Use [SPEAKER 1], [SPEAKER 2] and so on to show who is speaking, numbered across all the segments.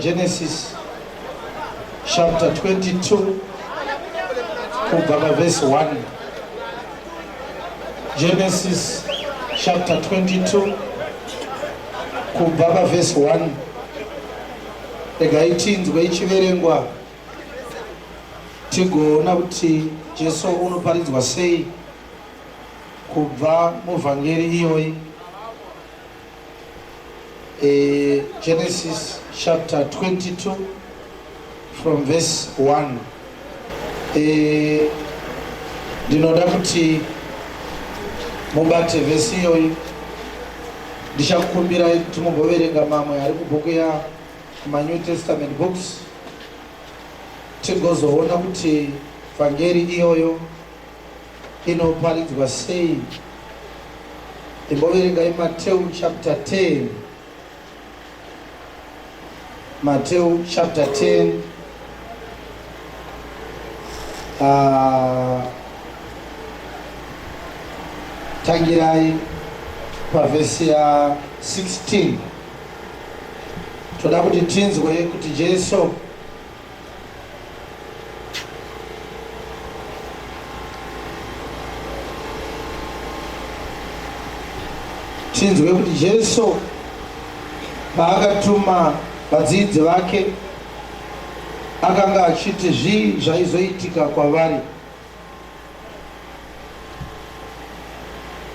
[SPEAKER 1] Genesis chapter 22 kubva pavhesi 1. Genesis chapter 22 kubva pavhesi 1. Regai tinzwe ichiverengwa tigoona kuti Jesu unoparidzwa sei kubva muvhangeri iyoyi. Eh, Genesis chapter 22 from verse 1. Eh, ndinoda kuti mubate vhesi iyoyi. Ndichakukumbirai kuti mumboverenga mamwe ari kubhuku ya kumaNew Testament books tigozoona kuti vhangeri iyoyo inoparidzwa sei. Imboverengai Mateu chapter 10. Mateu chapter 10. Uh, ah, tangirai pavhesi ya 16. Toda kuti tinzwe kuti Jesu Tinzwe kuti Jesu paakatuma vadzidzi vake akanga achiti zvii zvaizoitika kwavari.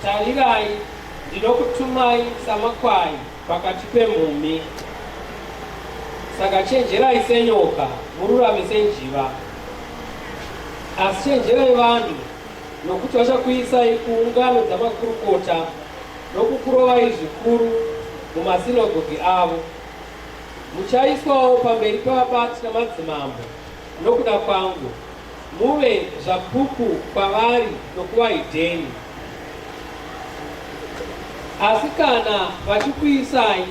[SPEAKER 2] Tarirai, ndinokutumai samakwai pakati pemhumhi. Saka chenjerai senyoka, mururame senjiva. Asi chenjerai vanhu, nokuti vachakuisai kuungano dzamakurukota nokukurovai zvikuru mumasinagogi avo. Muchaiswawo pamberi pavabati namadzimambo nokuda kwangu. Muve zvapupu kwavari nokuvaHidheni. Asi kana vachikuisai,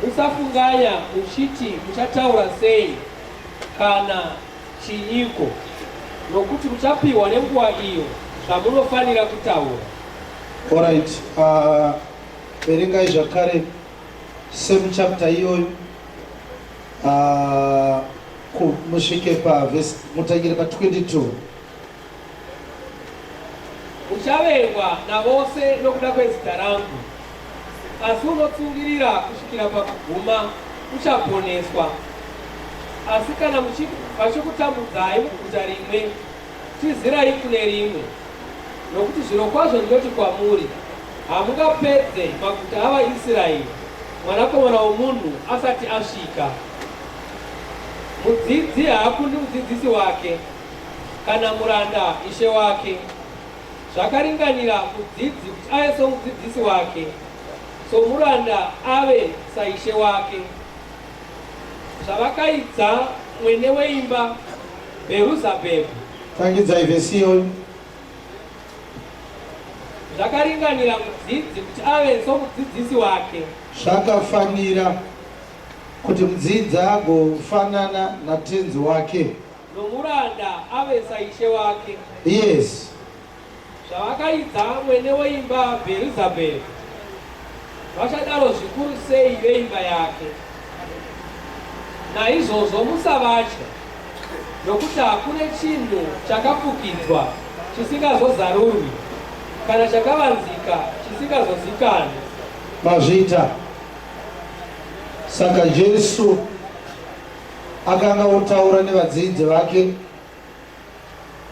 [SPEAKER 2] musafunganya muchiti muchataura sei kana chinyiko, nokuti muchapiwa nenguva iyo zvamunofanira kutaura.
[SPEAKER 1] Alright, uh, verengai zvakare same chapter iyoyo uh, musvike pavhesi mutangire pa 22.
[SPEAKER 2] Uchavengwa navose nokuda kwezita rangu, asi unotsungirira kusvikira pakuguma uchaponeswa. Asi kana vachikutambudzai muguta rimwe, tizirai kune rimwe. Nokuti zvirokwazvo ndinoti kwamuri, hamungapedze maguta avaIsraeri, Mwanakomana woMunhu asati asvika. Mudzidzi haakundi mudzidzisi wake, kana muranda ishe wake. Zvakaringanira mudzidzi kuti ave somudzidzisi wake, somuranda ave saishe wake. Zvavakaidza mwene weimba Bheeruzabhebhu.
[SPEAKER 1] Tangidzai vhesi iyoyo.
[SPEAKER 2] Zvakaringanira mudzidzi kuti ave somudzidzisi wake.
[SPEAKER 1] Zvakafanira kuti mudzidzi agofanana natenzi wake.
[SPEAKER 2] Nomuranda ave saishe wake.
[SPEAKER 1] Yes.
[SPEAKER 2] Zvavakaidza mwene weimba Bheerizabhebhi, vachadaro zvikuru sei veimba yake! Naizvozvo musavatya, nokuti hakune chinhu chakafukidzwa chisingazozarurwi, kana chakavanzika chisingazozikanwi.
[SPEAKER 1] Mazvita. Saka Jesu akanga otaura nevadzidzi vake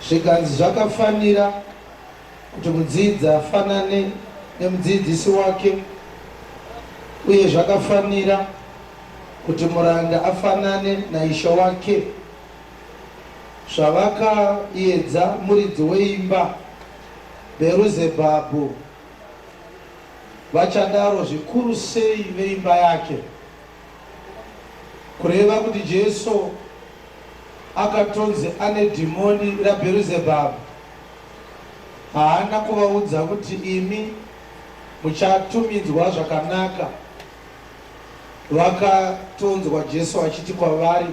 [SPEAKER 1] Zvikanzi zvakafanira kuti mudzidzi afanane nemudzidzisi wake, uye zvakafanira kuti muranda afanane naishe wake. Zvavakaedza muridzi weimba Bheeruzebhabhu, vachadaro zvikuru sei veimba yake? Kureva kuti Jesu akatonzi ane dhimoni raBherizebhabhu, haana kuvaudza kuti imi muchatumidzwa zvakanaka. Vakatonzwa Jesu achiti kwavari,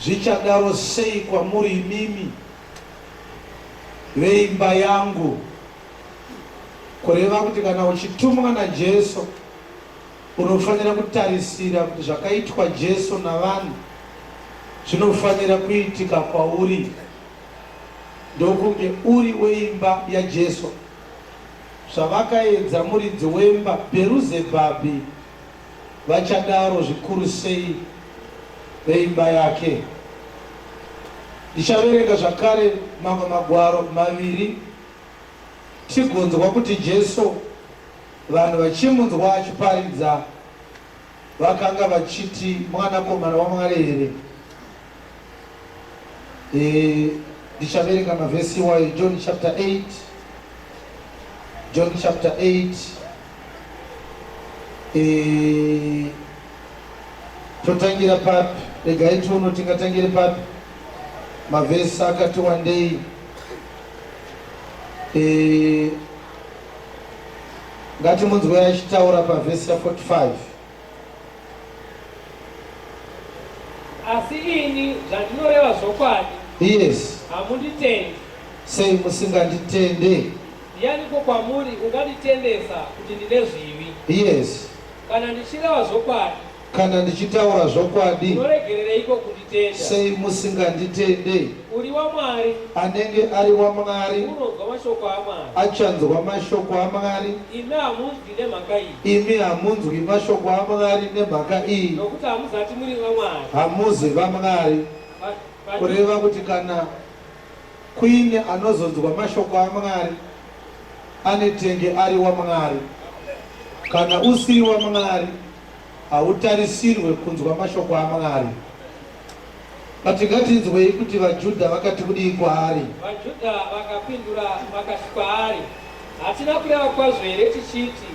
[SPEAKER 1] Zvichadaro sei kwamuri imimi veimba yangu? Kureva kuti kana uchitumwa naJesu, Unofanira kutarisira kuti zvakaitwa Jesu navanhu zvinofanira kuitika kwauri, ndokunge uri weimba yaJesu. Zvavakaedza muridzi wemba Bheruzebhabhi, vachadaro zvikuru sei veimba yake? Ndichaverenga zvakare mamwe magwaro maviri tigonzwa kuti Jesu Vanhu vachimunzwa achiparidza vakanga vachiti Mwanakomana waMwari here? E, ndichaverenga mavhesi iwayo, John chapter 8, John chapter 8. E, totangira papi? Regai tione tingatangire papi. Mavhesi akati wandei. E, Ngatimunzwei achitaura pavhesi ya 45.
[SPEAKER 2] Asi ini zvandinoreva zvokwadi.
[SPEAKER 1] Yes.
[SPEAKER 2] Hamunditendi.
[SPEAKER 1] Sei musinganditende?
[SPEAKER 2] Ndianiko kwamuri unganditendesa kuti ndine zvivi?
[SPEAKER 1] Yes.
[SPEAKER 2] Kana ndichireva zvokwadi.
[SPEAKER 1] Kana ndichitaura zvokwadi.
[SPEAKER 2] Munoregerereiko kunditenda?
[SPEAKER 1] Sei musinganditende?
[SPEAKER 2] Uri waMwari.
[SPEAKER 1] Anenge ari waMwari.
[SPEAKER 2] Unonzwa mashoko aMwari.
[SPEAKER 1] Achanzwa mashoko aMwari.
[SPEAKER 2] Imi hamunzwi nemhaka iyi.
[SPEAKER 1] Imi hamunzwi mashoko aMwari nemhaka iyi.
[SPEAKER 2] Nokuti hamuzati muri vaMwari.
[SPEAKER 1] Hamuzi vaMwari. Kureva kuti kana kuine anozonzwa mashoko aMwari anetenge ari waMwari. Kana usiri waMwari Hautarisirwe kunzwa mashoko aMwari. But ngatinzwei kuti vaJudha vakati kudii kwaari.
[SPEAKER 2] VaJudha vakapindura vakati kwaari, Hatina kureva kwazvo here tichiti,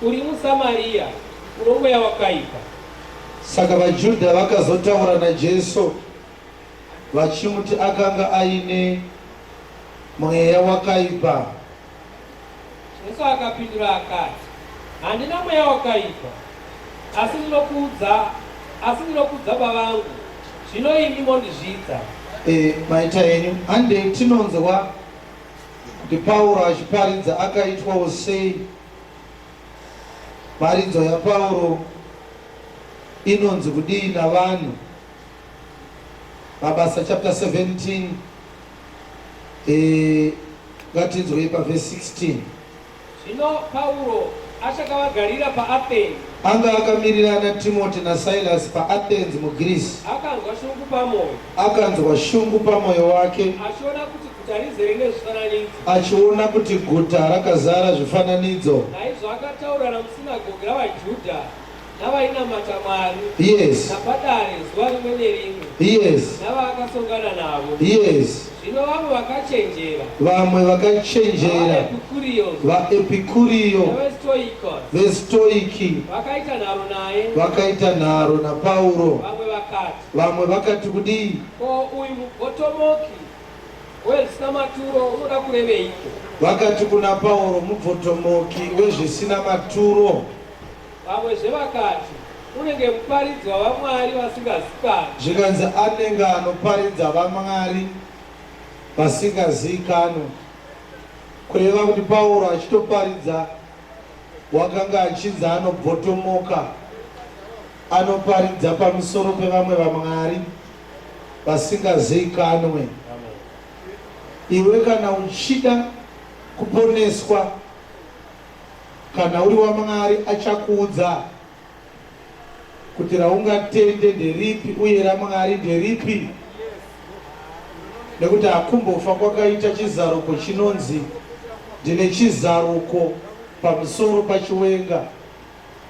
[SPEAKER 2] Uri muSamaria, uno mweya wakaipa?
[SPEAKER 1] Saka vaJudha vakazotaura naJesu vachimuti akanga aine mweya wakaipa.
[SPEAKER 2] Jesu akapindura akati, Handina mweya wakaipa, asi ndinokudza, asi ndinokudza Baba vangu, zvino imi mondizvidza.
[SPEAKER 1] E, maita henyu. Handei tinonzwa kuti Pauro achiparidza akaitwawo sei. Mharidzo yaPauro inonzi kudii navanhu? Mabasa chapter 17 e, ngatinzwei pavhesi 16.
[SPEAKER 2] Zvino Pauro achakavagarira paAthens.
[SPEAKER 1] Anga akamirira naTimoti naSilas paAthens muGreece.
[SPEAKER 2] Akanzwa shungu pamoyo.
[SPEAKER 1] Akanzwa shungu pamoyo wake.
[SPEAKER 2] Achiona kuti guta rizere nezvifananidzo.
[SPEAKER 1] Achiona kuti guta rakazara zvifananidzo.
[SPEAKER 2] Naizvo akataura namusinagoge ravaJudha navainamata Mwari.
[SPEAKER 1] Yes.
[SPEAKER 2] Napadare zuva rimwe nerimwe.
[SPEAKER 1] Yes.
[SPEAKER 2] Navaakasongana navo.
[SPEAKER 1] Yes.
[SPEAKER 2] Zvino vamwe vakachenjera.
[SPEAKER 1] Vamwe vakachenjera.
[SPEAKER 2] VaEpikurio.
[SPEAKER 1] VeStoiki.
[SPEAKER 2] Vakaita nharo naye.
[SPEAKER 1] Vakaita nharo naPauro.
[SPEAKER 2] Vamwe vakati.
[SPEAKER 1] Vamwe vakati kudii?
[SPEAKER 2] Ko uyu mubvotomoki wezvisina maturo unoda kureveiko?
[SPEAKER 1] Vakati kuna Pauro, mubvotomoki wezvisina maturo.
[SPEAKER 2] Vamwezve vakati, Unenge muparidzi wavamwari vasingazikanwi.
[SPEAKER 1] Zvikanzi, Anenge anoparidza vamwari vasingazikanwi. Kureva kuti Pauro achitoparidza wakanga achinzi anobvotomoka, anoparidza pamusoro pevamwe vamwari vasingazikanwe. Iwe kana uchida kuponeswa Kana uri waMwari achakuudza kuti raungatende nderipi uye raMwari nderipi, nekuti hakumbofa kwakaita chizaruko chinonzi ndine chizaruko pamusoro paChiwenga.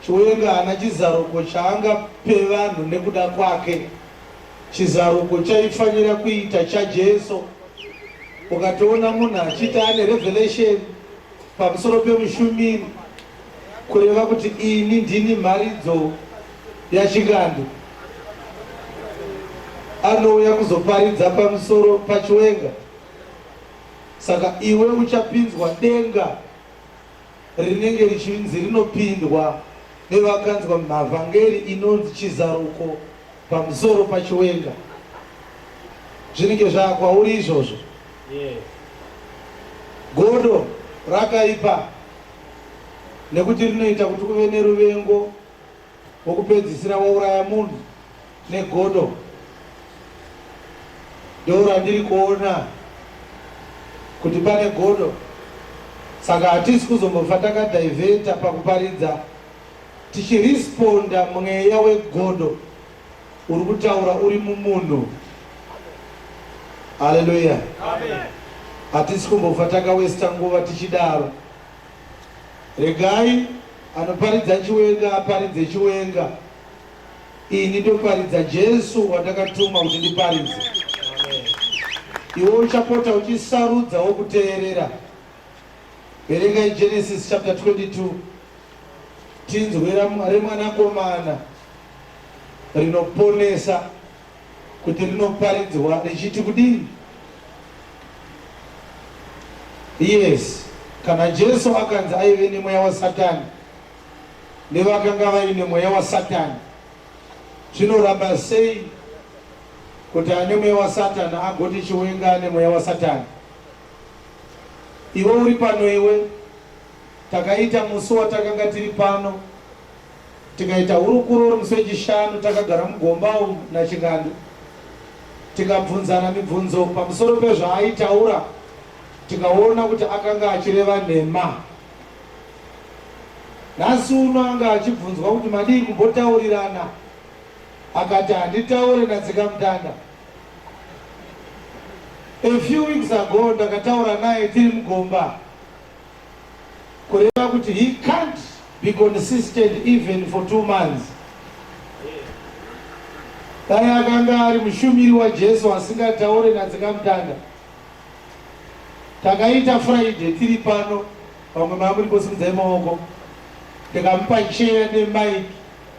[SPEAKER 1] Chiwenga haana chizaruko chaangape vanhu nekuda kwake. Chizaruko chaifanira kuita chaJesu. Ukatoona munhu achiti ane revelation Pamusoro pemushumiri, kureva kuti ini ndini mharidzo yaChingandu, anouya kuzoparidza pamusoro paChiwenga, saka iwe uchapinzwa denga rinenge richinzi rinopindwa nevakanzwa mhavhangeri inonzi chizaruko pamusoro paChiwenga. Zvinenge zvakwauri izvozvo.
[SPEAKER 2] Yes.
[SPEAKER 1] Godo rakaipa nekuti rinoita kuti kuve neruvengo Wokupedzisira wauraya munhu negodo. Ndorandiri kuona kuti pane godo. Saka hatisi kuzombofa takadhaivheta pakuparidza tichiresponda mweya wegodo uri kutaura uri mumunhu. Haleluya. Hatisi kumbofa takawesta nguva tichidaro. Regai anoparidza Chiwenga aparidze Chiwenga. Ini ndoparidza Jesu wandakatumwa kuti ndiparidze. Iwe uchapota uchisarudza wokuteerera. Verengai Genesis chapter 22 tinzwe remwanakomana rinoponesa kuti rinoparidzwa richiti kudini. Yes, kana Jesu akanzi aive nemweya waSatani nevakanga vaine mweya waSatani, zvinoramba sei kuti ane mweya waSatani agoti Chiwenga ane mweya waSatani? Iwe uri pano iwe, takaita musi watakanga tiri pano tikaita hurukuro uri musi weChishanu takagara mugomba umu naChingandu tikabvunzana mibvunzo pamusoro pezvaaitaura tikaona kuti akanga achireva nhema. Nhasi uno anga achibvunzwa kuti madii kumbotaurirana akati handitaure naTsikamutanda. A few weeks ago ndakataura naye tiri mugomba kureva kuti he can't be consistent even for 2 months. Dai akanga ari mushumiri waJesu asingataure naTsikamutanda. Takaita Friday tiri pano, vamwe mava muri posimudzai maoko, ndikamupa cheya nemic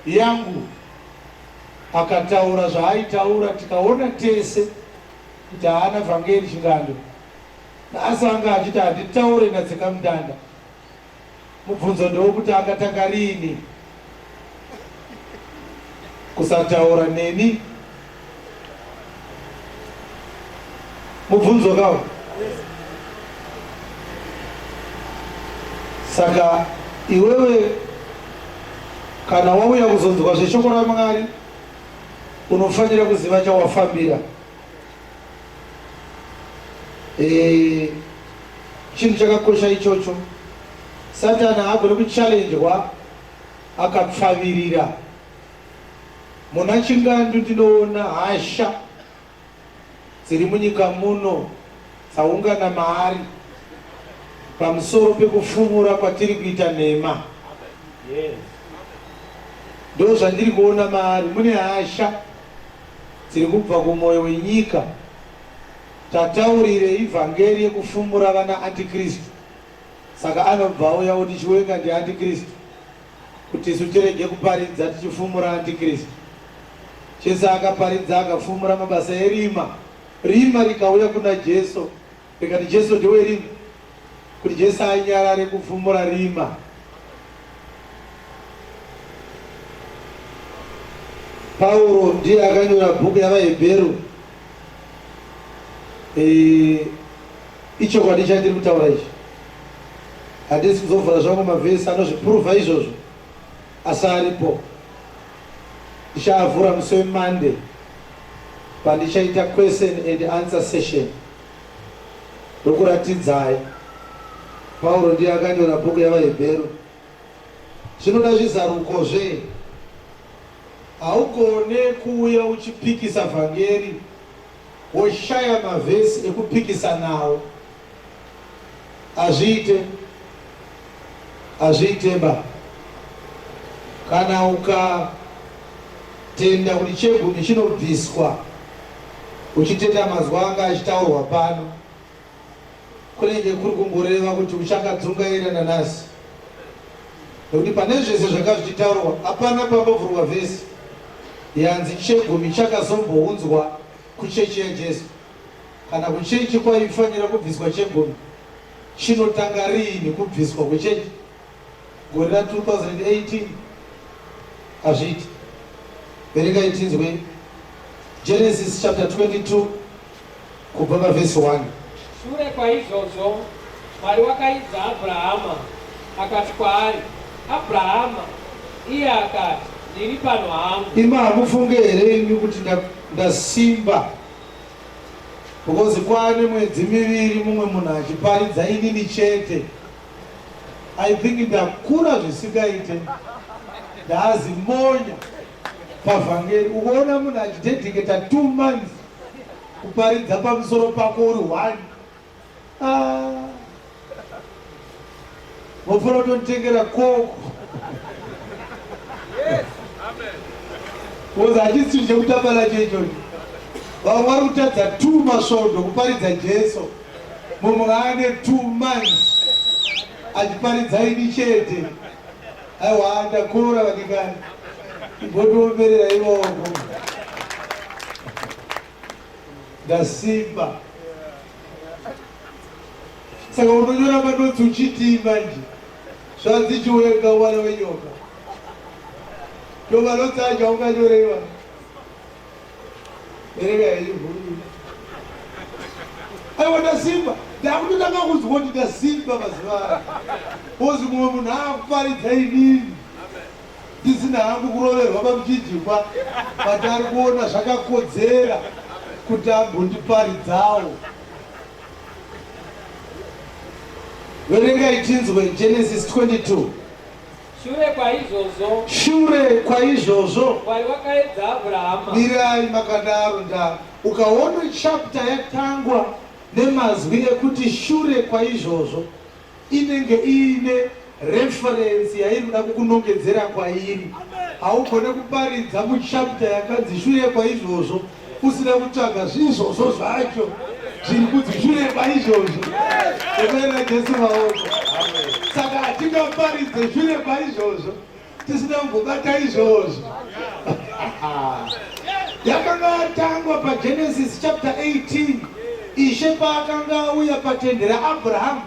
[SPEAKER 1] yangu akataura zvaaitaura tikaona tese kuti haana vhangeri Chingando. Nhasi anga achiti handitaure naTsikamutanda. Mubvunzo ndewokuti akatanga riini kusataura neni? Mubvunzo kawo. Saka iwewe kana wauya kuzonzwa zveshoko raMwari unofanira kuziva chawafambira. E, chinhu chakakosha ichocho. Satani haagone kuchallenjwa akapfavirira. Muna Chingandu ndinoona hasha dziri munyika muno dzaungana maari pamusoro pekufumura kwatiri kuita nhema. Ndozvandiri kuona maari, mune hasha dziri kubva kumoyo wenyika. Tataurire ivhangeri yekufumura vana antikristu, saka anobva auya oti Chiwenga ndiantikristu kuti isu tirege kuparidza tichifumura antikristu. Jesu akaparidza akafumura mabasa erima, rima rikauya kuna Jesu rikati Jesu ndewerima, kuti Jesu anyarare kufumura rima. Pauro ndiye akanyora bhuku yaVaHebheru. E, ichokwadi chandiri kutaura ichi. Handisi kuzovhura zvangu mavhesi anozvipuruvha izvozvo, asi aripo. Ndichaavhura musi weMonday pandichaita question and answer session ndokuratidzai. Pauro ndiye akanyora bhuku yaVaHebheru. Zvinoda zvizarukozve. Haugone kuuya uchipikisa vhangeri woshaya mavhesi ekupikisa nawo. Hazviite. Hazviiteba. Kana ukatenda kuti chegumi chinobviswa uchitenda mazwi anga achitaurwa pano, kunenge kuri kungoreva kuti uchakadzungaira nanhasi. Nekuti pane zvese zvanga zvichitaurwa hapana pambovhurwa vhesi yanzi chegumi chakazombounzwa kuchechi yaJesu. Kana kuchechi kwaifanira kubviswa chegumi, chinotanga riini kubviswa kuchechi? Gore ra 2018? Hazviiti. Verengai tinzwe Genesis chapter 22 kubva pavhesi 1.
[SPEAKER 2] Shure kwaizvozvo Mwari wakaidza Abhurahama, akati kwaari, Abhurahama! Iye akati, Ndiri pano hangu.
[SPEAKER 1] Imi hamufunge here imi kuti ndasimba because kwaane mwedzi miviri mumwe munhu achiparidza inini chete. I think ndakura zvisingaite, ndazimonya pavhangeri. Ukaona munhu achidedicata 2 months kuparidza pamusoro pako uri one, ah, mofanira kutonditengera koko because hachisi chinhu chekutamba nacho ichocho. Vamwe vari kutadza 2 masvondo kuparidza Jesu, mumwe ane 2 months achiparidza ini chete. Aiwa, ndakura vadikani, imbotiomberera ivoko, ndasimba. Saka unonyora manotsi uchitii manje? Zvanzi Chiwenga mwana wenyoka. Ndo manotsi acho aunganyoreiwa. Verenga henyu bhuku. Aiwa, ndasimba, ndakutotanga kunzwa kuti ndasimba mazuva ano. Ozi mumwe munhu akuparidza inini ndisina hangu kuroverwa pamuchinjikwa, but ari kuona zvakakodzera kuti ambondiparidzawo. Verengai tinzwe Genesis 22.
[SPEAKER 2] Shure kwaizvozvo,
[SPEAKER 1] Shure kwaizvozvo,
[SPEAKER 2] Mwari wakaedza Abrahama.
[SPEAKER 1] Mirai makadaro nda. Ukaona chapter yatangwa nemazwi ekuti shure kwaizvozvo, inenge iine reference yairi kuda kukunongedzera kwairi. Haugone kuparidza muchapter yakanzi shure kwaizvozvo usina kutsvaga zviizvozvo zvacho zviri kunzi shure kwaizvozvo. Omera Jesu maoko. Saka hatingaparidze shure kwaizvozvo tisina kumbobata izvozvo. Yakanga yatangwa paGenesis chapter 18, Ishe paakanga auya patende raAbrahamu.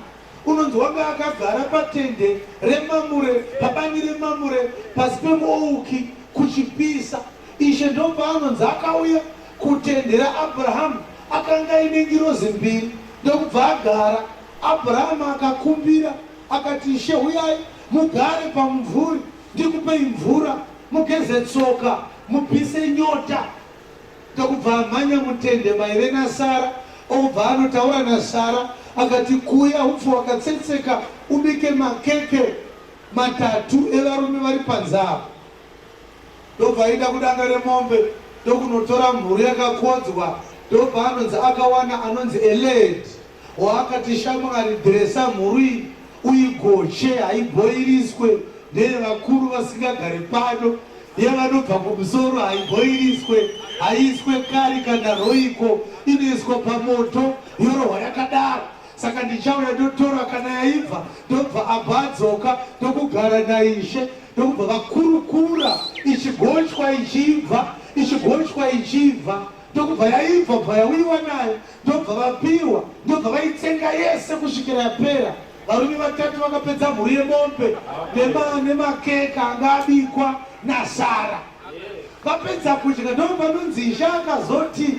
[SPEAKER 1] Unonzi wanga akagara patende reMamure, pabani reMamure, pasi pemuouki, kuchipisa. Ishe ndopaanonzi akauya kutende raAbrahamu, akanga aine ngirozi mbiri, ndokubva agara. Abrahamu akakumbira, akati, Ishe, huyai mugare pamumvuri, ndikupei mvura, mugeze tsoka, mubvise nyota. Ndokubva amhanya mutende maive naSara, okubva anotaura naSara, akati, Kuya hupfu hwakatsetseka ubike makeke matatu evarume vari panze apo. Ndobva aenda kudanga remombe ndokunotora mhuru yakakodzwa, ndobva anonzi akawana anonzi Eled waakati, Shamwari, dhiresa mhuru iyi uigoche, haibhoiriswe, ndeyevakuru vasingagare pano, yevanobva kumusoro, haibhoiriswe, haiiswe kari kana roiko, inoiswa pamoto yorohwa yakadaro. Saka ndichauya ndotora kana yaibva. Ndobva abva adzoka ndokugara naIshe, ndokubva vakurukura ichigochwa ichibva, ichigochwa ichibva, ndokubva yaibva bva yauyiwa nayo, ndobva vapiwa, ndobva vaitsenga yese kusvikira yapera. Varume vatatu vakapedza mhuru yemombe nemakeka anga abikwa naSara. Vapedza kudya ndopanonzi Ishe akazoti,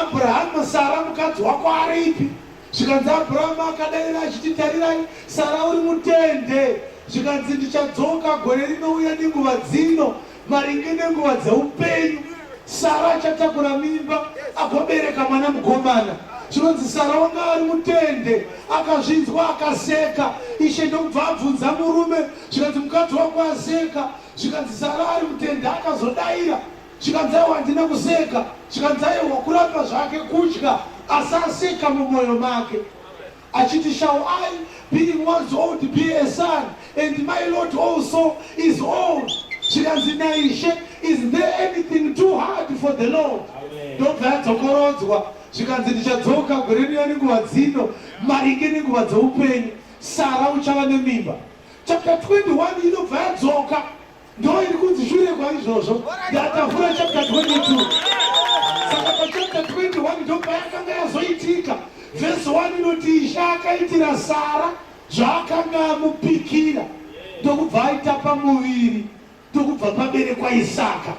[SPEAKER 1] Abrahamu, Sara mukadzi wako aripi? Zvikanzi Abrahamu akadaira achiti, Tarirai, Sara uri mutende. Zvikanzi, Ndichadzoka gore rinouya nenguva dzino, maringe nenguva dzeupenyu. Sara achatakura mimba agobereka mwana mukomana. Zvinonzi Sara wanga ari mutende, akazvinzwa akaseka. Ishe ndokubva abvunza murume, zvikanzi, Mukadzi wako aseka. Zvikanzi Sara ari mutende akazodaira. Zvikanzi aiwa handina kuseka. Zvikanzi aiwa kuramba zvake kudya asi aseka mumoyo make achiti shall I being once old be a son and my Lord also is old. Zvikanzi naIshe is there anything too hard for the Lord? Ndobva yadzokorodzwa zvikanzi ndichadzoka gore riya nenguva dzino maringe nenguva dzeupenyu Sara uchava nemimba. Chapter 21 inobva yadzoka ndo iri kunzi shure kwaizvozvo ndatavhura chapter 22. Saka pachapter 21 ndo payakanga yazoitika. Vhesi 1 inoti Ishe akaitira Sara zvaakanga amupikira, ndokubva aita pamuviri, ndokubva paberekwa Isaka.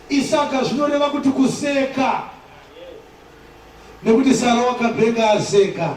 [SPEAKER 1] Isaka zvinoreva kuti kuseka, nekuti Sara wakabhenga aseka.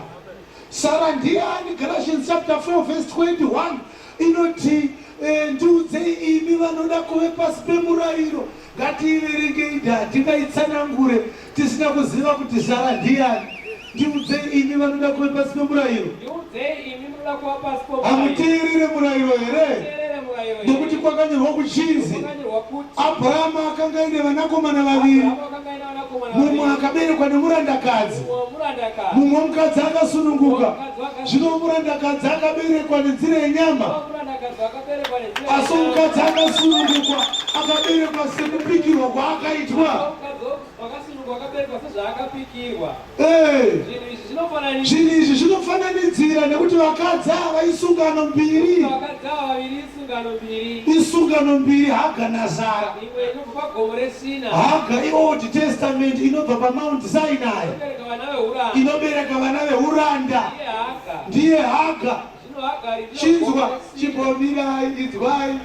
[SPEAKER 1] Sara ndiani? Galatians chapter 4 verse 21 inoti Eh, ndiudzei imi vanoda kuve pasi pemurayiro. Ngatiiverengei ndaa tingaitsanangure tisina kuziva kuti Sara ndiyani. Ndiudzei imi vanoda kuve pasi pemurayiro.
[SPEAKER 2] Ndiudzei imi munoda kuva pasi pomurayiro.
[SPEAKER 1] Hamuteerere murayiro here?
[SPEAKER 2] Hamuteerere murayiro here?
[SPEAKER 1] Nokuti kwakanyorwa kuchinzi,
[SPEAKER 2] Kwakanyorwa kuti,
[SPEAKER 1] Abrahama akanga aine vanakomana vaviri,
[SPEAKER 2] Abrahamu akanga aine vanakomana
[SPEAKER 1] mumwe
[SPEAKER 2] vaviri,
[SPEAKER 1] akaberekwa nemurandakadzi,
[SPEAKER 2] mumwe womurandakadzi,
[SPEAKER 1] mumwe womukadzi akasununguka.
[SPEAKER 2] mumwe womukadzi wakasununguka.
[SPEAKER 1] Zvino murandakadzi akaberekwa nenzira yenyama,
[SPEAKER 2] Zvino murandakadzi wakaberekwa nenzira
[SPEAKER 1] asi
[SPEAKER 2] yenyama,
[SPEAKER 1] mukadzi akasunungukwa akaberekwa sekupikirwa kwaakaitwa.
[SPEAKER 2] asi mukadzi wakasunungukwa akaberekwa sezvaakapikirwa.
[SPEAKER 1] Eh.
[SPEAKER 2] Zvinhu izvi zvinofananidzira.
[SPEAKER 1] Zvinhu izvi zvinofananidzira nekuti vakadzi ava isungano mbiri.
[SPEAKER 2] Vakadzi ava vaviri isungano mbiri.
[SPEAKER 1] Isungano mbiri, Haga naSara.
[SPEAKER 2] Imwe inobva pagomo reSina.
[SPEAKER 1] Haga iOld Testament inobva paMount Sinai.
[SPEAKER 2] Inobereka vana veuranda.
[SPEAKER 1] Inobereka vana veuranda.
[SPEAKER 2] Ndiye Haga.
[SPEAKER 1] Ndiye Haga.
[SPEAKER 2] Zvino Hagari ndiro gomo
[SPEAKER 1] Chinzwa,
[SPEAKER 2] reSina.
[SPEAKER 1] chimbomirai, inzwai.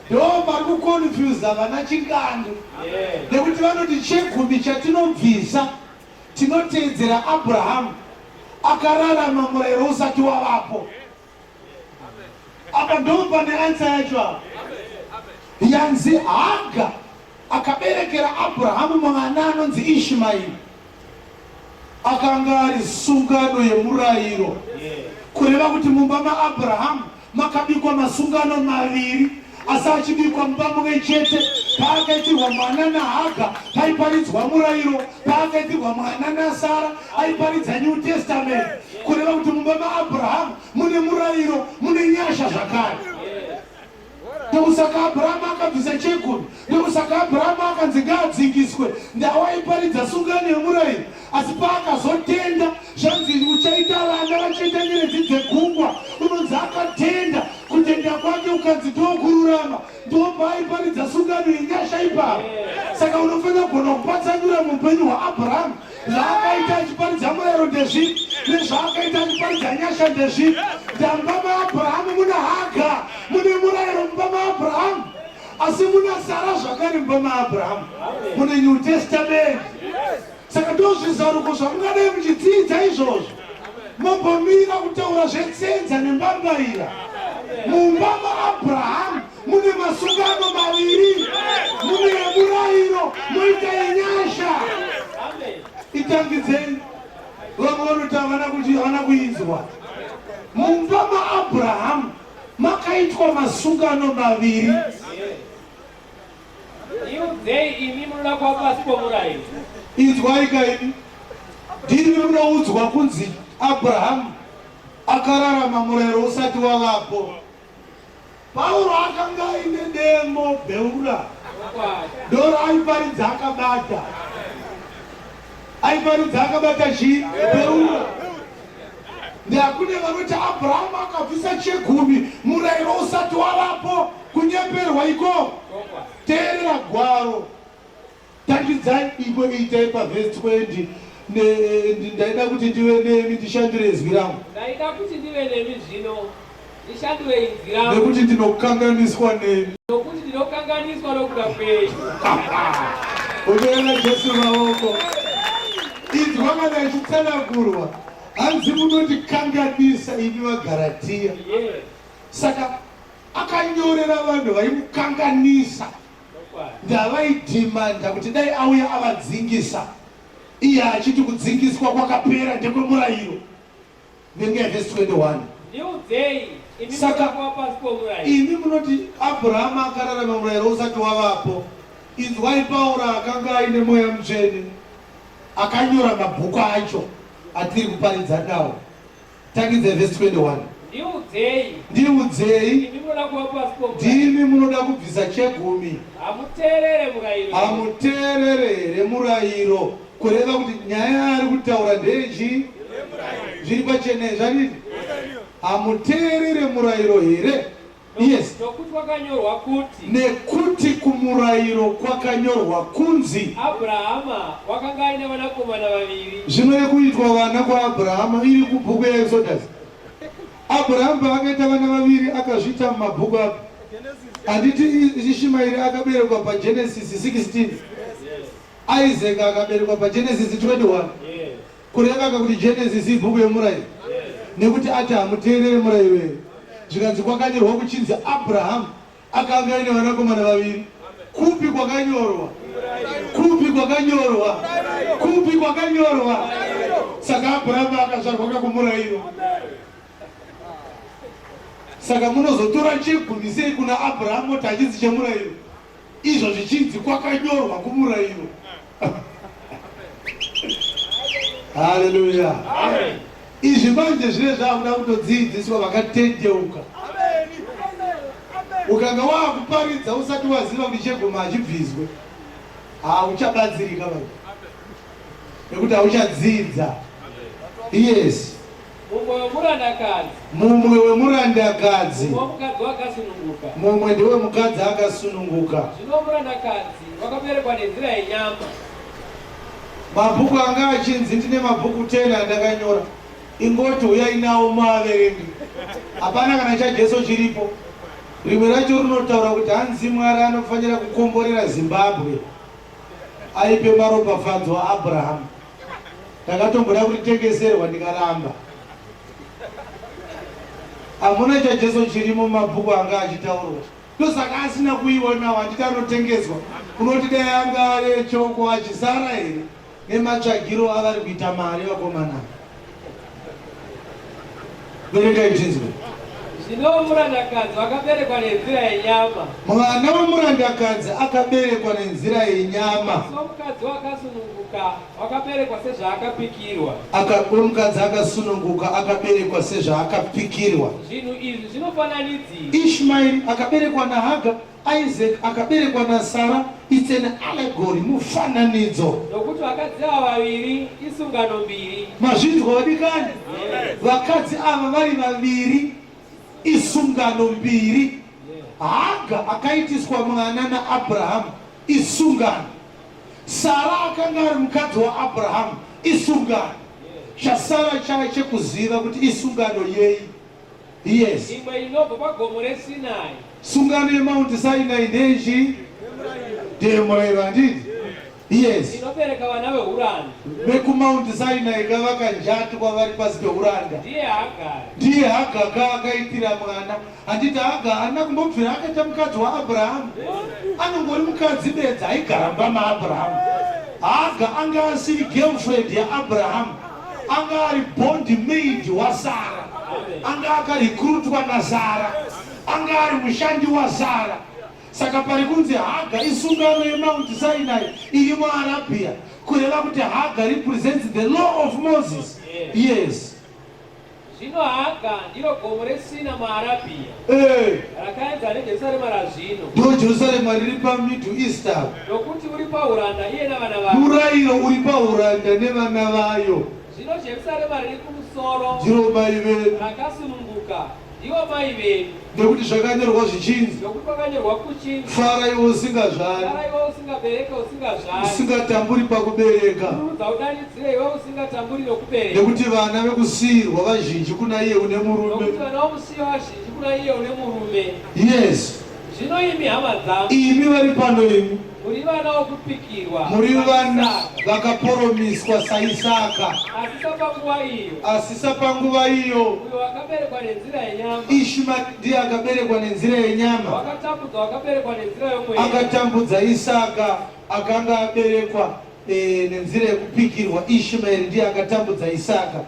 [SPEAKER 1] Ndo vari kuconfusa vana Chingandu.
[SPEAKER 2] Yeah.
[SPEAKER 1] Nekuti vanoti chegumi chatinobvisa Tinoteedzera Abrahamu akararama murayiro usati wavapo. Apa ndo pane answer yacho apa. Yanzi Haga akaberekera Abrahamu mwana anonzi Ishmaeri. Akanga ari sungano yemurayiro. Kureva kuti mumba maAbrahamu Makabikwa masungano maviri asi achibikwa mumba mumwe chete. Paakaitirwa mwana naHaga paiparidzwa murayiro, paakaitirwa mwana naSara aiparidza New Testament. Kureva kuti mumba maAbrahamu mune murayiro, mune nyasha zvakare. Ndokusaka Abrahamu akabvisa chegumi. Ndokusaka Abrahamu akanzi ngaadzingiswe. Ndawaiparidza sungano yemurayiro. Asi paakazotenda, zvanzi uchaita vana vachaita nyeredzi dzegungwa, unonzi akatenda. Kutenda kwake ukanzi ndokururama. Ndopaaiparidza sungano yenyasha ipapo. Saka unofanira kugona kupatsanura muupenyu hwaAbrahamu Zvaakaita achiparidza murayiro ndezvipi nezvaakaita achiparidza nyasha ndezvipi? Ndamba maAbrahamu muna Haga, mune murayiro mumba maAbrahamu, asi muna Sara zvakare mumba maAbrahamu mune New Testament. Saka ndozvizaruko zvamungadai muchidzidza izvozvo, mombomira kutaura zvetsenza nembambaira. Mumba maAbrahamu Mune masungano maviri, mune yemurayiro moita yenyasha. Itangidzei. Vamwe vanoti havana kuti havana kuinzwa. Mumba maAbrahamu makaitwa masungano maviri.
[SPEAKER 2] Ndiudzei imi munoda kuva pasi pomurayiro.
[SPEAKER 1] Inzwai ka imi. Ndimi munoudzwa kunzi Abrahamu akararama murayiro usati wavapo. Pauro akanga aine demo bheura doro aiparidza akabata aiparidza akabata chii bheura ndakune vanoti abrahamu akabvisa chegumi murayiro usati wavapo kunyeperwa iko teerera gwaro Tangidzai iko itai pavhesi 20 ne, ndaida kuti ndive nemi ndishandure izwi rangu.
[SPEAKER 2] Ndaida kuti ndive nemi zvino ndishandure inzwi rangu.
[SPEAKER 1] Nekuti ndinokanganiswa nemi.
[SPEAKER 2] Nokuti ndinokanganiswa nokuda kwenyu.
[SPEAKER 1] Unoona Jesu maoko. Inzwa kana ichitsanangurwa hanzi munondikanganisa imi vaGaratia.
[SPEAKER 2] Yes.
[SPEAKER 1] Saka akanyorera vanhu vaimukanganisa. Ndavaidhimanda kuti dai auya avadzingisa, iye achiti kudzingiswa kwakapera ndekwemurayiro. Verengai vhesi 21.
[SPEAKER 2] Ndiudzei, imi
[SPEAKER 1] Saka
[SPEAKER 2] munoda kuva pasi pomurayiro.
[SPEAKER 1] imi munoti Abrahama akararama murayiro usati wavapo. Inzwai Pauro akanga aine Mweya Mutsvene akanyora mabhuku acho atiri kuparidza nawo. Tangidza vhesi 21.
[SPEAKER 2] Ndiudzei.
[SPEAKER 1] Ndiudzei.
[SPEAKER 2] Imi munoda kuva pasi pomurayiro.
[SPEAKER 1] Ndimi munoda kubvisa chegumi.
[SPEAKER 2] Hamuteerere murayiro.
[SPEAKER 1] Hamuteerere here murayiro? Kureva kuti nyaya yaari kutaura ndeyechii? Zviri pachena zvadini? Hamuteerere murayiro here? Yes.
[SPEAKER 2] Nokuti kwakanyorwa kuti.
[SPEAKER 1] Nekuti kumurayiro kwakanyorwa kunzi.
[SPEAKER 2] Abrahama wakanga aine vanakomana vaviri.
[SPEAKER 1] Zvino yekuitwa vana kwaAbrahama iri kubhuku yaExodus. Abrahama paakaita vana vaviri akazviita mumabhuku api? Handiti Ishimaeri akaberekwa paGenesis 16. Isaac akaberekwa paGenesis 21. Kureva ka kuti Genesis ibhuku yemurayiro? Nekuti ati hamuteerere murayiro here? Zvikanzi kwakanyorwa kuchinzi Abrahamu akanga aine vanakomana vaviri. Kupi kwakanyorwa? Kupi kwakanyorwa? Kupi kwakanyorwa? Saka Abrahamu akazvarwa kakumurayiro. Saka munozotora chegumi sei kuna Abrahamu oti hachinzi chemurayiro? Izvo zvichinzi kwakanyorwa kumurayiro. Haleluya. Izvi manje zvine zvakuda kutodziidziswa vakatendeuka. Ukanga wakuparidza usati waziva kuti chegumi hachibviswe, hauchabatsirika manje nekuti hauchadzidza. Yes.
[SPEAKER 2] Mumwe wemurandakadzi.
[SPEAKER 1] Mumwe wemurandakadzi.
[SPEAKER 2] Mumwe wemukadzi wakasununguka.
[SPEAKER 1] Mumwe ndewemukadzi akasununguka.
[SPEAKER 2] Zvino murandakadzi wakaberekwa nenzira yenyama.
[SPEAKER 1] Mabhuku anga achinzi ndine mabhuku 10 andakanyora. Ingoti huyai nawo muaverenge. Hapana kana chaJesu chiripo. Rimwe racho rinotaura kuti hanzi Mwari anofanira kukomborera Zimbabwe aipe maropafadzo aAbrahamu. Ndakatomboda kuritengeserwa ndikaramba. Hamuna chaJesu chirimo mumabhuku anga achitaurwa. Ndosaka asina kuionawo handiti anotengeswa. Unoti dai anga ari echoko achisara here nematsvagiro avari kuita mari vakomana. Verengai tinzwe.
[SPEAKER 2] Zvino murandakadzi wakaberekwa nenzira yenyama.
[SPEAKER 1] Mwana wemurandakadzi akaberekwa nenzira yenyama.
[SPEAKER 2] Somukadzi wakasununguka wakaberekwa sezvaakapikirwa.
[SPEAKER 1] Wemukadzi akasununguka akaberekwa sezvaakapikirwa.
[SPEAKER 2] Zvinhu izvi zvinofananidzira.
[SPEAKER 1] Ishmaeri akaberekwa naHaga, Isaac akaberekwa naSara. It's an allegory, mufananidzo.
[SPEAKER 2] Nokuti vakadzi ava vaviri isungano mbiri.
[SPEAKER 1] Mazvinzwa vadikani? Vakadzi ava vari vaviri isungano mbiri. Haga akaitiswa mwana naAbrahamu isungano. Sara akanga ari mukadzi waAbrahamu isungano. Chasara chave chekuziva kuti isungano yei. Yes.
[SPEAKER 2] Imwe inobva pagomo reSinai.
[SPEAKER 1] Sungano yeMount Sinai ndeyechii? Ndeyemurayiro handiti? Yes.
[SPEAKER 2] Inobereka vana vehuranda.
[SPEAKER 1] VekuMount Sinai ka vakanjatwa vari pasi pehuranda.
[SPEAKER 2] Ndiye Hagari.
[SPEAKER 1] Ndiye Hagar ka akaitira mwana. Handiti Hagar haana kumbobvira akaita mukadzi waAbrahamu. Anongori mukadzi bedzi aigara mumba maAbrahamu. Hagar anga asiri girlfriend yaAbrahamu. Anga ari bond maid waSara. Anga akarecruitwa naSara. Anga ari mushandi waSara. Saka pari kunzi Hagar isungano yeMount Sinai iri muArabia, kureva kuti Hagar represents the law of Moses. Yes.
[SPEAKER 2] Zvino Haga ndiro gomo reSina muArabia, rakaenzana neJerusarema razvino.
[SPEAKER 1] Ndo Jerusarema riri paMiddle East apa.
[SPEAKER 2] Nokuti uri pahuranda iye navana vake.
[SPEAKER 1] Murayiro uri pahuranda nevana vayo.
[SPEAKER 2] Zvino Jerusarema riri kumusoro.
[SPEAKER 1] Ndiro mai vedu.
[SPEAKER 2] Rakasununguka. Ndivo mai vedu.
[SPEAKER 1] Nekuti zvakanyorwa zvichinzi.
[SPEAKER 2] Nokuti kwakanyorwa kuchinzi.
[SPEAKER 1] Fara iwe usingazvari.
[SPEAKER 2] Fara iwe usingabereke usingazvari.
[SPEAKER 1] Usingatamburi pakubereka.
[SPEAKER 2] Pururudza udanidzire iwe usingatamburi nokubereka.
[SPEAKER 1] Nekuti vana vekusiirwa vazhinji kuna iye une murume.
[SPEAKER 2] Nokuti vana vomusiyiwa vazhinji kuna iye une murume.
[SPEAKER 1] Yes.
[SPEAKER 2] Zvino imi hama dzangu.
[SPEAKER 1] Imi vari pano imi.
[SPEAKER 2] Muri vana vokupikirwa.
[SPEAKER 1] Muri vana vakaporomiswa saIsaka.
[SPEAKER 2] Asi sapanguva iyo.
[SPEAKER 1] Asi sapanguva iyo.
[SPEAKER 2] Uyo akaberekwa nenzira yenyama.
[SPEAKER 1] Ishmaeri ndiye akaberekwa nenzira yenyama.
[SPEAKER 2] Wakatambudza wakaberekwa nenzira yomweya.
[SPEAKER 1] Akatambudza Isaka akanga aberekwa e, nenzira yekupikirwa. Ishmaeri ndiye akatambudza Isaka.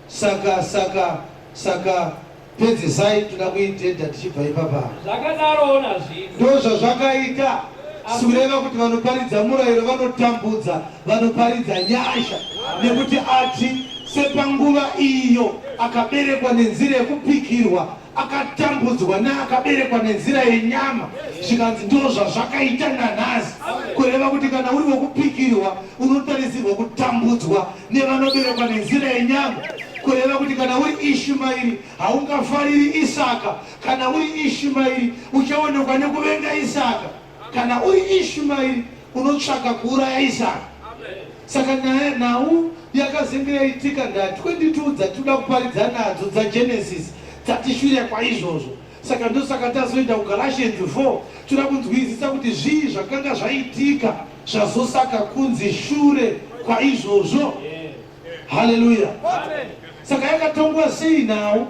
[SPEAKER 1] Saka saka saka pedzisai toda kuitenda tichibva ipapa.
[SPEAKER 2] Zvakadarowo nazvino.
[SPEAKER 1] Ndozvazvakaita. Kureva kuti vanoparidza murayiro vanotambudza vanoparidza nyasha nekuti ati sepanguva iyo akaberekwa nenzira yekupikirwa akatambudzwa neakaberekwa nenzira yenyama zvikanzi ndozvazvakaita nanhasi kureva kuti kana uri wekupikirwa unotarisirwa kutambudzwa nevanoberekwa nenzira yenyama kureva kuti kana uri ishumairi haungafariri isaka kana uri ishumairi uchaonekwa nekuvenga isaka kana uri ishumairi unotsvaka kuuraya isaka saka nyaya nhau yakazenge yaitika nda 22 dzatinoda kuparidza nadzo dzagenesis dzatishure kwaizvozvo saka ndosaka tazoenda kugalatians 4 toda kunzwisisa kuti zvii zvakanga zvaitika zvazosaka kunzi shure kwaizvozvo haleluya saka yakatongwa sei nhau?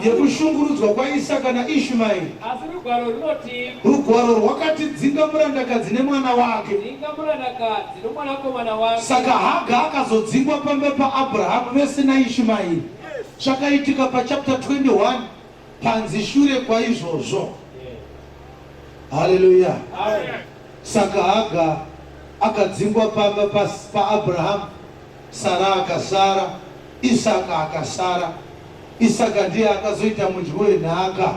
[SPEAKER 1] Yekushungurudzwa kwaIsaka naIshmaeri.
[SPEAKER 2] Asi rugwaro runoti.
[SPEAKER 1] Rugwaro rwakati dzinga murandakadzi nemwana wake.
[SPEAKER 2] Dzinga murandakadzi nomwanakomana wake.
[SPEAKER 1] Saka Haga akazodzingwa pamba paAbrahamu vese naIshmaeri. Zvakaitika pachapter 21 panzi shure kwaizvozvo. Haleluya. Saka Haga akadzingwa pamba paAbrahamu, Sara akasara, Isaka akasara. Isaka ndiye akazoita mudyi wenhaka.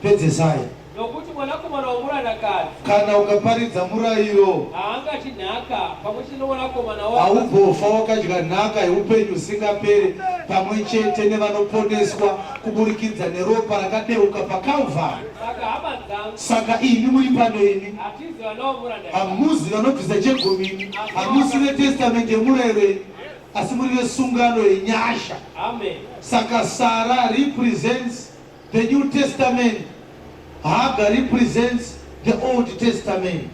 [SPEAKER 1] Pedzesai.
[SPEAKER 2] Nokuti mwanakomana womurandakadzi.
[SPEAKER 1] Kana ukaparidza murayiro.
[SPEAKER 2] Haangadyi nhaka pamwe chete nomwanakomana wa.
[SPEAKER 1] Haumbofa wakadya nhaka yeupenyu husingaperi pamwe chete nevanoponeswa kuburikidza neropa rakadeuka paKalvari.
[SPEAKER 2] Saka hama dzangu.
[SPEAKER 1] Saka imi muri pano imi.
[SPEAKER 2] Hatizi vana vomurandakadzi.
[SPEAKER 1] Hamuzi vanobvisa chegumi imi. Hamusi veTestamente yemurayiro imi. Asi muri vesungano yenyasha.
[SPEAKER 2] Amen.
[SPEAKER 1] Saka Sara represents the New Testament, Hagar represents the Old Testament.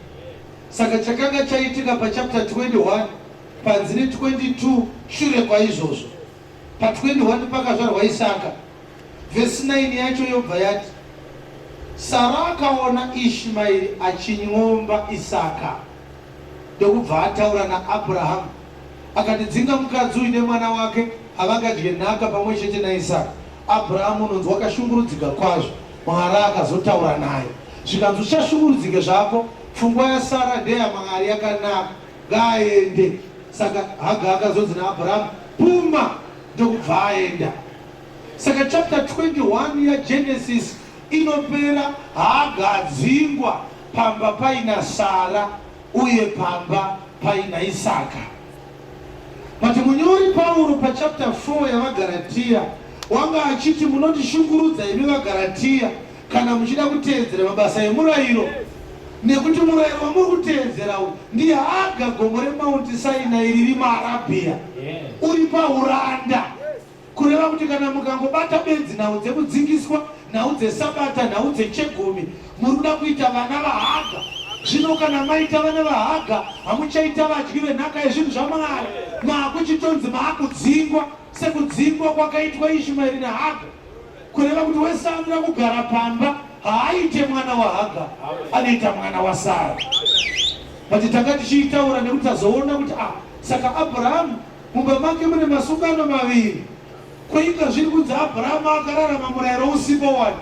[SPEAKER 1] Saka chakanga chaitika pachapter 21 panzi ne 22 shure kwaizvozvo. Pa 21 pakazvarwa Isaka. Vhesi 9 yacho yobva yati Sara akaona Ishmaeri achinyomba Isaka ndokubva ataura naAbrahamu akati, Dzinga mukadzi uyu nemwana wake, havangadye nhaka pamwe chete naIsaka. Abrahamu unonzi wakashungurudzika kwazvo. Mwari akazotaura naye zvikanzi, Uchashungurudzike zvako, pfungwa yaSara ndeyaMwari yakanaka, ngaaende. Saka Haga akazonzi naAbrahamu, Puma! Ndokubva aenda. Saka chapter 21 yaGenesis inopera Haga adzingwa pamba paina Sara uye pamba paina Isaka. But munyori Pauro pachapter 4 yaVaGaratiya wanga achiti munondishungurudza imi vaGaratiya kana muchida kuteedzera mabasa emurayiro nekuti murayiro wamuri kuteedzera uyu ndiHaga gomo reMount Sinai riri muArabia uri pauranda. Kureva kuti kana mukangobata bedzi nhau dzekudzingiswa, nhau dzeSabata, nhau dzechegumi, muri kuda kuita vana vaHaga. Zvino kana maita vana vaHaga, hamuchaita vadyi venhaka yezvinhu zvaMwari. Maakuchitonzi maakudzingwa, sekudzingwa kwakaitwa Ishumaeri naHaga. Kureva kuti wese anoda kugara pamba haaite mwana waHaga, anoita mwana waSara. But tanga tichiitaura nekuti tazoona kuti ah, saka Abrahamu Mumba make mune masungano maviri. Ko inga zviri kunzi Abrahamu akararama murayiro usipo wani?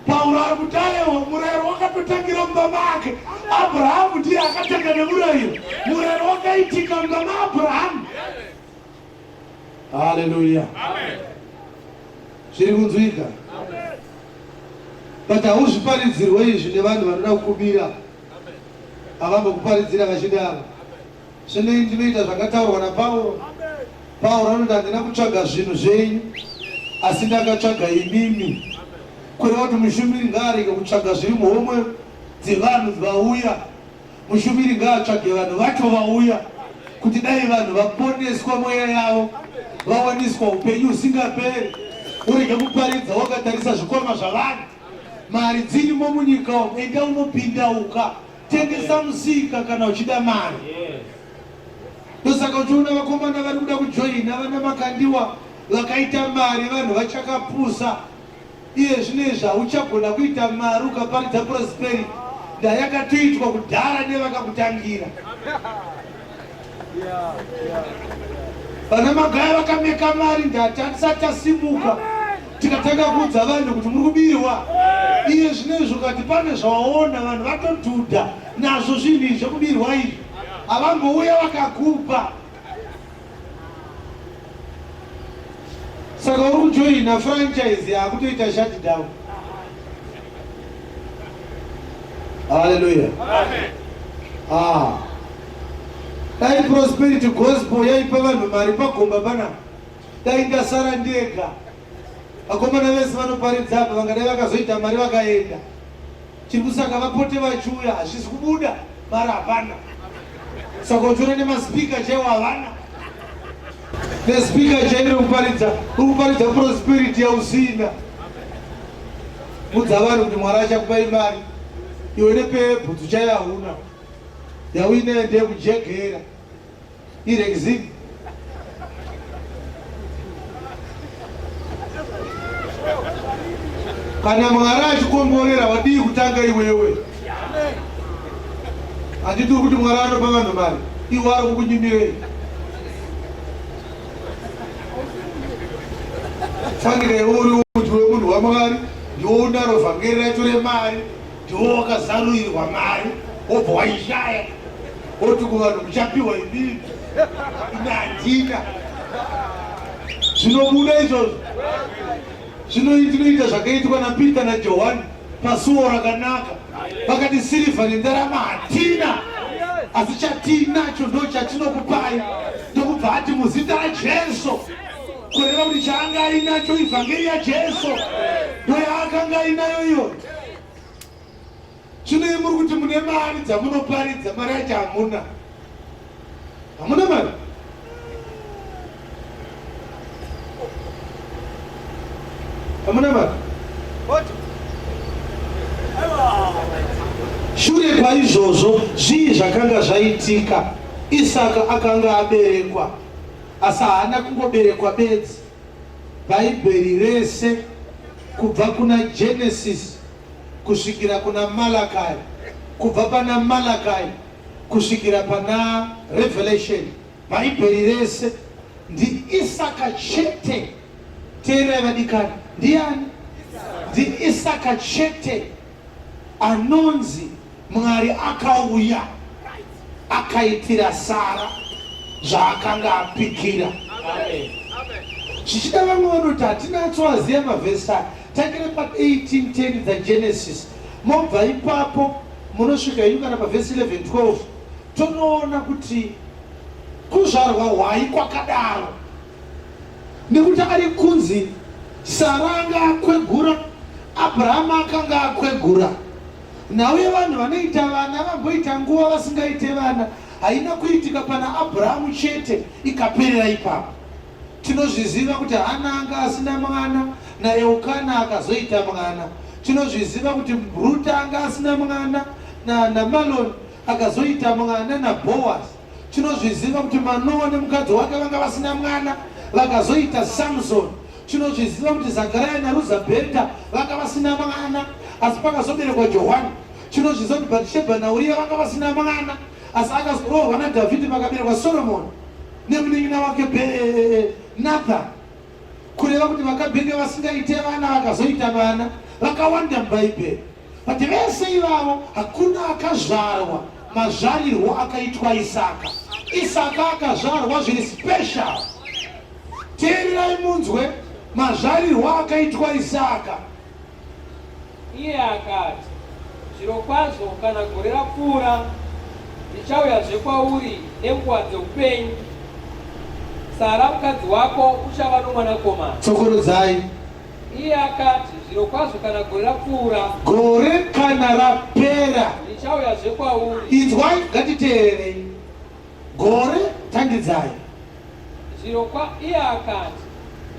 [SPEAKER 1] Pauro ari kuti ayewa, murayiro wakatotangira mumba make. Abrahamu ndiye akatanga nemurayiro. Murayiro wakaitika mumba maAbrahamu. Haleluya. Zviri kunzwika? But hauzviparidzirwe izvi nevanhu vanoda kukubira. Havambokuparidzira vachidaro. Zvino ini ndinoita zvakataurwa naPauro. Pauro anoti handina kutsvaga zvinhu zvenyu, asi ndakatsvaga imimi. Kureva kuti mushumiri ngaarege kutsvaga zviri muhomwe dzevanhu vauya. Mushumiri ngaatsvage vanhu vacho vauya, kuti dai vanhu vaponeswa mweya yavo, vawaniswa upenyu husingaperi. Urege kuparidza wakatarisa zvikwama zvavanhu. Mari dzirimo munyika umu, enda unopindauka. Tengesa musika kana uchida mari. Ndosaka uchiona vakomana vari kuda kujoina vana Makandiwa vakaita mari vanhu vachakapusa. Iye zvino izvi hauchagona kuita mari ukaparidza prosperity ndayakatoitwa kudhara nevakakutangira. Vana Magaya vakameka mari ndati hatisati tasimuka tikatanga kuudza vanhu kuti muri kubirwa. Iye zvino izvi ukati pane zvawaona vanhu vatodhudha nazvo zvinhu izvi zvekubirwa izvi havambouya vakakupa. Saka uri kujoina franchise yakutoita shutdown. Hallelujah. Amen. Ah. Dai prosperity gospel yaipa vanhu mari pagomba panapa. Dai ndasara ndega. Vakomana vese vanoparidza apa vangadai vakazoita mari vakaenda. Chiri kusaka vapote vachiuya hazvisi kubuda mari hapana. Saka uchiona nemaspika chaiwo havana. Nespika chairo kuparidza, uri kuparidza prosperity yausina. Udza vanhu kuti Mwari achakupai mari. Iwe nepebhutsu chaiyo hauna. Yauinayo ndeyekujegera. Irexin. Kana Mwari achikomborera wadii kutanga iwewe? Handiti uri kuti Mwari anopa vanhu mari, iwe ari kukunyimirei? Fanika iwe uri kuti wemunhu waMwari, ndiwe unaro vhangeri racho remari, ndiwe wakazarurirwa mari, wobva waishaya, woti kuvanhu muchapiwa imimi, ini handina. Zvinobuda izvozvo. Zvino tinoita zvakaitwa naPita naJohani pasuo rakanaka. Vakati sirivha nendarama hatina, asi chatiinacho ndo chatinokupai. Ndokubva ati muzita raJesu, kureva kuti chaanga ainacho ivhangeri yaJesu, ndo yaakanga ainayo iyoyo. Zvino imi muri kuti mune mari dzamunoparidza, mari yacho hamuna. Hamuna mari. Hamuna mari. Shure kwaizvozvo zvii zvakanga zvaitika? Isaka akanga aberekwa, asi haana kungoberekwa bedzi. Bhaibheri rese kubva kuna Genesis kusvikira kuna Malakai, kubva pana Malakai kusvikira pana Revelation, Bhaibheri rese ndiIsaka chete. Teererai vadikani, ndiani? NdiIsaka chete anonzi Mwari akauya akaitira Sara zvaakanga apikira. Zvichida vamwe vanoti hatinatsoaziva mavhesi aya. Tangire pa 18:10 dzaGenesis, mobva ipapo munosvika henyu kana pavhesi 11 12, tonoona kuti kuzvarwa hwai kwakadaro. Nekuti ari kunzi Sara anga akwegura, Abrahama akanga akwegura. Nhau yevanhu vanoita vana vamboita nguva vasingaite vana haina kuitika pana Abrahamu chete ikaperera ipapo. Tinozviziva kuti Hana anga asina mwana naEukana akazoita mwana. Tinozviziva kuti Ruta anga asina mwana naMaloni akazoita mwana naBhoazi. Tinozviziva kuti Manoa nemukadzi wake vanga vasina mwana vakazoita Samsoni. Tinozviziva kuti Zakaria naRuzabheta vanga vasina mwana asi pakazoberekwa Johani. Tinozviziva kuti Bhatishebha naUriya vanga vasina mwana asi akazoroorwa naDhavhidhi pakaberekwa Soromoni nemunin'ina wake Nathan. Kureva kuti vakabhenge vasingaite vana vakazoita vana vakawanda muBhaibheri. But vese ivavo hakuna akazvarwa mazvarirwo akaitwa Isaka. Isaka akazvarwa zviri special. Teererai munzwe mazvarirwo akaitwa Isaka.
[SPEAKER 2] Iye akati, Zvirokwazvo kana gore rapfuura, ndichauyazve kwauri nenguva dzeupenyu, Sara mukadzi wako uchava nomwanakomana.
[SPEAKER 1] Tsokorodzai.
[SPEAKER 2] Iye akati, Zvirokwazvo kana gore rapfuura,
[SPEAKER 1] Gore kana rapera,
[SPEAKER 2] ndichauyazve kwauri.
[SPEAKER 1] Inzwai, ngatiteererei. Gore, tangidzai.
[SPEAKER 2] Zvirokwa, iye akati,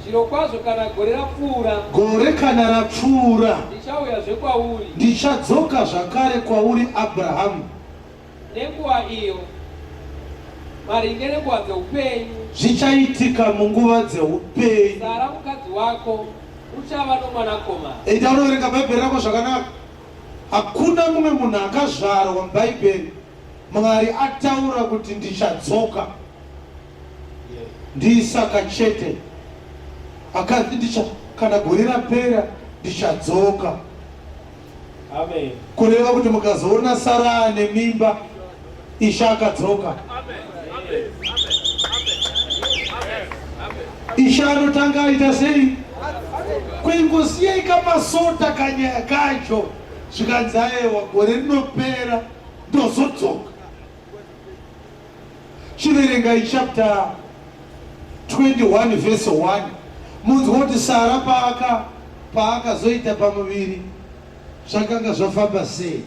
[SPEAKER 2] Zvirokwazvo kana gore rapfuura,
[SPEAKER 1] Gore kana rapfuura,
[SPEAKER 2] ndichauyazve kwauri.
[SPEAKER 1] Ndichadzoka zvakare kwauri, Abrahamu.
[SPEAKER 2] Nenguva iyo, maringe nenguva dzeupenyu.
[SPEAKER 1] Zvichaitika munguva dzeupenyu.
[SPEAKER 2] Sara mukadzi wako uchava nomwanakomana.
[SPEAKER 1] Ita unoverenga Bhaibheri rako zvakanaka. Hakuna mumwe munhu akazvarwa muBhaibheri Mwari ataura kuti ndichadzoka. NdiIsaka chete akanzi ndicha kana gore rapera ndichadzoka.
[SPEAKER 2] Amen.
[SPEAKER 1] Kureva kuti mukazoona Sara ane mimba, Ishe akadzoka. Ishe anotanga aita sei? Kuingosiyai kamasota kanyaya kacho zvikanzi ayewa gore rinopera ndozodzoka. Chiverengai chapter 21 verse 1 munzwe kuti Sara paaka paakazoita pamuviri zvakanga zvafamba sei.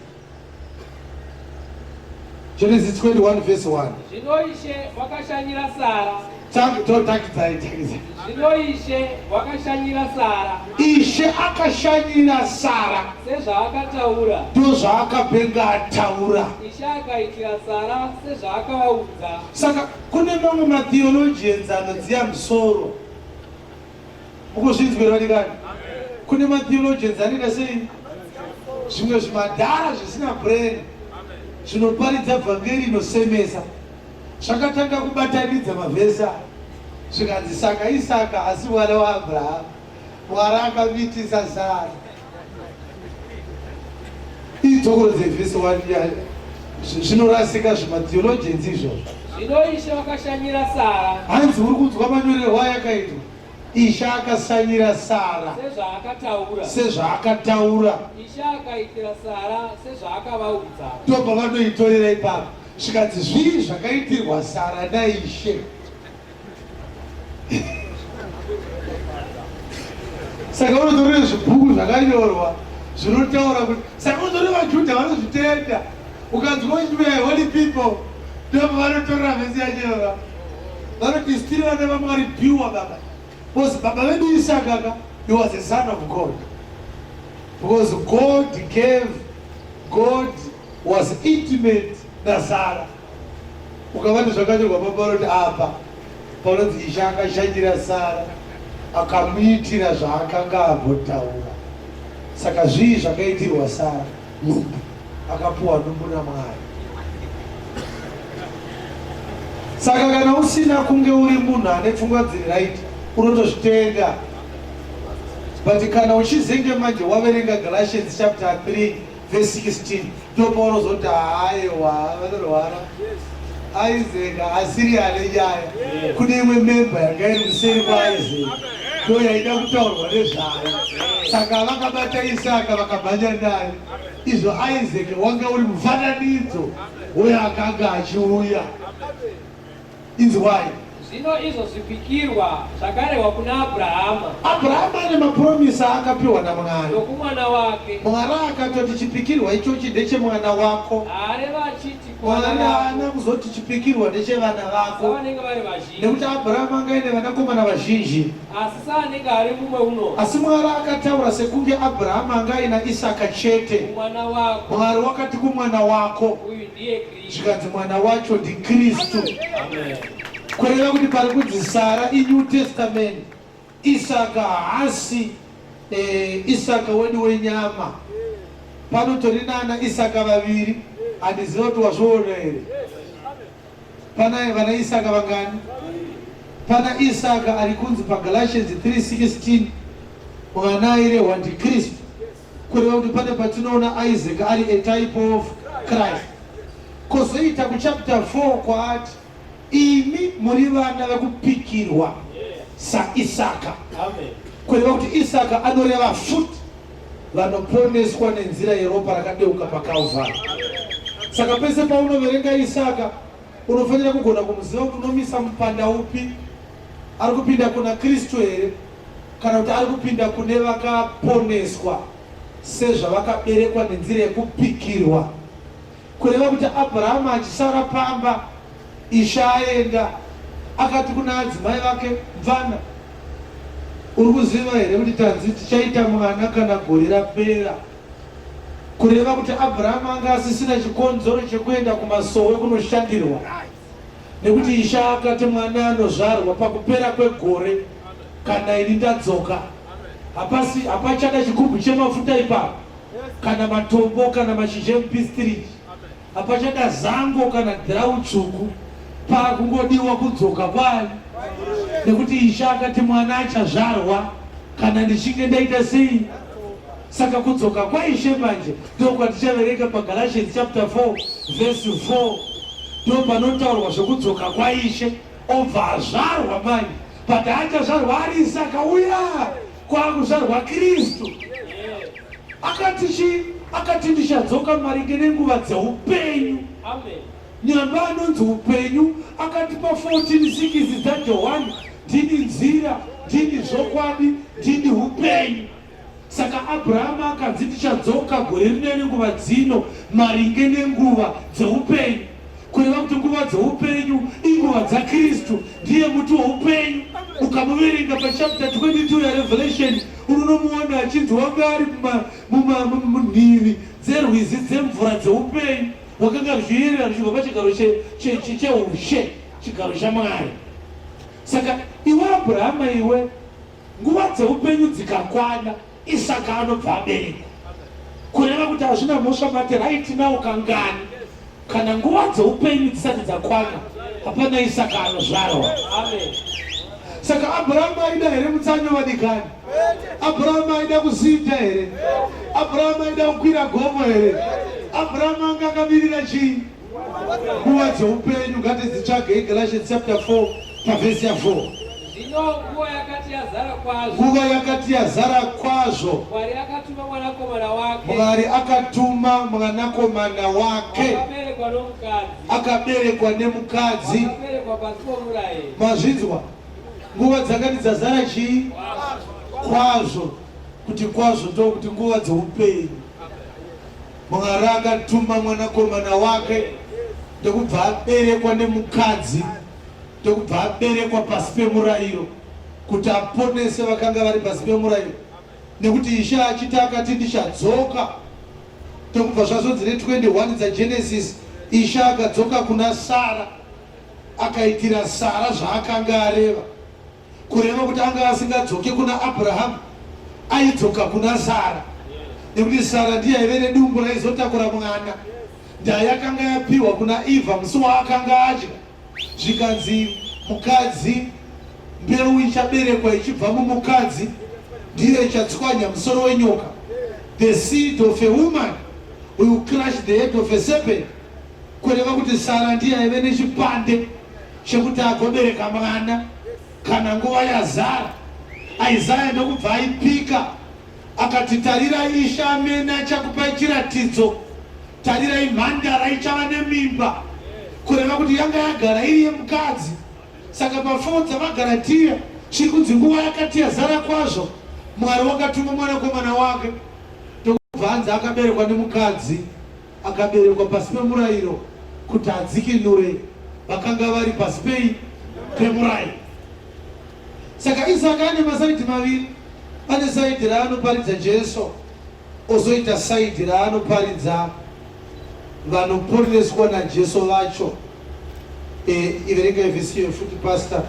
[SPEAKER 1] Genesis 21 verse 1.
[SPEAKER 2] Zvino Ishe wakashanyira Sara.
[SPEAKER 1] Takidzai, takidzai.
[SPEAKER 2] Zvino Ishe wakashanyira Sara.
[SPEAKER 1] Ishe akashanyira Sara.
[SPEAKER 2] Sezvaakataura.
[SPEAKER 1] Ndozvaakapenga ataura.
[SPEAKER 2] Ishe akaitira Sara sezvaakavaudza.
[SPEAKER 1] Saka kune mamwe matheologians anodziya musoro. Mukuzvinzwira vadikani? Kune matheologians anoita sei? Zvimwe zvimadhara zvisina brain zvinoparidza vhangeri inosemesa zvakatanga kubatanidza mavhesi aya zvikanzi saka Isaka asi mwana waAbrahama. Mwari akamitisa Sara. Idzokorodze vhesi 1 zvinorasika zvimatheologians izvozvo.
[SPEAKER 2] Zvino Ishe wakashanyira Sara.
[SPEAKER 1] Hanzi uri kunzwa manyorerwo ayakaitwa. Ishe akashanyira Sara
[SPEAKER 2] sezvaakataura.
[SPEAKER 1] Sezvaakataura.
[SPEAKER 2] Ishe akaitira Sara sezvaakavaudza.
[SPEAKER 1] Ndobva vanoitorera ipapo. Zvikanzi zvii zvakaitirwa Sara naIshe? Saka unotorere zvibhuku zvakanyorwa zvinotaura kuti saka unotorere vaJudha vanozvitenda. Ukanzwa uchiti we are holy people ndobva vanotorera vhesi yacho baba. Vanoti isu tiri vana vaMwari pure baba. Because baba vedu Isaka ka he was a son of God. Because God gave, God was intimate naSara. Ukavati zvakanyorwa papa vanoti apa panonzi Ishe akashanyira Sara akamuitira zvaakanga ambotaura. Saka zvii zvakaitirwa Sara? Nhumbu. Akapuwa nhumbu naMwari. Saka kana usina kunge uri munhu ane pfungwa dziri right unotozvitenda. But kana uchizenge manje waverenga Galatians chapter 3 verse 16 ndopaunozoti haiwa vanorwara Isaac asiri ane nyaya kune imwe memba yanga iri kuseri kwaIsaac ndo yaida kutaurwa nezvayo saka vakabata Isaka vakamhanya naye izvo Isaac wanga uri mufananidzo weakanga achiuya Inzwai.
[SPEAKER 2] Zvino izvo zvipikirwa zvakarehwa kuna Abrahama.
[SPEAKER 1] Abrahama ane mapromisi aakapiwa naMwari.
[SPEAKER 2] Nokumwana wake.
[SPEAKER 1] Mwari akatoti chipikirwa ichochi ndechemwana wako.
[SPEAKER 2] Haareva achiti kuvana
[SPEAKER 1] Mwari
[SPEAKER 2] vako.
[SPEAKER 1] haana kuzoti chipikirwa ndechevana vako.
[SPEAKER 2] Savanenge vari vazhinji.
[SPEAKER 1] Nekuti Abrahama anga aine vanakomana vazhinji.
[SPEAKER 2] Asi saanenge ari mumwe unoti.
[SPEAKER 1] Asi Mwari akataura sekunge Abrahama anga aina Isaka chete.
[SPEAKER 2] Kumwana wako.
[SPEAKER 1] Mwari wakati kumwana wako.
[SPEAKER 2] Uyu ndiye Kristu.
[SPEAKER 1] Zvikanzi mwana wacho ndiKristu. Kureva kuti pari kunzi Sara iNew Testament, Isaka haasi eh, Isaka wedu wenyama. Panotori nana Isaka vaviri, handiziva kuti wazviona here? Pana vana Isaka vangani? Pana Isaka ari kunzi paGalatians 3:16 mwana airehwa ndiKristu. Kureva kuti pane patinoona Isaac ari a type of Christ. Kozoita kuchapter 4 kwaati imi muri vana vekupikirwa saIsaka. Kureva kuti Isaka anoreva futi vanoponeswa nenzira yeropa rakadeuka paCalvary. Saka pese paunoverenga Isaka unofanira kugona kumuziva kuti unomisa mupanda upi. Ari kupinda kuna Kristu here kana kuti ari kupinda kune vakaponeswa sezvavakaberekwa nenzira yekupikirwa? Kureva kuti Abrahama achisara pamba, Ishe aenda, akati kuna adzimai vake, Mvana, uri kuziva here kuti tanzi tichaita mwana kana gore rapera? Kureva kuti Abrahama anga asisina chikonzero chekuenda kumasowe kunoshandirwa. Nekuti Ishe akati mwana anozvarwa pakupera kwegore kana ini ndadzoka. Hapasi hapachada chigubhu chemafuta ipapo kana matombo kana mashizha emupistiriji. Hapachada zango kana dhirau tsvuku. Pakungodiwa kudzoka kwani? Nekuti Ishe akati mwana achazvarwa kana ndichinge ndaita sei? Saka kudzoka kwaIshe manje ndokwatichaverenga paGalatians chapter 4 verse 4 ndopanotaurwa zvekudzoka kwaIshe obva azvarwa manje but haachazvarwa ari Isaka uya kwakuzvarwa Kristu akati chi akati ndichadzoka maringe nenguva dzeupenyu nyamba anonzi upenyu akatipa 14 6 dzaJohani ndini nzira ndini zvokwadi ndini upenyu Saka Abrahama akanzi ndichadzoka gore rino nenguva dzino maringe nenguva dzeupenyu. Kureva kuti nguva dzeupenyu inguva dzaKristu, ndiye muti weupenyu. Ukamuverenga pachapter 22 yaRevelation unonomuona achinzi wanga ari munhivi dzerwizi dzemvura dzeupenyu wakanga ruchiyerera ruchibva pachigaro cheushe, chigaro chaMwari. Saka iwe Abrahama iwe nguva dzeupenyu dzikakwana.
[SPEAKER 3] dzakwana, Isaka anobva aberekwa. Kureva kuti hazvina mhosva mati right now kangani, kana nguva dzeupenyu dzisati dzakwana, hapana Isaka anozvarwa. Saka Abrahamu aida here mutsanyo vadikani? Abrahamu aida kuzinja here? Abrahamu aida kukwira gomo here? Abrahamu anga akamirira chii? Nguva dzeupenyu ngatidzitsvagei Galatians chapter 4 pavhesi ya 4.
[SPEAKER 2] Zvino nguva yakati yazara kwazvo,
[SPEAKER 3] Nguva yakati yazara kwazvo,
[SPEAKER 2] Mwari akatuma mwanakomana wake,
[SPEAKER 3] Mwari akatuma mwanakomana wake
[SPEAKER 2] wakaberekwa nomukadzi,
[SPEAKER 3] akaberekwa nemukadzi.
[SPEAKER 2] wakaberekwa pasi pomurayiro.
[SPEAKER 3] Mazvinzwa? Nguva dzakati dzazara chii? Kwazvo. Kuti kwazvo ndokuti nguva dzeupenyu. Mwari akatuma mwanakomana wake ndokubva aberekwa nemukadzi ndokubva aberekwa pasi pemurayiro kuti aponese vakanga vari pasi pemurayiro nekuti Ishe achiti akati ndichadzoka ndokubva zvazonzi ne21 dzaGenesis Ishe akadzoka kuna Sara akaitira Sara zvaakanga areva. Kureva kuti anga asingadzoke kuna Abrahamu, aidzoka kuna Sara, nekuti Sara ndiye aive nedumbu raizotakura mwana. Ndaa yakanga yapiwa kuna Eva musi waakanga adya, zvikanzi mukadzi, mbeu ichaberekwa ichibva mumukadzi ndiyo ichatswanya musoro wenyoka. The seed of a woman will crush the head of a serpent. Kureva kuti Sara ndiye aive nechipande chekuti agobereka mwana kana nguva yazara. Isaya ndokubva aipika akati, Tarirai, Ishe amene achakupai chiratidzo, tarirai, mhandara ichava nemimba. Kureva kuti yanga yagara iri yemukadzi. Saka pafoo dzavaGaratiya chiri kunzi nguva yakati yazara kwazvo, Mwari wakatuma mwanakomana wake ndokubva anzi akaberekwa nemukadzi. Akaberekwa pasi pemurayiro kuti adzikinure vakanga vari pasi pei? Pemurayiro. Saka Isaka ane masaidhi maviri. Ane saidhi raanoparidza Jesu, ozoita saidhi raanoparidza vanoponeswa naJesu vacho. E, iverengai vhesi iyoyo futi pastor.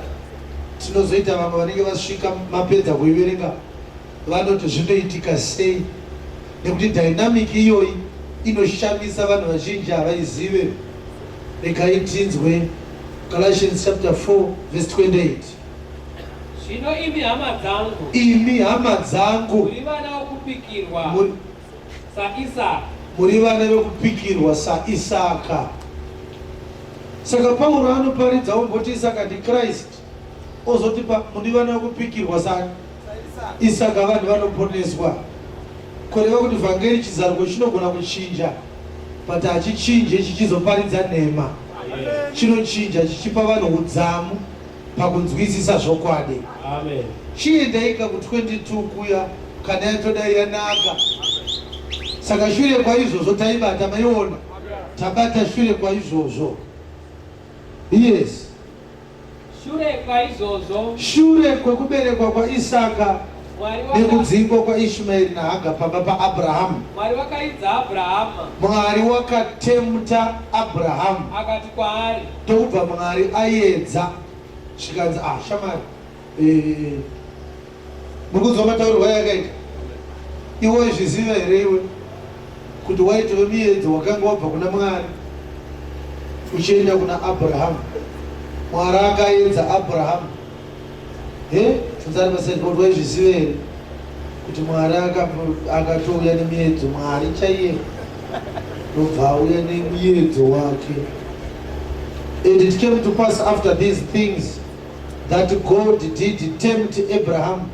[SPEAKER 3] Tinozoita vamwe vanenge vasvika mapedza kuiverenga vanoti zvinoitika sei nekuti dynamic iyoyi inoshamisa vanhu vazhinji havaizive. Regai tinzwe Galatians chapter 4 verse 28.
[SPEAKER 2] Zvino imi hama dzangu,
[SPEAKER 3] Imi hama dzangu,
[SPEAKER 2] muri vana vokupikirwa saIsaka.
[SPEAKER 3] Muri vana vekupikirwa saIsaka. Saka Pauro anoparidza omboti Isaka ndiChrist, ozoti muri vana vekupikirwa sa Isaka vanhu vanoponeswa. Kureva kuti vhangeri chizaruko chinogona kuchinja but hachichinje chichizoparidza nhema. Chinochinja chichipa vanhu udzamu pakunzwisisa zvokwadi.
[SPEAKER 2] Amen.
[SPEAKER 3] Chiendaika ku 22 kuya kana yatodai yanaka. Saka shure kwaizvozvo taibata maiona tabata shure kwaizvozvo. Yes.
[SPEAKER 2] Shure kwaizvozvo,
[SPEAKER 3] Shure kwekuberekwa kwaIsaka nekudzingwa kwaIshmaeri naHaga pamba paAbrahamu,
[SPEAKER 2] Mwari wakaidza Abrahama.
[SPEAKER 3] Mwari wakatemta Abrahamu.
[SPEAKER 2] Akati kwaari.
[SPEAKER 3] Ndokubva Mwari ayedza, zvikanzi, ah, shamwari, eh, Muri kunzwa mataurirwo ayakaita? Iwe waizviziva here iwe kuti waitove muyedzo wakanga wabva kuna Mwari uchienda kuna Abrahamu? Mwari akaedza Abrahamu. He, bvunzani paside kuti waizviziva here kuti Mwari akatouya nemuyedzo, Mwari chaiye ndobva auya nemuyedzo wake. And it came to pass after these things that God did tempt Abraham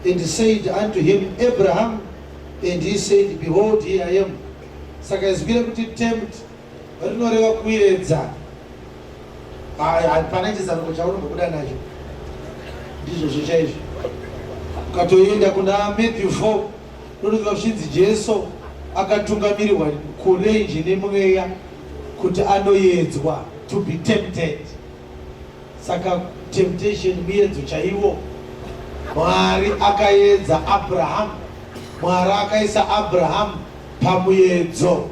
[SPEAKER 3] and said unto him, Abraham, and he said, Behold, here I am. Saka izwi rekuti tempt rinoreva kuedza. Hapana chizaruko chaunombobuda nacho. Ndizvozvo chaizvo. Ukatoenda kuna Matthew 4 unonzwa zvichinzi Jesu akatungamirirwa kurenje nemweya kuti anoyedzwa to be tempted. Saka temptation muyedzo chaiwo. Mwari akaedza Abraham. Mwari akaisa Abraham pamuyedzo.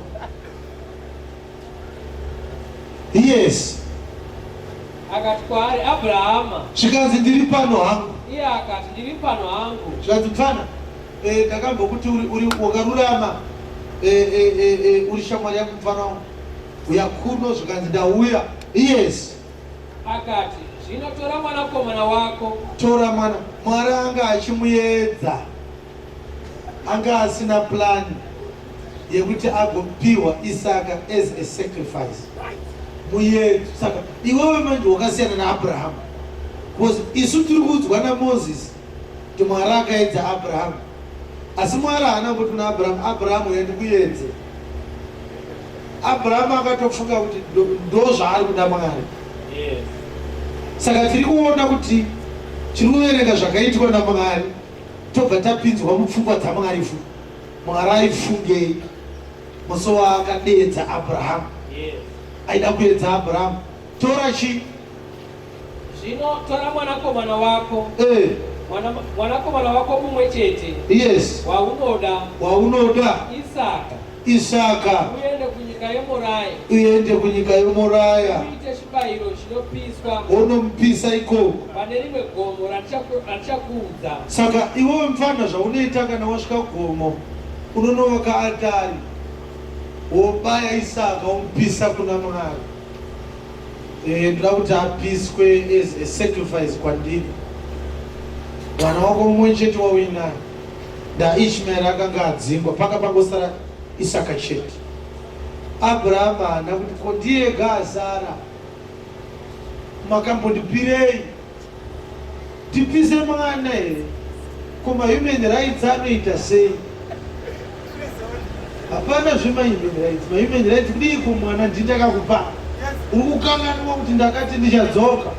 [SPEAKER 3] Yes.
[SPEAKER 2] Akati kwaari, Abrahama.
[SPEAKER 3] Zvikanzi ndiri pano hangu.
[SPEAKER 2] Iye akati, ndiri pano hangu.
[SPEAKER 3] Zvikanzi mfana, Eh, ndakambokuti uri, uri wakarurama eh, eh, eh, eh, uri shamwari yangu mufana wangu uya kuno zvikanzi ndauya yes
[SPEAKER 2] Akati, Zvino tora mwanakomana wako.
[SPEAKER 3] Tora mwana. Mwari anga achimuedza. Anga asina plan yekuti agopiwa Isaka as a sacrifice. Muyedzo. Saka iwewe manje wakasiyana naAbraham. Because isu tiri kuudzwa naMoses kuti Mwari akaedza Abraham. Asi Mwari haana kuti kuna Abraham, Abraham uya ndikuedze. Abraham akatofunga kuti ndo zvaari kuda Mwari.
[SPEAKER 2] Yes.
[SPEAKER 3] Saka tiri kuona kuti tiri kuverenga zvakaitwa naMwari tobva tapinzwa mupfungwa dzaMwari fu. Mwari aifungei musi waakadeedza Abraham?
[SPEAKER 2] Yes.
[SPEAKER 3] Aida kuedza Abraham. Tora chi
[SPEAKER 2] Zvino tora mwanakomana wako.
[SPEAKER 3] Eh.
[SPEAKER 2] Mwana, mwanakomana wako mumwe chete.
[SPEAKER 3] Yes.
[SPEAKER 2] Waunoda.
[SPEAKER 3] Waunoda.
[SPEAKER 2] Isaka.
[SPEAKER 3] Isaka.
[SPEAKER 2] Uende kunyika yeMoraya.
[SPEAKER 3] Uende kunyika yeMoraya.
[SPEAKER 2] Uite chibayiro chinopiswa.
[SPEAKER 3] Wonomupisa ikoko.
[SPEAKER 2] Pane rimwe gomo randichakuudza.
[SPEAKER 3] Saka iwewe mfana zvaunoita kana wasvika gomo unonovaka atari wobaya Isaka womupisa kuna Mwari. Eh, ndoda kuti apiswe as a sacrifice kwandiri. Mwana wako mumwe chete wauinaye ndaIshmaeri akanga adzingwa, panga pangosara Isaka chete. Abrahama haana kuti ko ndiye ega asara, makambondipirei Tipise mwana here? Ko mahuman rights anoita sei? Hapana zvemahuman rights. Mahuman rights kudiiko mwana ndindakakupa. Uri kukanganwa kuti ndakati ndichadzoka.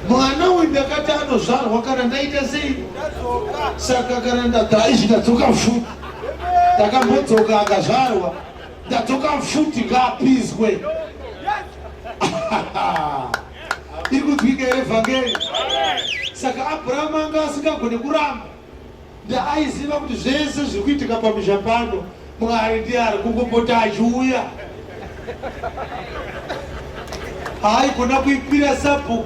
[SPEAKER 3] Mwana uyu ndakati anozvarwa kana ndaita sei? Saka kana ndadai ndadzoka futi. Ndakambodzoka akazvarwa. Ndadzoka futi ngaapiswe. Iri kunzwika here vhangeri? Saka Abrahamu anga asingagone kuramba. Ndaaiziva kuti zvese zviri kuitika pamusha pano Mwari ndiye ari kungopota achiuya. Haaigona kuipira sabhuku.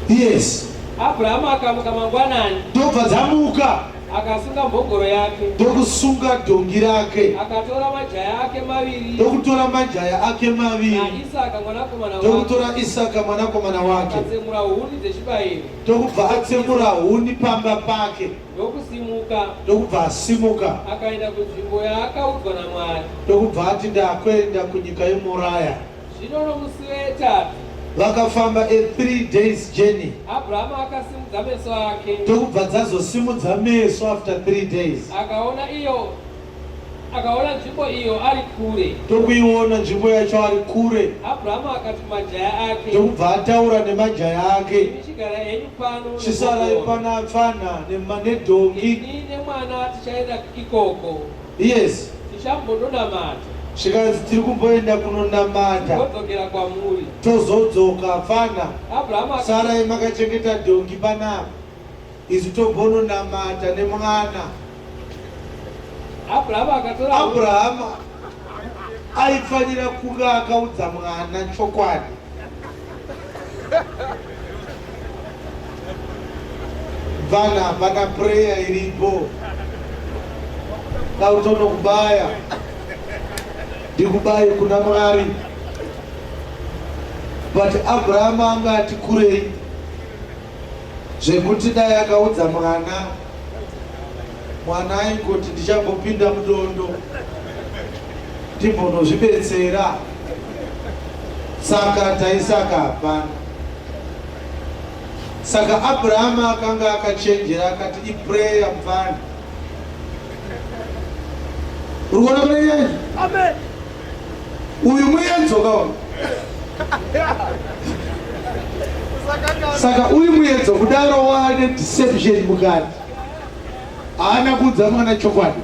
[SPEAKER 3] Yes.
[SPEAKER 2] Abrahamu akamuka mangwanani.
[SPEAKER 3] Ndobva dzamuka.
[SPEAKER 2] Akasunga mbongoro yake.
[SPEAKER 3] Ndokusunga dhongi rake.
[SPEAKER 2] Akatora majaya ake maviri.
[SPEAKER 3] Ndokutora majaya ake maviri.
[SPEAKER 2] NaIsaka mwanakomana wake.
[SPEAKER 3] Ndokutora Isaka mwanakomana wake.
[SPEAKER 2] Akatsemura huni dzechibayiro.
[SPEAKER 3] Ndokubva atsemura huni pamba pake.
[SPEAKER 2] Ndokusimuka.
[SPEAKER 3] Ndokubva asimuka.
[SPEAKER 2] Akaenda kunzvimbo yaakaudzwa naMwari.
[SPEAKER 3] Ndokubva ati ndakuenda kunyika yeMoraya.
[SPEAKER 2] Zvino nomusi wetatu.
[SPEAKER 3] Vakafamba a 3 days journey.
[SPEAKER 2] Abrahamu akasimudza meso ake.
[SPEAKER 3] Ndokubva dzazosimudza meso after 3 days.
[SPEAKER 2] Akaona iyo akaona nzvimbo iyo ari kure.
[SPEAKER 3] Ndokuiona nzvimbo yacho ari kure.
[SPEAKER 2] Abrahamu akati kumajaya ake.
[SPEAKER 3] Ndokubva ataura nemajaya ake.
[SPEAKER 2] Imi chigarai henyu pano.
[SPEAKER 3] Chisarai pano apfana nedhongi.
[SPEAKER 2] Ini nemwana tichaenda ikoko.
[SPEAKER 3] Yes.
[SPEAKER 2] Tichambondonamata.
[SPEAKER 3] Zvikanzi tiri kumboenda kunonamata.
[SPEAKER 2] Todzokera kwamuri.
[SPEAKER 3] Tozodzoka fana.
[SPEAKER 2] Abraham
[SPEAKER 3] Sarai makachengeta dhongi panapa. Isu tombononamata nemwana.
[SPEAKER 2] Abraham akatora
[SPEAKER 3] Abraham aifanira kunge akaudza mwana chokwadi. Mfana hapana prayer iripo. Dautonokubaya. Ndikubaye kuna Mwari. But Abraham anga ati kurei zvekuti dai akaudza mwana mwana aingoti ndichambopinda mudondo ndimbonozvibetsera saka taisaka hapana saka abrahama akanga akachenjera akati iprayer mfana uri kuona pane nyaya uyu muedzo kaona saka uyu muedzo kudaro waane deception mukati haana kuudza mwana chokwadi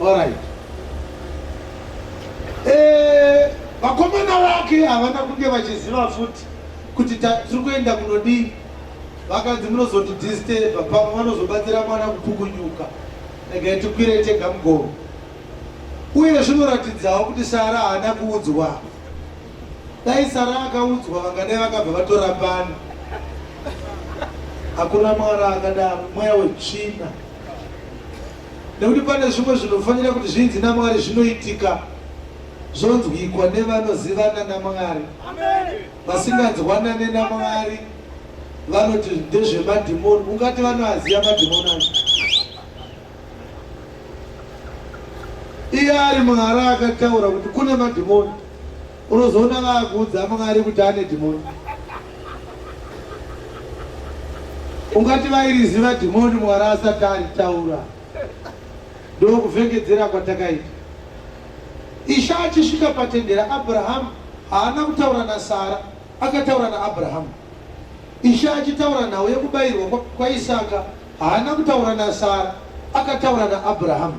[SPEAKER 3] alright eh, vakomana vake havana kunge vachiziva futi kuti tiri kuenda kunodii vakanzi munozotidisturba pamwe vanozobatsira mwana kupukunyuka regai tikwire tega mugomo Uye zvinoratidzawo kuti Sara haana kuudzwa. Dai Sara akaudzwa vangadai vakabva vatorambana. Hakuna Mwari akadaro, mweya wetsvina. Nekuti pane zvimwe zvinofanira kuti zvinzi naMwari zvinoitika zvonzwikwa nevanozivana naMwari. Vasinganzwanane naMwari vanoti ndezvemadhimoni. Ungati vanoaziva madhimoni acho? Iye ari Mwari akataura kuti kune madhimoni. Unozoona vakuudza Mwari kuti ane dhimoni. Ungati vairiziva dhimoni Mwari asati aritaura. Ndokuvhengedzera kwatakaita. Ishe achisvika patende raAbrahamu haana kutaura naSara, akataura naAbrahamu. Ishe achitaura nhau yekubayirwa kwaIsaka haana kutaura naSara, akataura naAbrahamu.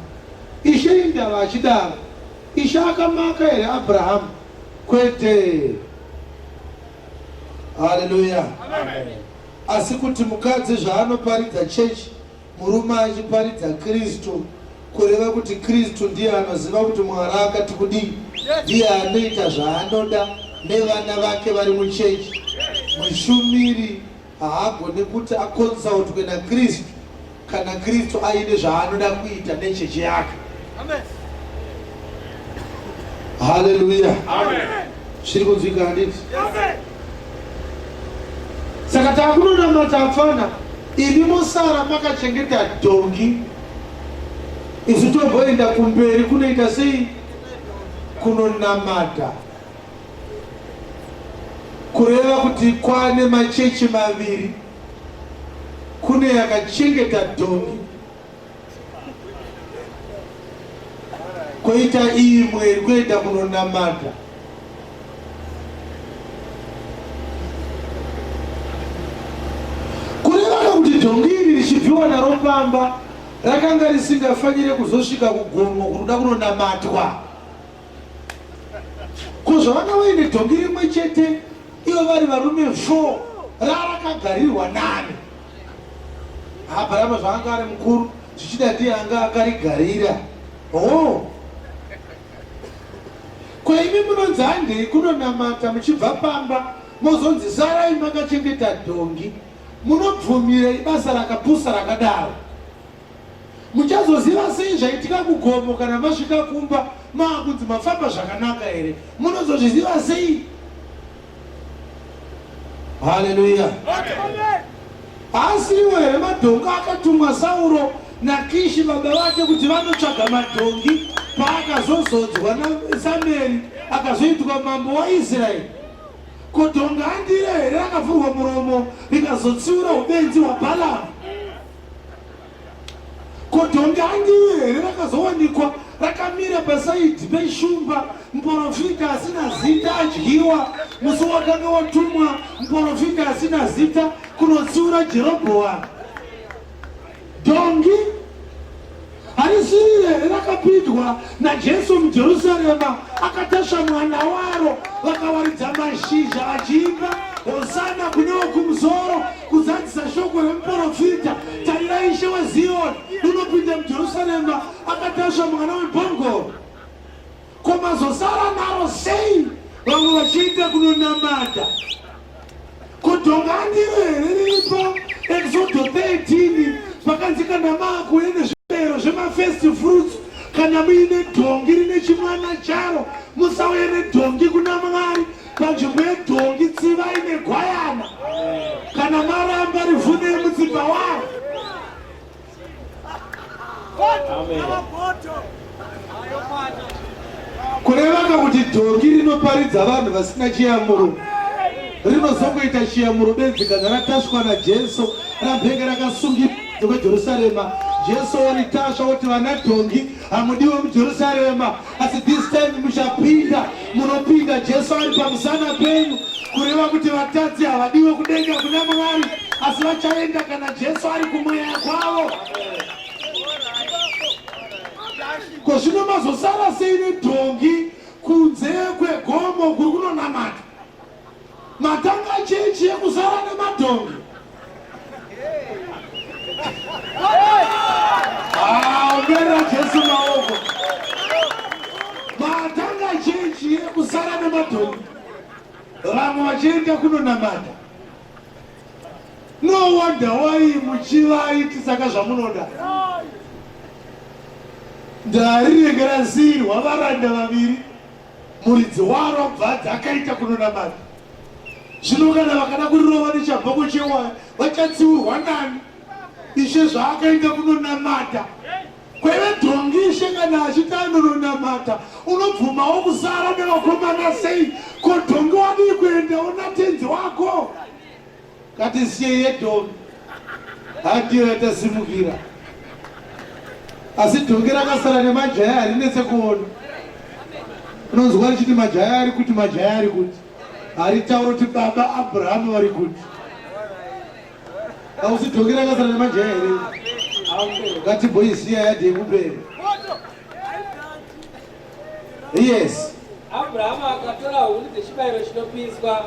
[SPEAKER 3] Ishe indava achidaro? Ishe akamaka here Abrahamu? Kwete. Haleluya. Asi kuti mukadzi zvaanoparidza chechi, murume achiparidza Kristu, kureva kuti Kristu ndiye anoziva kuti Mwari akati kudii, ndiye anoita zvaanoda nevana vake vari muchechi. Mushumiri haagone kuti akonsautwe naKristu kana Kristu aine zvaanoda kuita nechechi yake. Haleluya. Zviri kunzwika handiti? Saka takunonamata apfana, imi mosara makachengeta dhongi, isu tomboenda kumberi kunoita sei? Kunonamata. Kureva kuti kwane machechi maviri, kune yakachengeta dhongi koita imwe iri kuenda kunonamata. Kureva kuti dhongi iri richibviwa naro pamba rakanga risingafanire kuzosvika kugomo kunoda kunonamatwa. Ko zvavanga vaine dhongi rimwe chete ivo vari varume 4 rarakagarirwa nani? Abrahama zvaanga ari mukuru zvichida ndiye anga akarigarira. Oh. Ko imi munonzi handei kunonamata muchibva pamba mozonzi sarai makachengeta dhongi munobvumirei basa rakapusa rakadaro? Muchazoziva sei zvaitika kugomo kana masvika kumba maakunzi mafamba zvakanaka here? Munozozviziva sei? Haleluya! Haasiriwo here madhongi akatumwa Sauro naKishi baba vake kuti vanotsvaga madhongi paakazozodzwa naSamueri akazoitwa mambo waIsraeri? Ko dhongi handiro here rakavhurwa muromo rikazotsiura ubenzi hwaBhalamu? Ko dhongi handiro here rakazowanikwa rakamira pasaidhi peshumba muporofita asina zita adyiwa musi wakanga watumwa muporofita asina zita kunotsiura Jerobhoamu? Dhongi harisiriro here rakapindwa naJesu muJerusarema akatasva mwana waro vakawaridza mashizha vachiimba Hosana kune wokumusoro kuzadzisa shoko remuporofita tarirai Ishe weZiyoni unopinda muJerusarema akatasva mwana wembongoro. Ko mazosara naro sei vamwe vachienda kunonamata? Ko dhonga handiro here riripo Exodo 13 pakanzi kana maakuuya nezvibayiro zvemafirst fruits kana muine dhongi rine chimwana charo musauye nedhongi kuna Mwari panzvimbo yedhongi tsivai negwayana kana maramba rivhunei mutsipa waro. Kurevaka kuti dhongi rinoparidza vanhu vasina chiyamuro rinozongoita chiyamuro benzi kana ratasvwa naJesu rambenge rakasungirwa kweJerusarema. Jesu oritasva oti vana dhongi hamudiwe muJerusarema, asi this time muchapinda, munopinda Jesu ari pamusana penyu. Kureva kuti vatadzi havadiwe kudenga kuna Mwari, asi vachaenda kana Jesu ari kumweya kwavo. Ko zvino mazosara sei nedhongi kunze kwegomo kuri kunonamata? Matanga chechi yekusara nemadhongi. Ah, ombera Jesu maoko. Matanga chechi yekusara nemadhongi. Vamwe vachienda kunonamata. No wonder why muchivaitisa zvamunoda. Ndarirege rasiyirwa varanda vaviri, muridzi waro bva dzakaita kunonamata. Zvino kana vakada kurirova nechabhoko chewaya, vachatsiurwa nani? Ishe zvaakaita kunonamata kwaive dhongi. Ishe kana achiti anononamata, unobvumawo kusara nevakomana sei? Ko dhongi wadii kuendawo natenzi wako? Ngatisiye yedhongi, handiyo yatasimukira. Asi dhongi rakasara nemajaya harinetse kuona. Unonzwa richiti majaya ari kuti, majaya ari kuti, haritaura kuti baba Abrahamu vari kuti. Hausi dhongi rakasara nemajaya here? Ngatibhoisiya yadhi yekumberi. Yes.
[SPEAKER 2] Abrahamu akatora huni dzechibayiro chinopiswa.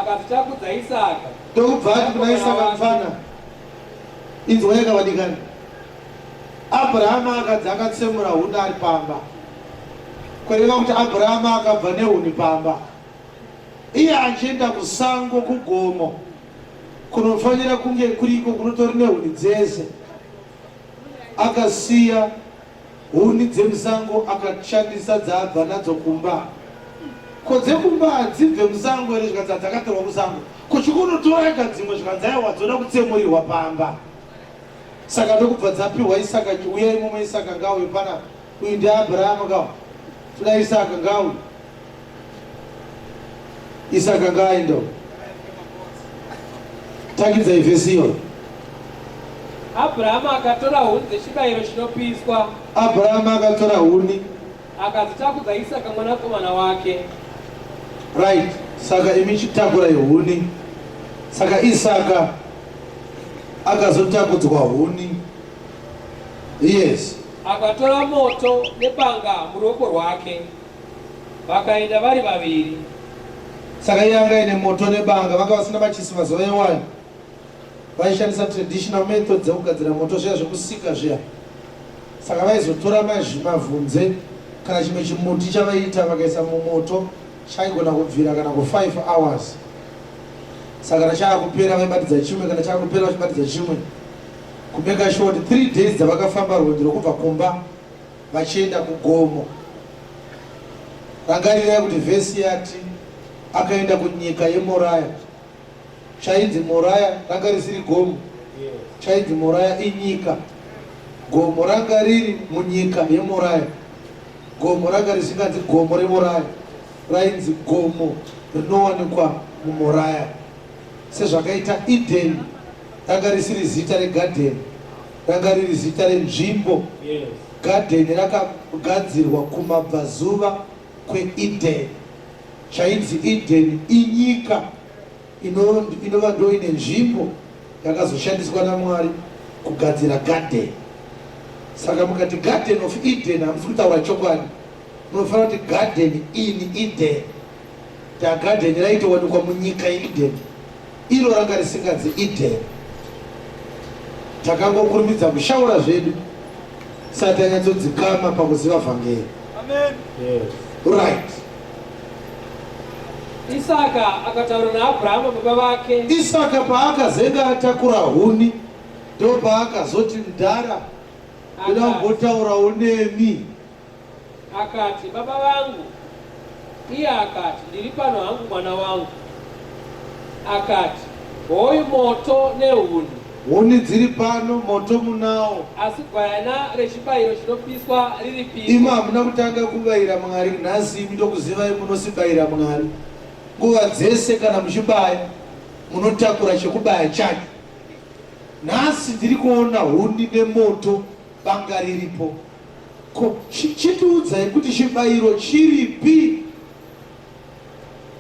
[SPEAKER 2] Akadzitakudza Isaka.
[SPEAKER 3] Ndokubva ati kuna Isaka, mufana, inzwa yakavadikana. Abrahamu akadzi akatsemura huni ari pamba. Kureva kuti Abrahamu akabva nehuni pamba. Iye achienda kusango kugomo kunofanira kunge kuriko kunotori nehuni dzese. Akasiya huni dzemusango akashandisa dzaabva nadzo kumba. Ko dzekumba hadzibve musango here? Zvikanzi dzakatorwa musango. Ko chikunotora ega dzimwe? Zvikanzi aiwa, dzoda kutsemurirwa pamba. Saka ndokubva dzapiwa Isaka. Uyai mumwe Isaka ngauye panapa. Uyu ndiAbrahamu kawo. Toda Isaka ngauye. Isaka ngaaende. Tangidzai vhesi iyoyo.
[SPEAKER 2] Abrahamu akatora huni dzechibayiro chinopiswa.
[SPEAKER 3] Abrahamu akatora huni
[SPEAKER 2] akadzitakudza Isaka mwanakomana wake.
[SPEAKER 3] Right, saka imi chitakurai huni. Saka Isaka akazotakudzwa huni. Yes.
[SPEAKER 2] Akatora moto nebanga muruoko rwake, vakaenda vari vaviri.
[SPEAKER 3] Saka iye anga aine moto nebanga. Vanga vasina machisi mazuva iwayo. Vaishandisa traditional method dzekugadzira moto, zviya zvekusika zviya. Saka vaizotora mazvimavhunze kana chimwe chimuti chavaiita, vakaisa mumoto chaigona kubvira kana ku5 hours. Saka kana chaakupera vaibatidza chimwe, kana chaakupera vachibatidza chimwe, kumake sure kuti 3 days dzavakafamba rwendo rwekubva kumba vachienda kugomo. Rangarirai kuti vhesi yati akaenda kunyika yeMoraya. Chainzi Moraya ranga risiri gomo, chainzi Moraya inyika. Gomo ranga riri munyika yeMoraya. Gomo ranga risinganzi gomo reMoraya, rainzi gomo rinowanikwa muMoraya. Sezvakaita Eden ranga risiri zita regadheni, ranga riri zita renzvimbo. Gadheni rakagadzirwa kumabvazuva kweEden. Chainzi Eden inyika inova ndo ine nzvimbo yakazoshandiswa naMwari kugadzira garden. Saka mukati Garden of Eden hamusi kutaura chokwadi. Munofanira kuti Garden in Eden. Tagadheni raitowanikwa munyika yeEden, iro ranga risinganzi Eden. Takangokurumidza kushaura zvedu sati tanyatsodzikama pakuziva vhangeri.
[SPEAKER 1] Amen.
[SPEAKER 3] Yes. Right.
[SPEAKER 2] Isaka akataura naAbhurahama baba vake.
[SPEAKER 3] Isaka paakazenga atakura huni, ndo paakazoti, mudhara, ndoda kumbotaurawo nemi.
[SPEAKER 2] Akati, Baba vangu. Iye akati, Ndiri pano hangu mwana wangu. Akati, Hoyu moto nehuni.
[SPEAKER 3] Huni dziri pano, moto munawo.
[SPEAKER 2] Asi gwayana rechibayiro chinopiswa riri piko?
[SPEAKER 3] Imi hamuna kutanga kubayira Mwari nhasi, imi ndokuzivai munosibayira Mwari. Nguva dzese kana muchibaya, munotakura chekubaya chacho. Nhasi ndiri kuona huni nemoto, banga riripo. Ko chitiudzai kuti chibayiro chiripi?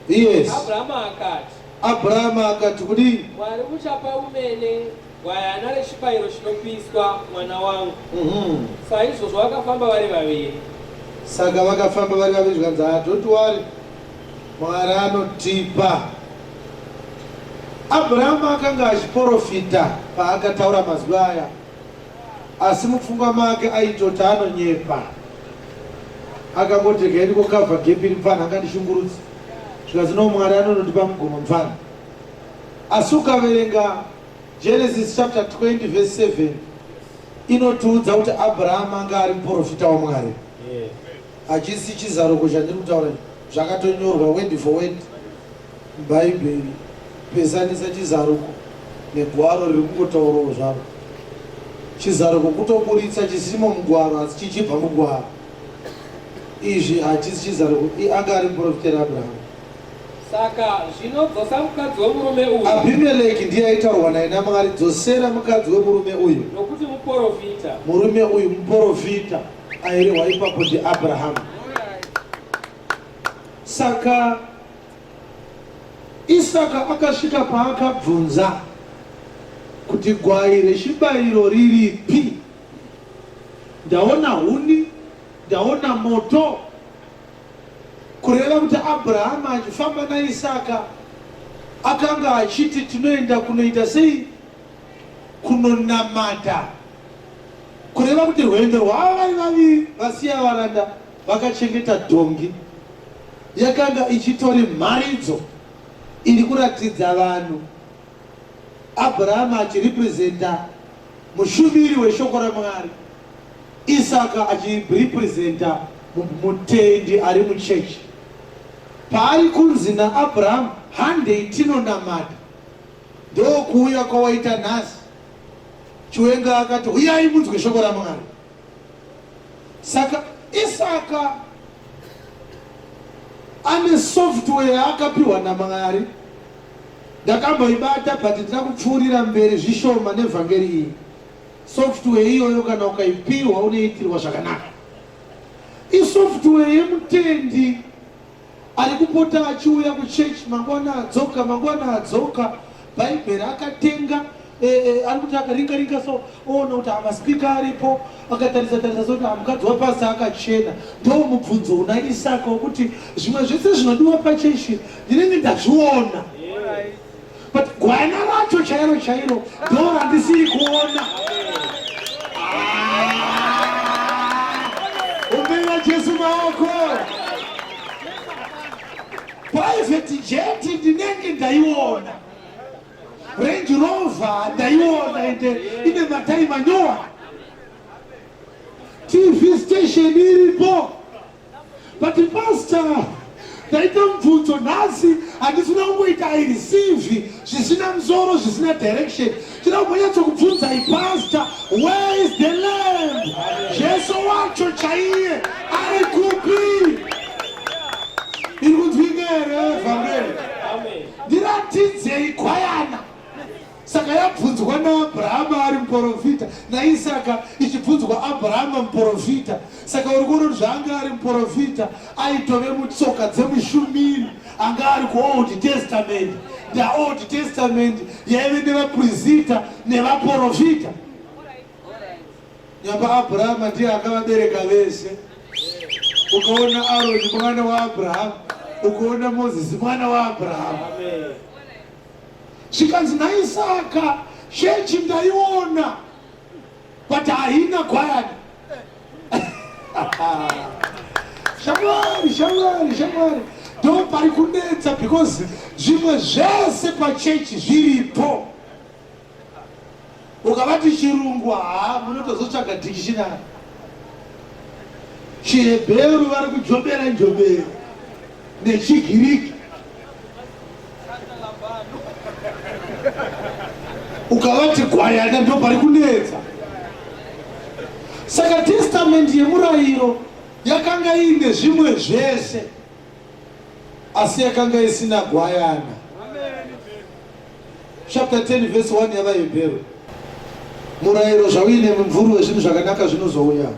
[SPEAKER 3] Yes.
[SPEAKER 2] Abrahama akati.
[SPEAKER 3] Abrahama akati kudii?
[SPEAKER 2] Mwari uchapa umene gwayana rechibayiro chinopiswa, mwana wangu. Saizvozvo vakafamba vari vaviri.
[SPEAKER 3] Saka vakafamba vari vaviri, zvikanzi, ah, don't worry, Mwari anotipa. Abrahama akanga achiporofita paakataura mazwi aya, asi mupfungwa make aitoti anonyepa. Akangoti regai ndikokavha gepi iri, mupfana angandishungurudza. Zvikanzi, no, Mwari anonondipa mugomo, mupfana.
[SPEAKER 1] Asi ukaverenga Genesis chapter 20 verse 7 inotiudza kuti Abraham anga ari muprofita waMwari. Hachisi chizaruko chandiri kutaura, zvakatonyorwa word for word muBhaibheri. Pesanisa chizaruko negwaro riri kungotaurawo zvaro. Chizaruko kutoburitsa chisimo mugwaro asi chichibva mugwaro. Izvi hachisi chizaruko, anga ari muprofita here Abraham?
[SPEAKER 2] Saka zvino dzosa mukadzi wemurume uyu.
[SPEAKER 1] Abhimeleki ndiye aitaurwa naye naMwari, dzosera mukadzi wemurume uyu.
[SPEAKER 2] Nokuti muporofita.
[SPEAKER 1] Murume uyu muporofita airehwa ipapo ndiAbrahamu. Saka Isaka akasvika paakabvunza kuti gwai rechibayiro riripi? Ndaona huni, ndaona moto. Kureva kuti Abrahama achifamba naIsaka akanga achiti tinoenda kunoita sei? Kunonamata. Kureva kuti rwendo rwavo vari vaviri vasiya varanda vakachengeta dhongi yakanga ichitori mharidzo iri kuratidza vanhu Abrahama achirepresenta mushumiri weshoko raMwari. Isaka achirepresenta mutendi ari muchechi. Paari kunzi naAbraham handei tinonamata. Ndokuuya kwawaita nhasi. Chiwenga akati huyai munzwe shoko raMwari. Saka Isaka ane software yaakapiwa naMwari. Ndakamboibata but ndina kupfuurira mberi zvishoma nevhangeri iyi. Software iyoyo kana ukaipiwa unoitirwa zvakanaka. Isoftware yemutendi ari kupota achiuya kuchechi mangwana adzoka mangwana adzoka bhaibheri akatenga e, e, ari kuti akaringa ringa so oona kuti amaspika aripo akatarisa tarisa so kuti mukadzi wapasi akachena. Ndo mubvunzo una Isaka wekuti zvimwe zvese zvinodiwa pachechi ndinenge ndazviona but gwayana racho chairo chairo ndo randisiri kuona. Ombera Jesu maoko. Private jet ndinenge ndaiona, Range Rover ndaiona, ende ine matai manyowa, TV station iripo. But pastor, ndaita mubvunzo nhasi, handisina kungoita I receive zvisina musoro zvisina direction. Tinoda kumbonyatsokubvunzai pastor, where is the lamb? Jesu wacho chaiye ari kupi? Iri kunzwika here vhangeri? Ndiratidzei gwayana. Saka yabvunzwa naAbrahama ari muporofita, naIsaka ichibvunzwa Abrahama muporofita. Saka uri kuona kuti zvaanga ari muporofita aitove mutsoka dzemushumiri anga ari kuOld Testament. The Old Testament yaive nevaprista nevaporofita. Nyamba Abrahama ndiye akavabereka vese. Ukaona Aroni mwana waAbrahama, ukaona Mozisi mwana waAbrahama. Zvikanzi naIsaka, chechi ndaiona but haina gwayana. Shamwari, shamwari, shamwari, ndo pari kunetsa because zvimwe zvese pachechi zviripo. Ukavati chirungu haa munotozotsvaga dictionary. Chihebheru vari kujobera njobera nechigiriki. Ukavati gwayana ndo pari kunetsa. Saka testament yemurayiro yakanga iine zvimwe zvese asi yakanga isina gwayana. Chapter 10 verse 1 yavaHebheru. Murayiro zvauine mumvuri wezvinhu zvakanaka zvinozouya.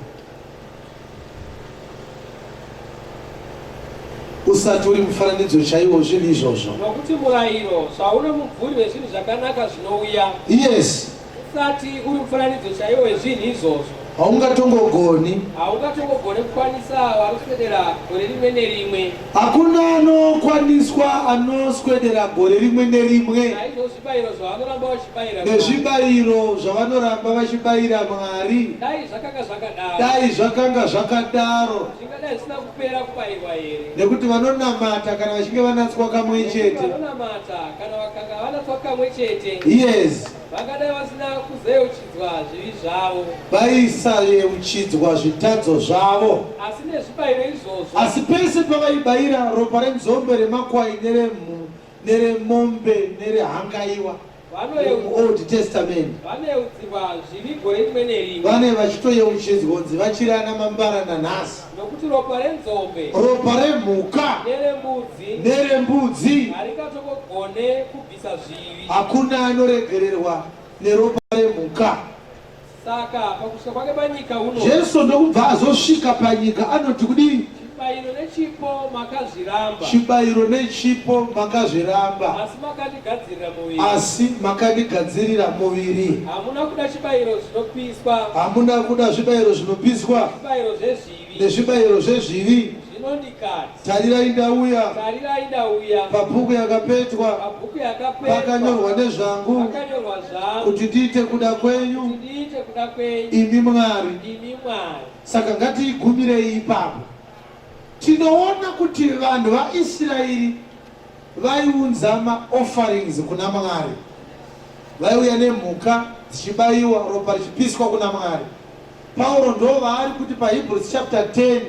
[SPEAKER 1] Usati uri mufananidzo chaiwo wezvinhu izvozvo.
[SPEAKER 2] Nokuti murayiro zvaune mumvuri wezvinhu zvakanaka zvinouya.
[SPEAKER 1] Yes.
[SPEAKER 2] Usati uri mufananidzo chaiwo wezvinhu izvozvo.
[SPEAKER 3] Haungatongogoni.
[SPEAKER 2] Haungatongogoni kukwanisa vanoswedera gore rimwe nerimwe.
[SPEAKER 3] Hakuna anokwaniswa anoswedera gore rimwe nerimwe.
[SPEAKER 2] Naizvozvo zvibayiro zvavanoramba vachibayira.
[SPEAKER 3] Nezvibayiro zvavanoramba vachibayira Mwari.
[SPEAKER 2] Dai zvakanga zvakadaro.
[SPEAKER 3] Dai zvakanga zvakadaro.
[SPEAKER 2] Zvingadai zvisina kupera kubayirwa here?
[SPEAKER 3] Nekuti vanonamata kana vachinge vanatswa kamwe chete.
[SPEAKER 2] Vanonamata kana vakanga vanatswa kamwe chete.
[SPEAKER 3] Yes.
[SPEAKER 2] Vangadai vasina kuzeyeuchidzwa zvivi zvavo.
[SPEAKER 3] Vaisayeuchidzwa zvitadzo zvavo.
[SPEAKER 2] Asi nezvibayiro izvozvo.
[SPEAKER 3] Asi pese pavaibayira ropa renzombe, remakwai neremhu, neremombe nerehangaiwa muOld Testament.
[SPEAKER 2] Vanoyeudzirwa zvivi gore rimwe nerimwe.
[SPEAKER 3] Vane vachitoyeuchidzwa kunzi vachiri ana mambara nanhasi.
[SPEAKER 2] Nokuti ropa renzombe.
[SPEAKER 3] Ropa remhuka.
[SPEAKER 2] Nerembudzi.
[SPEAKER 3] Nerembudzi.
[SPEAKER 2] Haringatongogone kubvisa zvivi.
[SPEAKER 3] Hakuna anoregererwa neropa remhuka.
[SPEAKER 2] Saka pakusvika kwake panyika uno.
[SPEAKER 3] Jesu ndokubva azosvika panyika anoti kudii?
[SPEAKER 2] Chibayiro nechipo makazviramba.
[SPEAKER 3] Chibayiro nechipo makazviramba.
[SPEAKER 2] Asi makandigadzirira muviri.
[SPEAKER 3] Asi makandigadzirira muviri.
[SPEAKER 2] Hamuna kuda chibayiro zvinopiswa.
[SPEAKER 3] Hamuna kuda zvibayiro zvinopiswa.
[SPEAKER 2] Zvibayiro zvezvivi.
[SPEAKER 3] Nezvibayiro zvezvivi.
[SPEAKER 2] Zvino ndikati.
[SPEAKER 3] Tarirai ndauya.
[SPEAKER 2] Tarirai ndauya.
[SPEAKER 3] Pabhuku yakapetwa.
[SPEAKER 2] Pabhuku yakapetwa.
[SPEAKER 3] Pakanyorwa nezvangu.
[SPEAKER 2] Pakanyorwa zvangu.
[SPEAKER 3] Kuti ndiite kuda kwenyu.
[SPEAKER 2] Kuti ndiite kuda kwenyu.
[SPEAKER 3] Imi Mwari.
[SPEAKER 2] Imi Mwari.
[SPEAKER 3] Saka ngatiigumirei ipapo. Tinoona kuti vanhu vaIsraeri vaiunza maofferings kuna Mwari. Vaiuya nemhuka dzichibayiwa, ropa richipiswa kuna Mwari. Pauro ndo vaari kuti paHebrews chapter 10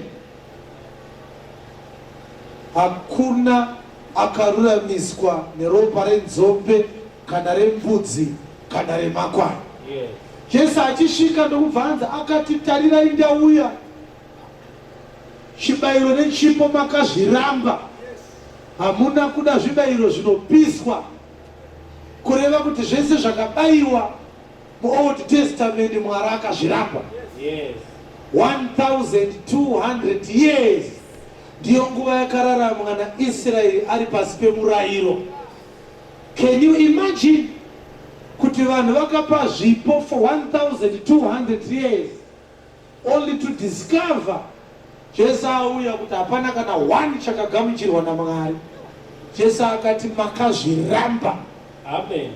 [SPEAKER 3] Hakuna akaruramiswa neropa renzombe kana rembudzi kana remakwai. Jesu achisvika ndokubva anzi akati, tarirai ndauya, chibayiro nechipo makazviramba, hamuna kuda zvibayiro zvinopiswa, kureva kuti zvese zvakabayiwa MuOld Testament Mwari akazviramba.
[SPEAKER 2] Yes.
[SPEAKER 3] 1200 years ndiyo nguva yakararamwa naIsraeri ari pasi pemurayiro. Can you imagine kuti vanhu vakapa zvipo for 1200 years only to discover Jesu auya kuti hapana kana one chakagamuchirwa naMwari. Jesu akati makazviramba.
[SPEAKER 2] Amen.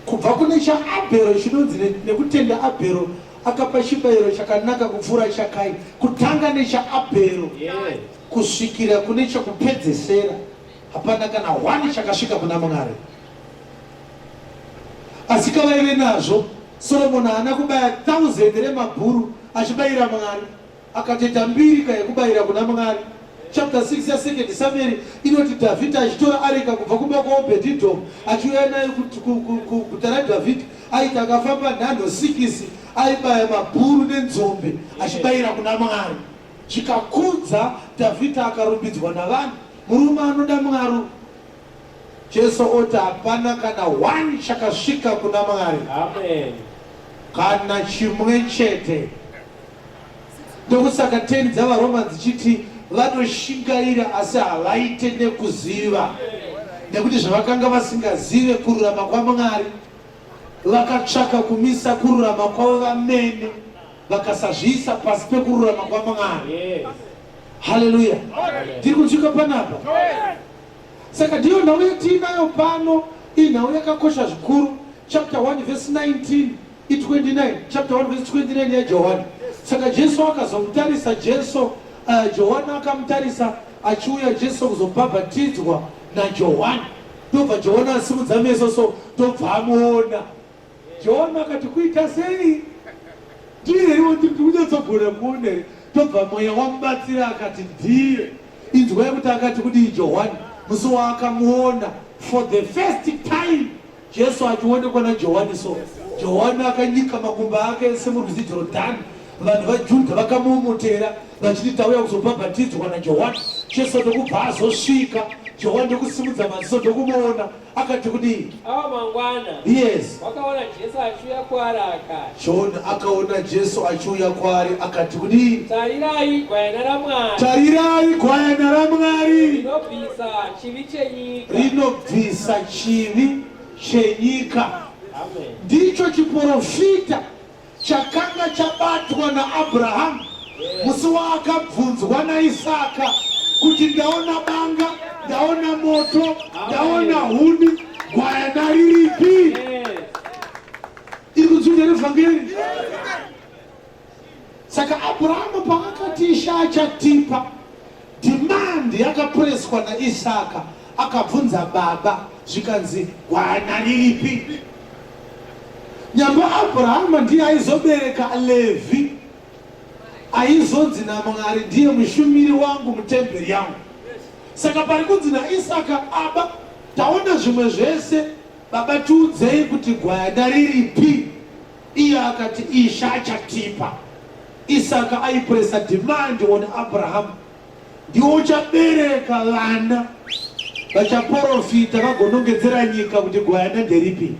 [SPEAKER 3] Kubva kune chaAbhero chinonzi nekutenda Abhero akapa chibayiro chakanaka kupfuura chaKaini. Kutanga nechaAbhero
[SPEAKER 2] yes.
[SPEAKER 3] kusvikira kune chekupedzesera hapana kana one chakasvika kuna Mwari. Asi kavaive nazvo Solomon haana kubaya thousand remabhuru achibayira Mwari. Akatoita mbiri ka yekubayira kuna Mwari. Chapter 6 yaSecond Samuel inoti Dhavhidhi achitora areka kubva kumba kwaObhedhidhomu achiuya nayo kuguta raDhavhidhi, aiti akafamba nhanho sikisi aibaya mabhuru nenzombe achibayira kuna Mwari. Zvikakudza Dhavhidhi akarumbidzwa navanhu. Murume anoda Mwari. Jesu oti hapana kana one chakasvika kuna Mwari.
[SPEAKER 2] Amen.
[SPEAKER 3] Kana chimwe chete. Ndokusaka 10 dzaVaroma dzichiti vanoshingaira asi havaite nekuziva. Nekuti zvavakanga vasingazive kururama kwaMwari, vakatsvaka kumisa kururama kwavo vamene, vakasazviisa pasi pekururama kwaMwari.
[SPEAKER 2] Yes.
[SPEAKER 3] Haleluya. Tiri kunzwika panapa. Saka ndiyo nhau yatiinayo pano, inhau yakakosha zvikuru. Chapter 1 verse 19 i29, chapter 1 verse 29 yaJohani. Saka Jesu akazomutarisa Jesu, Johani akamutarisa achiuya Jesu kuzobhabhatidzwa naJohani. Ndobva Johani asimudza meso so, ndobva amuona. John akati kuita sei? Ndiye here wandiri kunyatsogona kuona here? Tobva mweya wamubatsira akati ndiye. Inzwai kuti akati kudii Johani musi waakamuona for the first time Jesu achionekwa naJohani so. Johani akanyika makumbo ake ese murwizi Jorodhani. Vanhu vaJudha vakamumutera vachiti tauya kuzobhabhatidzwa naJohani. Jesu ndokubva azosvika. Johani ndokusimudza maziso ndokumuona. Akati kudii?
[SPEAKER 2] Ava mangwana.
[SPEAKER 3] Yes.
[SPEAKER 2] Wakaona Jesu achiuya kwaari akati.
[SPEAKER 3] John akaona Jesu achiuya kwaari akati kudii?
[SPEAKER 2] Tarirai gwayana raMwari.
[SPEAKER 3] Tarirai gwayana raMwari.
[SPEAKER 2] Rinobvisa chivi chenyika.
[SPEAKER 3] Rinobvisa chivi chenyika.
[SPEAKER 2] Amen.
[SPEAKER 3] Ndicho chiporofita. chakanga chabatwa naAbrahamu musi waakabvunzwa naIsaka kuti ndaona banga, ndaona moto, ndaona huni, gwayana riripi? Iri kunzwika revhangeri. Saka Abrahamu paakati Ishe achatipa, demand yakapureswa naIsaka akabvunza baba zvikanzi gwayana riripi? Nyamba Abrahama ndiye aizobereka Levhi aizonzi naMwari ndiye mushumiri wangu mutemberi yangu. Saka pari kunzi naIsaka aba taona zvimwe zvese baba tiudzei kuti gwayana riripi? Iye akati, Ishe achatipa. Isaka aipresa demand on Abraham, ndiwe uchabereka vana vachaporofita vagonongedzera nyika kuti gwayana nderipi.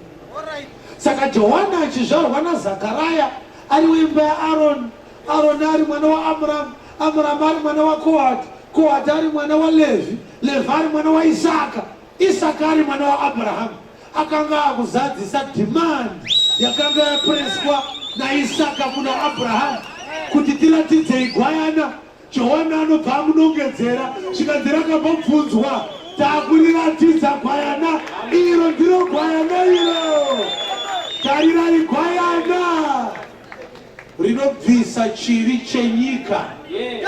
[SPEAKER 3] Saka Johani achizvarwa naZakaraya ari weimba yaAroni, Aroni ari mwana waAmramu, Amramu ari mwana waKohati, Kohati ari mwana waLevhi, Levhi ari mwana waIsaka, Isaka ari mwana waAbrahamu. Akanga akuzadzisa demand yakanga yapreswa naIsaka kuna Abrahamu kuti tiratidzei gwayana. Johani anobva amunongedzera zvikanzi rakambobvunzwa takuriratidza gwayana iro ndiro gwayana iro tarirai gwayana rinobvisa chivi chenyika.
[SPEAKER 2] Yes.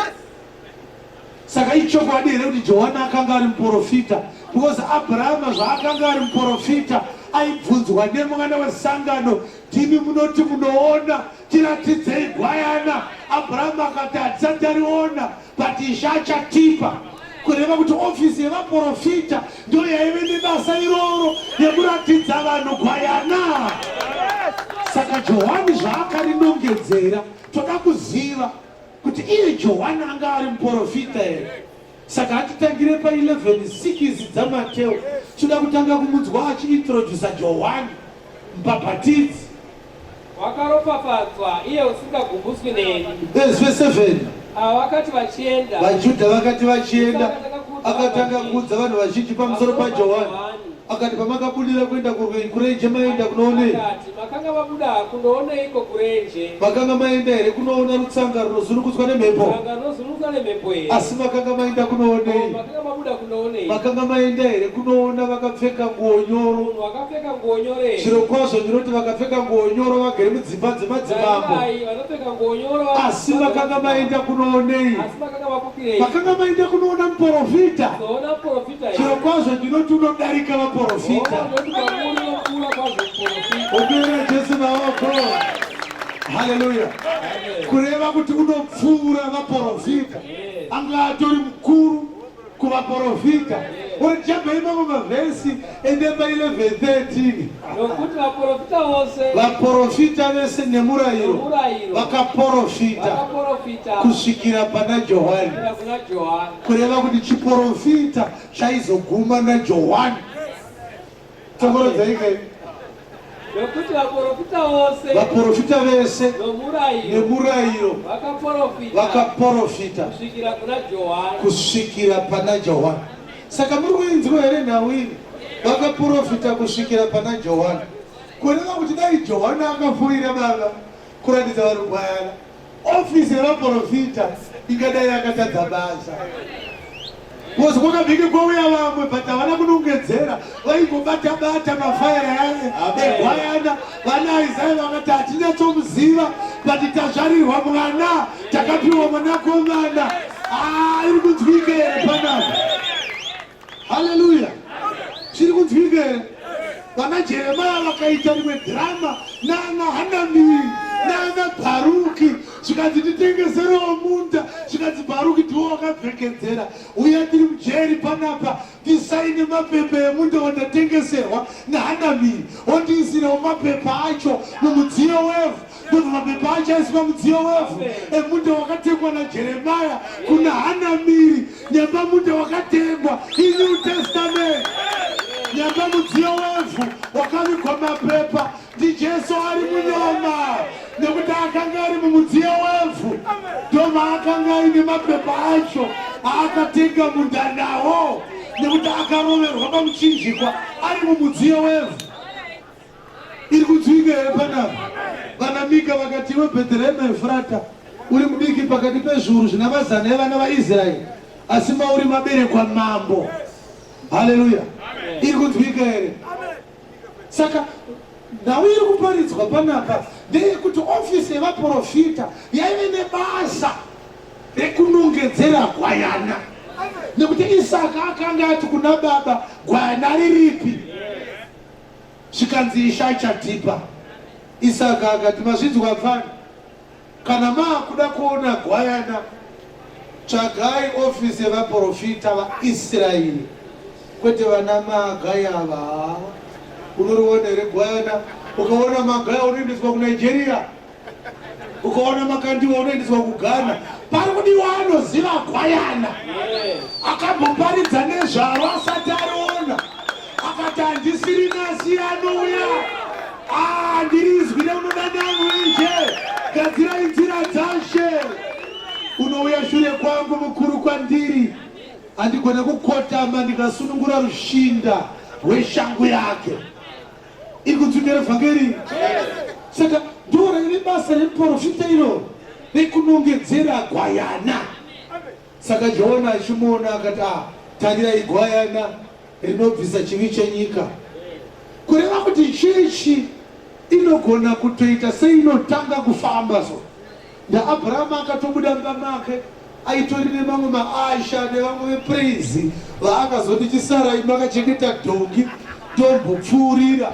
[SPEAKER 3] Saka ichokwadi here kuti Johani akanga ari muporofita? Because Abrahama zvaakanga ari muporofita aibvunzwa nemwana wesangano, ndimi munoti munoona, tiratidzei gwayana. Abrahama akati hatisati tariona, but Ishe achatipa. Kureva kuti ofisi yevaporofita ndo yaive nebasa iroro yekuratidza vanhu gwayana. Saka Johani zvaakarinongedzera, toda kuziva kuti iye Johani anga ari muporofita here? Saka hatitangire pa 11 6 dzaMateo, tinoda kutanga kumunzwa achiintrodusa Johani mubhabhatidzi.
[SPEAKER 2] Wakaropafadzwa iye usingagumbuswi neni.
[SPEAKER 3] Verse 7.
[SPEAKER 2] Ava vakati vachienda,
[SPEAKER 3] VaJudha vakati vachienda, akatanga kuudza vanhu vazhinji pamusoro paJohani. Akati, pamakabudira kuenda kurenje maenda kunoonei?
[SPEAKER 2] Akati, makanga mabuda kunooneiko kurenje?
[SPEAKER 3] Makanga maenda here kunoona rutsanga runozunungutswa nemhepo?
[SPEAKER 2] Rutsanga runozunungutswa nemhepo here?
[SPEAKER 3] Asi makanga maenda kunoonei?
[SPEAKER 2] Makanga mabuda kunoonei?
[SPEAKER 3] Makanga maenda here kunoona vakapfeka nguo nyoro?
[SPEAKER 2] Munhu wakapfeka nguo nyoro here?
[SPEAKER 3] Zvirokwazvo ndinoti vakapfeka nguo nyoro vagere mudzimba dzemadzimambo.
[SPEAKER 2] Tarirai, vanopfeka nguo nyoro
[SPEAKER 3] Asi makanga maenda kunoonei?
[SPEAKER 2] Asi makanga mabukirei?
[SPEAKER 3] Makanga maenda kunoona muporofita?
[SPEAKER 2] Kuzoona muporofita here?
[SPEAKER 3] Zvirokwazvo ndinoti unodarika vaporofita.
[SPEAKER 2] Oh, ndinoti kwamuri unopfuura kwazvo muporofita.
[SPEAKER 3] Ombera Jesu maoko. Haleluya. Kureva kuti unopfuura vaporofita. Anga atori mukuru kuvaporofita. Uri mamwe mavhesi ende pa 11:13.
[SPEAKER 2] Nokuti vaporofita vose
[SPEAKER 3] Vaporofita vese nemurayiro
[SPEAKER 2] Nemurayiro.
[SPEAKER 3] vakaporofita
[SPEAKER 2] vakaporofita
[SPEAKER 3] kusvikira pana Johani.
[SPEAKER 2] kusvikira kuna Johani.
[SPEAKER 3] Kureva kuti chiporofita chaizoguma naJohani. Tongorodzai kai.
[SPEAKER 2] Nokuti vaporofita vose
[SPEAKER 3] Vaporofita vese
[SPEAKER 2] nomurayiro
[SPEAKER 3] nemurayiro
[SPEAKER 2] vakaporofita
[SPEAKER 3] vakaporofita
[SPEAKER 2] kusvikira kuna Johani.
[SPEAKER 3] kusvikira pana Johani. Saka muri kuinzwa here nhau iyi? Vakaporofita kusvikira pana Johani. Kureva kuti dai Johani akafoira baba kuratidza vanhu gwayana, ofisi yevaporofita ingadai yakatadza basa. Because kwakabvike kwauya vamwe but havana kunongedzera, vaingobata-bata mafaira egwayana. Vana Isaya vakati hatinyatsomuziva but tazvarirwa mwana, takapiwa mwanakomana. Ah, iri kunzwika here panapa? Haleluya! Zviri kunzwika here? Vana Jeremaya vakaita rimwe dhirama nana Hanamiri nana Bharuki, zvikanzi titengeserewo munda, zvikanzi Bharuki ndiwo wakabvekedzera, uya tiri mujeri panapa, ndisaine mapepa emunda wandatengeserwa naHanamiri, ondiisirawo mapepa acho mumudziyo wevhu. Ndobva mapepa acho aiswa mudziyo wevhu emunda wakatengwa naJeremaya kuna Hanamiri. Nyamba munda wakatengwa iNew Testament. Nyamba mudziyo wevhu wakavigwa mapepa ndiJesu ari munyama nekuti akanga ari mumudziyo wevhu ndomaakanga aine mapepa acho aakatenga munda nawo nekuti akaroverwa pamuchinjikwa ari mumudziyo wevhu. Iri kunzwika here panapa? Vana Pana Mika vakati, Iwe Bheterehema Efurata, uri mudiki pakati pezviuru zvina mazana evana vaIsraeri, asi mauri maberekwa mambo. Haleluya! Iri kunzwika here? Saka nhau iri kuparidzwa panapa ndeyekuti ofisi yevaprofita yaive nebasa rekunongedzera gwayana, nekuti Isaka akanga ati kuna baba, gwayana riripi? Zvikanzi Ishe achatipa. Isaka akati, Mazvinzwa pfana, kana maakuda kuona gwayana, tsvagai ofisi yevaporofita vaIsraeri, kwete vana Magai ava. Haa, unoriona here gwayana? Ukaona Magai unoendeswa kuNigeria. Ukaona Makandiwa unoendeswa kuGhana. Pari kudiwa anoziva gwayana, akamboparidza nezvaro asati ariona, akati handisiri nasi anouya. Ah, ndiri izwi reunodana mwenje, gadzirai nzira dzashe. Unouya shure kwangu mukuru kwandiri, handigone kukotama ndikasunungura rushinda rweshangu yake. Iri kunzwika vhangeri. Saka ndo raive basa remuprofita iro rekunongedzera gwayana. Saka Johana achimuona akati, ah, tarirai gwayana rinobvisa chivi chenyika. Kureva kuti chechi inogona kutoita seinotanga kufamba so. NdaAbrahama akatobuda mumba make aitori nemamwe maasha nevamwe vepraise vaakazoti chisarai makachengeta dhongi tombopfuurira.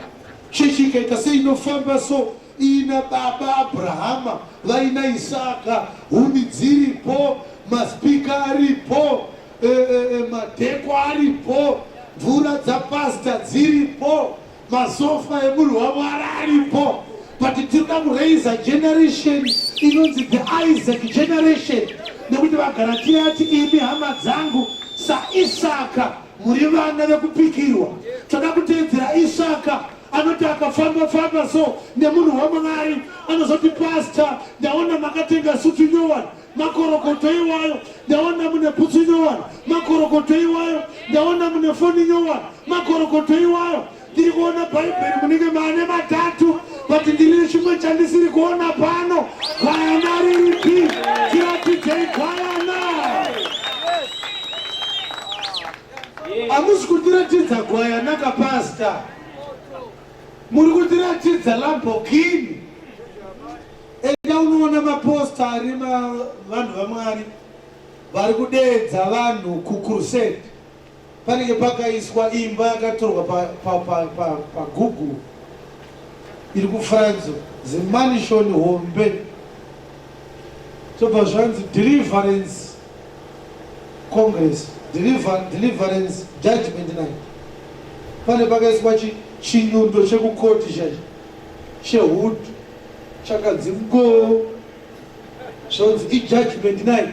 [SPEAKER 3] Chechi ikaita seinofamba so iina baba Abrahama vaina Isaka, huni dziripo, maspika aripo, e, e, e, madheko aripo, mvura dzapasta dziripo. Masofa emunhu waMwari aripo but tirikuda kuraiser generation inonzi the Isaac generation nekuti vaGaratia ati imi hama dzangu saIsaka muri vana vekupikirwa. Toda kuteedzera Isaka anoti akafamba famba so nemunhu waMwari anozoti pastor ndaona makatenga sutu nyowani makorokoto iwayo ndaona mune bhutsu nyowani makorokoto iwayo ndaona mune foni nyowani makorokoto iwayo ndiri kuona bhaibheri munenge maane matatu but ndiri nechimwe chandisiri kuona pano gwayana riripi tiratidzei gwayana hamusi kutiratidza gwayana kapasta muri kutiratidza Lamborghini Enda unoona maposta ari vanhu vaMwari vari kudeedza vanhu kucrusade. Panenge pakaiswa imba yakatorwa paGoogle pa, pa, pa iri kuFrance, zimanishoni hombe. Tobva zvanzi deliverance congress, deliverance judgment night. Pane pakaiswa chinyundo chekukoti chacho chehood chakanzi ngo zvonzi ijudgment night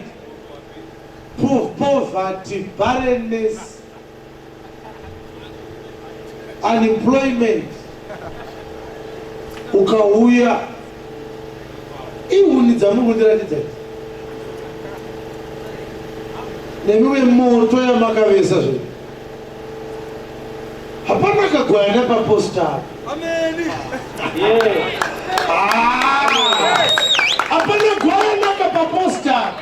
[SPEAKER 3] poverty barrenness unemployment ukauya ihuni dzamuri kundiratidza idzi nemimwe moto yamakavesa zve Hapana kagwayana paposta apa.
[SPEAKER 1] Ameni.
[SPEAKER 3] Ah! Hapana gwayana paposta.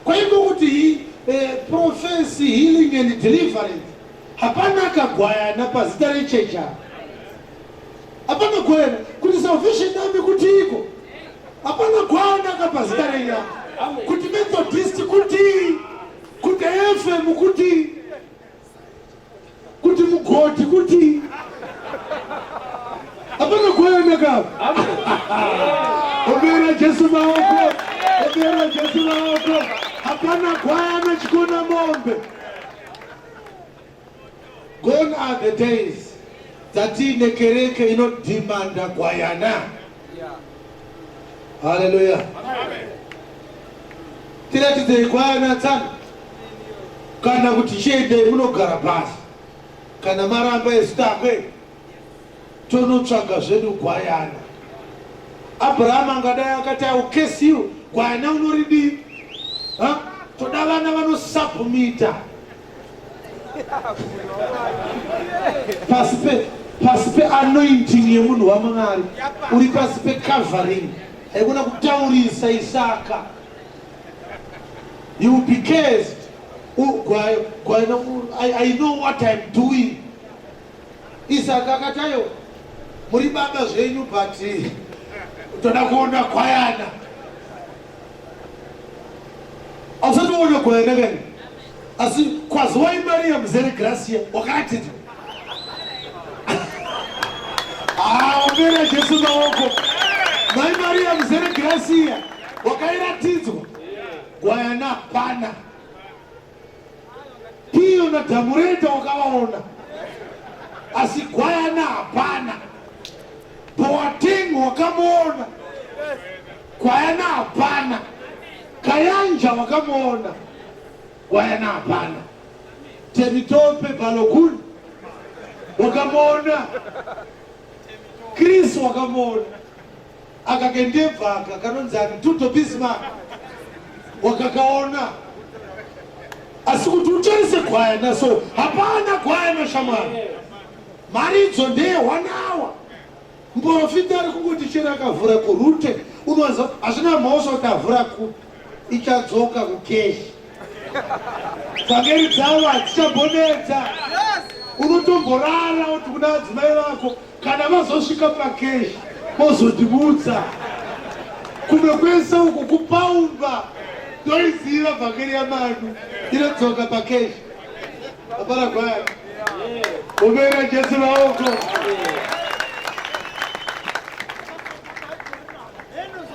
[SPEAKER 3] Kwaiko kuti eh, prophecy healing and deliverance. Hapana kagwayana pazita rechechi apa. Hapana gwayana kuti salvation army kuti iko. Hapana gwayana kapazita renyu apa. Kuti Methodist kuti kuti FM kuti kuti mugoti kuti hapana kuenda ka ombera Jesu maoko ombera Jesu maoko hapana gwayana chikona mombe gone are the days dzatiine kereke inodhimanda gwayana Haleluya. Tiratidzei gwayana tsano kana kuti chiendei munogara pasi kana maramba isu takwe tonotsvaga zvedu gwayana. Abraham angadai akati I will curse you, gwayana unoridii? Ha? Toda vana vanosubmita pasi pe. Pasi peanointing yemunhu waMwari, uri pasi pecovering. Haikona kutaurisa Isaka. You will be cursed. I know what I'm doing. Isaka akati ayo muri baba zvenyu but toda kuona gwayana. Ausati waona gwayana kani? Asi kwaziwai Maria muzere gracia wakaratidzwa. Ah, ombera Jesu maoko. Mai Maria muzere gracia wakairatidzwa. Gwayana hapana. Piyo naDhamureta wakavaona, asi gwayana hapana. Boateng wakamuona, gwayana hapana. Kayanja wakamuona, gwayana hapana. Temitope Balogun wakamuona, Chris wakamuona. Aka kendebvu aka kanonzi ani Tuto Bismarck wakakaona asi kuti utarise gwayana so hapana gwayana shamwari mharidzo ndeye one hour muprofita ari kungoti chero akavhura kurute unowanza hazvina mhosva kuti avhura kupi ichadzoka kukeshi Vhangeri dzavo hadzichambonetsa. Unotomborara kuti kuna vadzimai vako kana vazosvika pakeshi vozondimutsa. Kumwe kwese uku kupaumba ndoiziva vhangeri yamanu inodzoka pakeshi. Hapana gwaya. Omera Jesu maoko.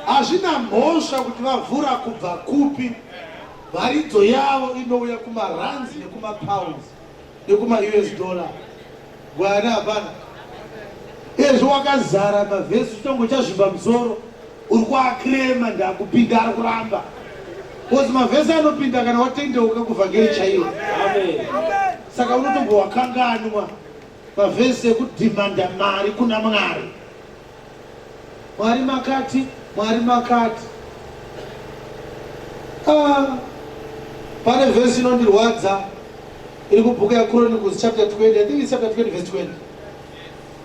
[SPEAKER 3] Hazvina mhosva kuti vavhura kubva kupi. Mharidzo yavo inouya kumarands nekumapounds nekumaUS dollar. Gwayana hapana. Ezvo wakazara mavhesi chitongo chazvimba musoro uri kuakrema ndakupinda ari kuramba. Because mavhesi anopinda kana watendeuka kuvhangeri chaiyo. Saka unotombowakanganwa mavhesi ekudhimanda mari kuna Mwari. Mwari makati, Mwari makati. Ah, pane vhesi inondirwadza iri kubhuku yaChronicles chapter 20, I think it's chapter 20 verse 20.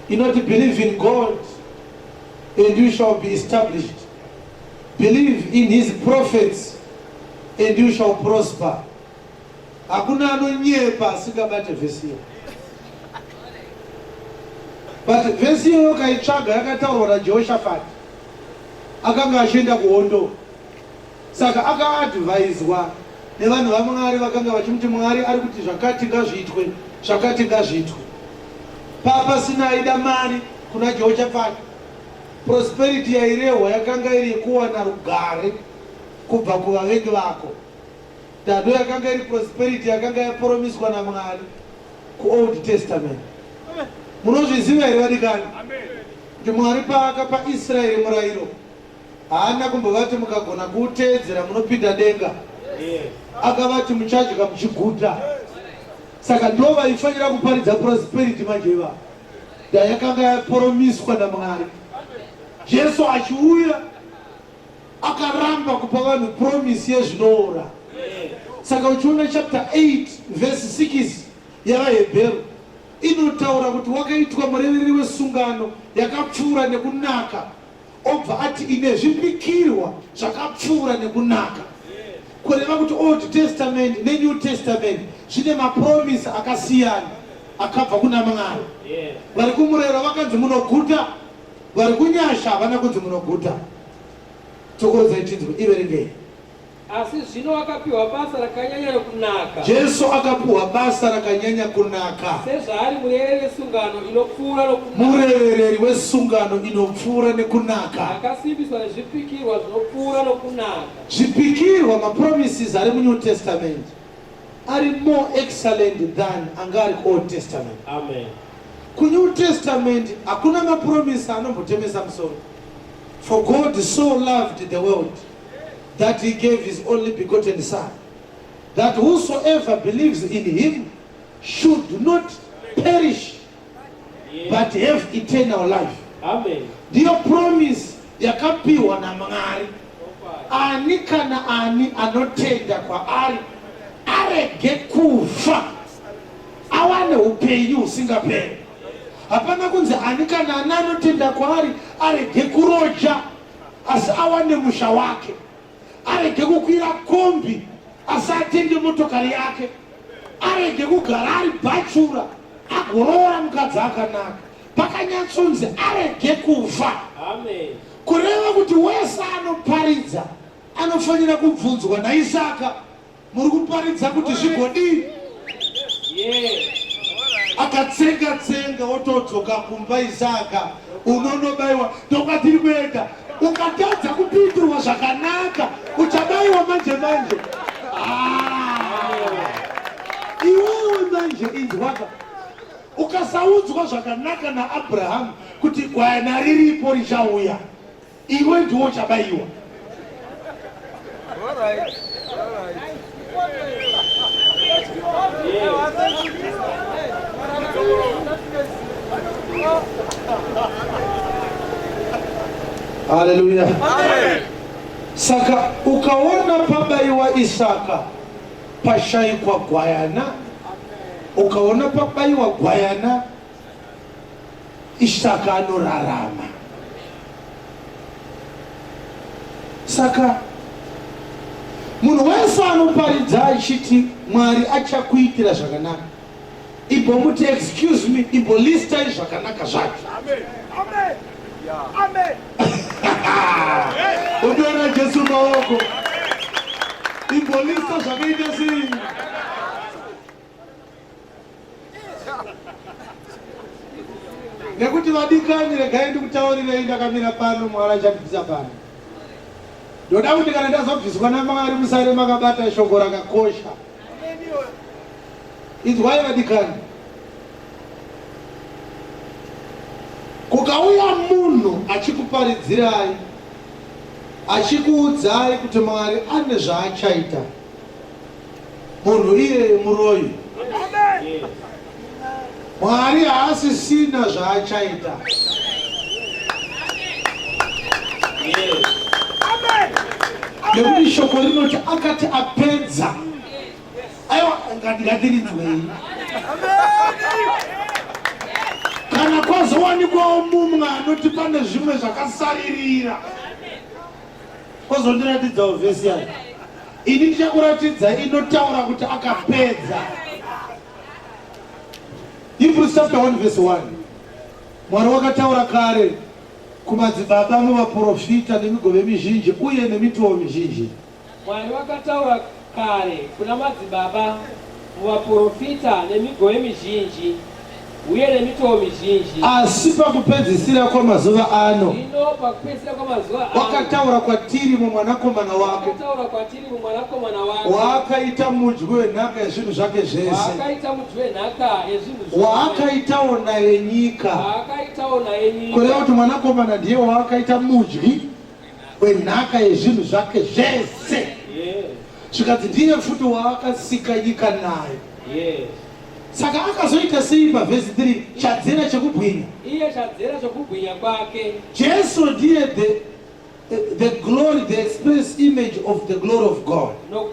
[SPEAKER 3] Inoti believe in God and you shall be established. Believe in his prophets and you shall prosper. Hakuna anonyepa asingabate vhesi iyo. But vhesi iyoyo ukaitsvaga yakataurwa naJehoshafati akanga achienda kuhondo. Saka akaadvaizwa nevanhu vaMwari vakanga vachimuti Mwari ari kuti zvakati ngazviitwe, zvakati ngazviitwe. Papasina aida mari kuna Jehoshafati. Prosperity yairehwa yakanga iri yekuwana rugare kubva kuvavengi vako. Dando yakanga iri prosperity yakanga yaporomiswa naMwari kuOld Testament. Munozviziva here vadikani kuti Mwari paakapa Israeri murayiro haana kumbovati mukagona kuuteedzera munopinda denga. Akavati muchadya muchiguta. Saka ndo vaifanira kuparidza prosperity manje ivavo. Ndayakanga yaporomiswa naMwari. Jesu achiuya Akaramba kupa vanhu promise yezvinoora. Saka uchiona chapter 8 verse 6 yaVaHebheru inotaura kuti wakaitwa murevereri wesungano yakapfuura nekunaka, obva ati ine zvipikirwa zvakapfuura nekunaka. Kureva kuti Old Testament neNew Testament zvine mapromise akasiyana akabva kuna Mwari. Vari kumurero vakanzi munoguta. Vari kunyasha havana kunzi munoguta. Tsokorodzai tinzwe, iverengei.
[SPEAKER 2] Asi zvino akapiwa basa rakanyanya nokunaka.
[SPEAKER 3] Jesu akapiwa basa rakanyanya kunaka.
[SPEAKER 2] Sezvaari murevereri wesungano inopfuura nokunaka.
[SPEAKER 3] Murevereri wesungano inopfuura nekunaka.
[SPEAKER 2] Akasimbiswa nezvipikirwa zvinopfuura nokunaka.
[SPEAKER 3] Zvipikirwa, mapromises ari muNew Testament ari more excellent than anga ari kuOld Testament.
[SPEAKER 2] Amen.
[SPEAKER 3] KuNew Testament hakuna mapromise anombotemesa musoro. For God so loved the world that he gave his only begotten son that whosoever believes in him should not perish but have eternal life.
[SPEAKER 2] Amen.
[SPEAKER 3] Ndiyo promise yakapiwa naMwari. Ani kana ani anotenda kwaari arege kufa awane upenyu husingaperi. Hapana kunzi ani kana ani anotenda kwaari arege kuroja asi awane musha wake, arege kukwira kombi asi atenge motokari yake, arege kugara ari bhachura agoroora mukadzi akanaka. Pakanyatsonzi arege kufa.
[SPEAKER 2] Amen.
[SPEAKER 3] Kureva kuti wese anoparidza anofanira kubvunzwa naIsaka. Muri kuparidza kuti zvigodii? Akatsenga tsenga wotodzoka kumba Isaka unonobaiwa ndokwatiri kuenda. Ukatadza kupindurwa zvakanaka uchabaiwa manje manje. Ah. Iwewe manje inzwaka ukasaudzwa zvakanaka naAbrahamu kuti gwayana riripo richauya. Iwe ndiwo uchabaiwa. Haleluya. Saka ukaona pabaiwa Isaka pashaikwa gwayana, ukaona pabaiwa gwayana Isaka anorarama. Saka munhu wese anoparidza achiti Mwari achakuitira zvakanaka, imbomuti excuse me, imbolistai zvakanaka zvacho.
[SPEAKER 4] Amen. Amen. Amen.
[SPEAKER 3] Unoona Jesu maoko. Imbolista zvakaita sei? Nekuti vadikani, regai ndikutaurirei ndakamira pano, Mwari achandibvisa pano. Ndoda kuti kana ndazobviswa naMwari musare makabata shoko rakakosha. Inzwai vadikani, kukauya munhu achikuparidzirai achikuudzai kuti Mwari ane zvaachaita, Munhu iyeye muroyi. Mwari haasisina zvaachaita. Nekuti shoko rinoti akati apedza. Aiwa ngatirinzwei. Kana kwazowanikwawo mumwe anoti pane zvimwe zvakasaririra. Kozondiratidzawo vhesi yacho. Ini ndichakuratidza inotaura kuti akapedza. Hebrews chapter 1 verse 1. Mwari wakataura kare kumadzibaba muvaprofita nemigove mizhinji uye nemitowo mizhinji.
[SPEAKER 2] Mwari wakataura kare kuna madzibaba muvaporofita nemigove mizhinji uye nemitoo mizhinji.
[SPEAKER 3] Asi pakupedzisira kwamazuva ano.
[SPEAKER 2] Zvino pakupedzisira kwamazuva
[SPEAKER 3] ano. Wakataura kwatiri muMwanakomana wake.
[SPEAKER 2] Wakataura kwatiri muMwanakomana wake.
[SPEAKER 3] Waakaita mudyi wenhaka yezvinhu zvake zvese.
[SPEAKER 2] Waakaita mudyi wenhaka yezvinhu zvose.
[SPEAKER 3] Waakaitawo naye nyika.
[SPEAKER 2] Waakaitawo naye nyika.
[SPEAKER 3] Kureva kuti Mwanakomana ndiye waakaita mudyi wenhaka yezvinhu zvake zvese. Zvikanzi ndiye futi waakasika nyika nayo. Saka akazoita sei pavhesi 3? Chadzera chekubwinya.
[SPEAKER 2] Iye chadzera chokubwinya kwake.
[SPEAKER 3] Jesu ndiye the, the glory, the express image of the glory of God.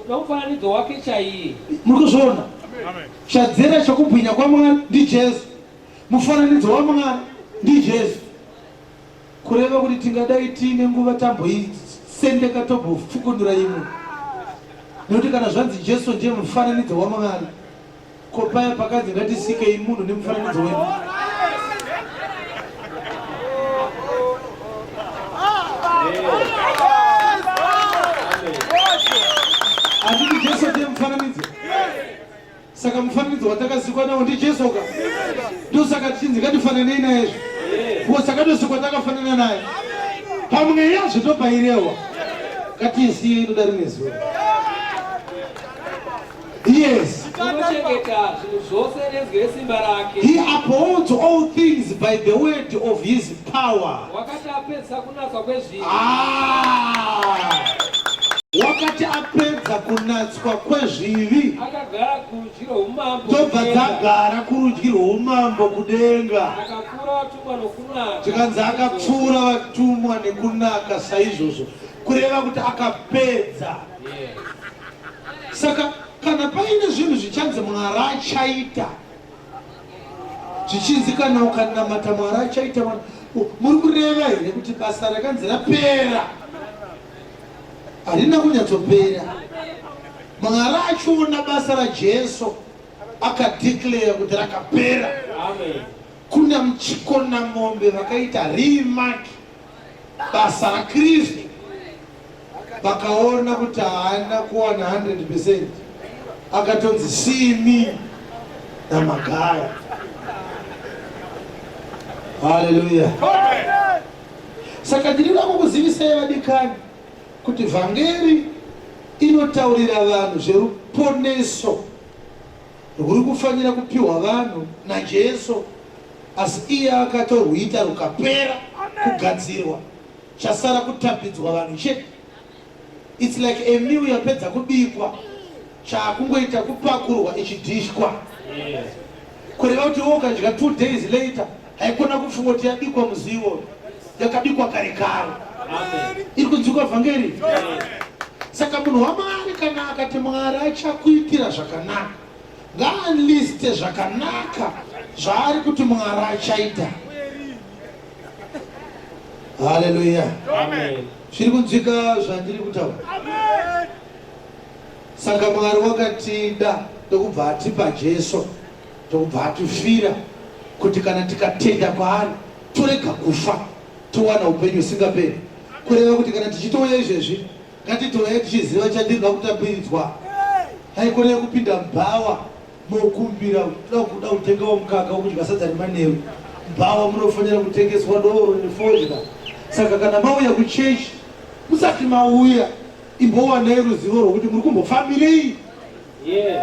[SPEAKER 2] Nomufananidzo wake chaiye.
[SPEAKER 3] Muri kuzviona? Chadzera chokubwinya kwaMwari ndiJesu. Mufananidzo waMwari ndiJesu. Kureva kuti tingadai tiine nguva tamboisendeka tombofukunura imwe. Nekuti kana zvanzi Jesu ndiye mufananidzo waMwari, ko paya pakanzi ngatisikei munhu nemufananidzo wedu? Handiti Jesu ndiye mufananidzo? Saka mufananidzo watakasikwa nawo ndiJesu ka? Ndosaka tichinzi ngatifananei naye zve. Because takatosikwa takafanana naye. Pamweya zvitopairewa. Ngatiisiye inoda rimwe zuva. Yes.
[SPEAKER 2] Unochengeta zvinhu zvose nezwi resimba rake.
[SPEAKER 3] He upholds all things by the word of his power.
[SPEAKER 2] Wakati apedza kunatswa kwezvivi.
[SPEAKER 3] Ah! Wakati apedza kunatswa kwezvivi.
[SPEAKER 2] Akagara kurudyi rwoumambo.
[SPEAKER 3] Ndobva dzagara kurudyi rwoumambo kudenga.
[SPEAKER 2] Akapfuura vatumwa nokunaka.
[SPEAKER 3] Zvikanzi akapfuura vatumwa nekunaka saizvozvo. Kureva kuti akapedza.
[SPEAKER 2] Yes.
[SPEAKER 3] Saka kana paine zvinhu zvichanzi Mwari achaita. Zvichinzi kana ukanamata Mwari achaita mwana. Muri kureva here kuti basa rakanzi rapera harina kunyatsopera? Mwari achiona basa raJesu akadeclare kuti rakapera. Kuna muchikonamombe vakaita remark basa raKristu vakaona kuti haana kuwana 100 percent akatonzi simi namagaya. Haleluya! Saka ndinoda kukuzivisai vadikani kuti vhangeri inotaurira vanhu zveruponeso rwuri kufanira kupiwa vanhu naJesu, asi iye akatorwuita rukapera kugadzirwa, chasara kutapidzwa vanhu chete. It's like a meal yapedza kubikwa, chakungoita kupakurwa ichidhishwa. Kureva kuti iwe ukadya 2 days later haikona kufunga kuti yabikwa musi iwoyo, yakabikwa kare kare. Iri kunzwikwa vhangeri? Saka munhu waMwari kana akati Mwari achakuitira zvakanaka, ngaaliste zvakanaka zvaari kuti Mwari achaita. Haleluya! Zviri kunzwika zvandiri kutaura? Saka Mwari wakatida ndokubva atipa Jesu, ndokubva atifira kuti kana tikatenda kwaari torega kufa towana upenyu husingaperi. Kureva kuti kana tichitouya izvezvi ngatitouya tichiziva chandinoda kutambiridzwa. Haikonei kupinda mubhawa mokumbira kuda kuda kutengawo mukaka wokudya sadza remanheru. Mubhawa munofanira kutengeswa doro nefodya. Saka kana mauya kuchechi musati mauya imbowanai ruzivo rwokuti muri kumbofambirei.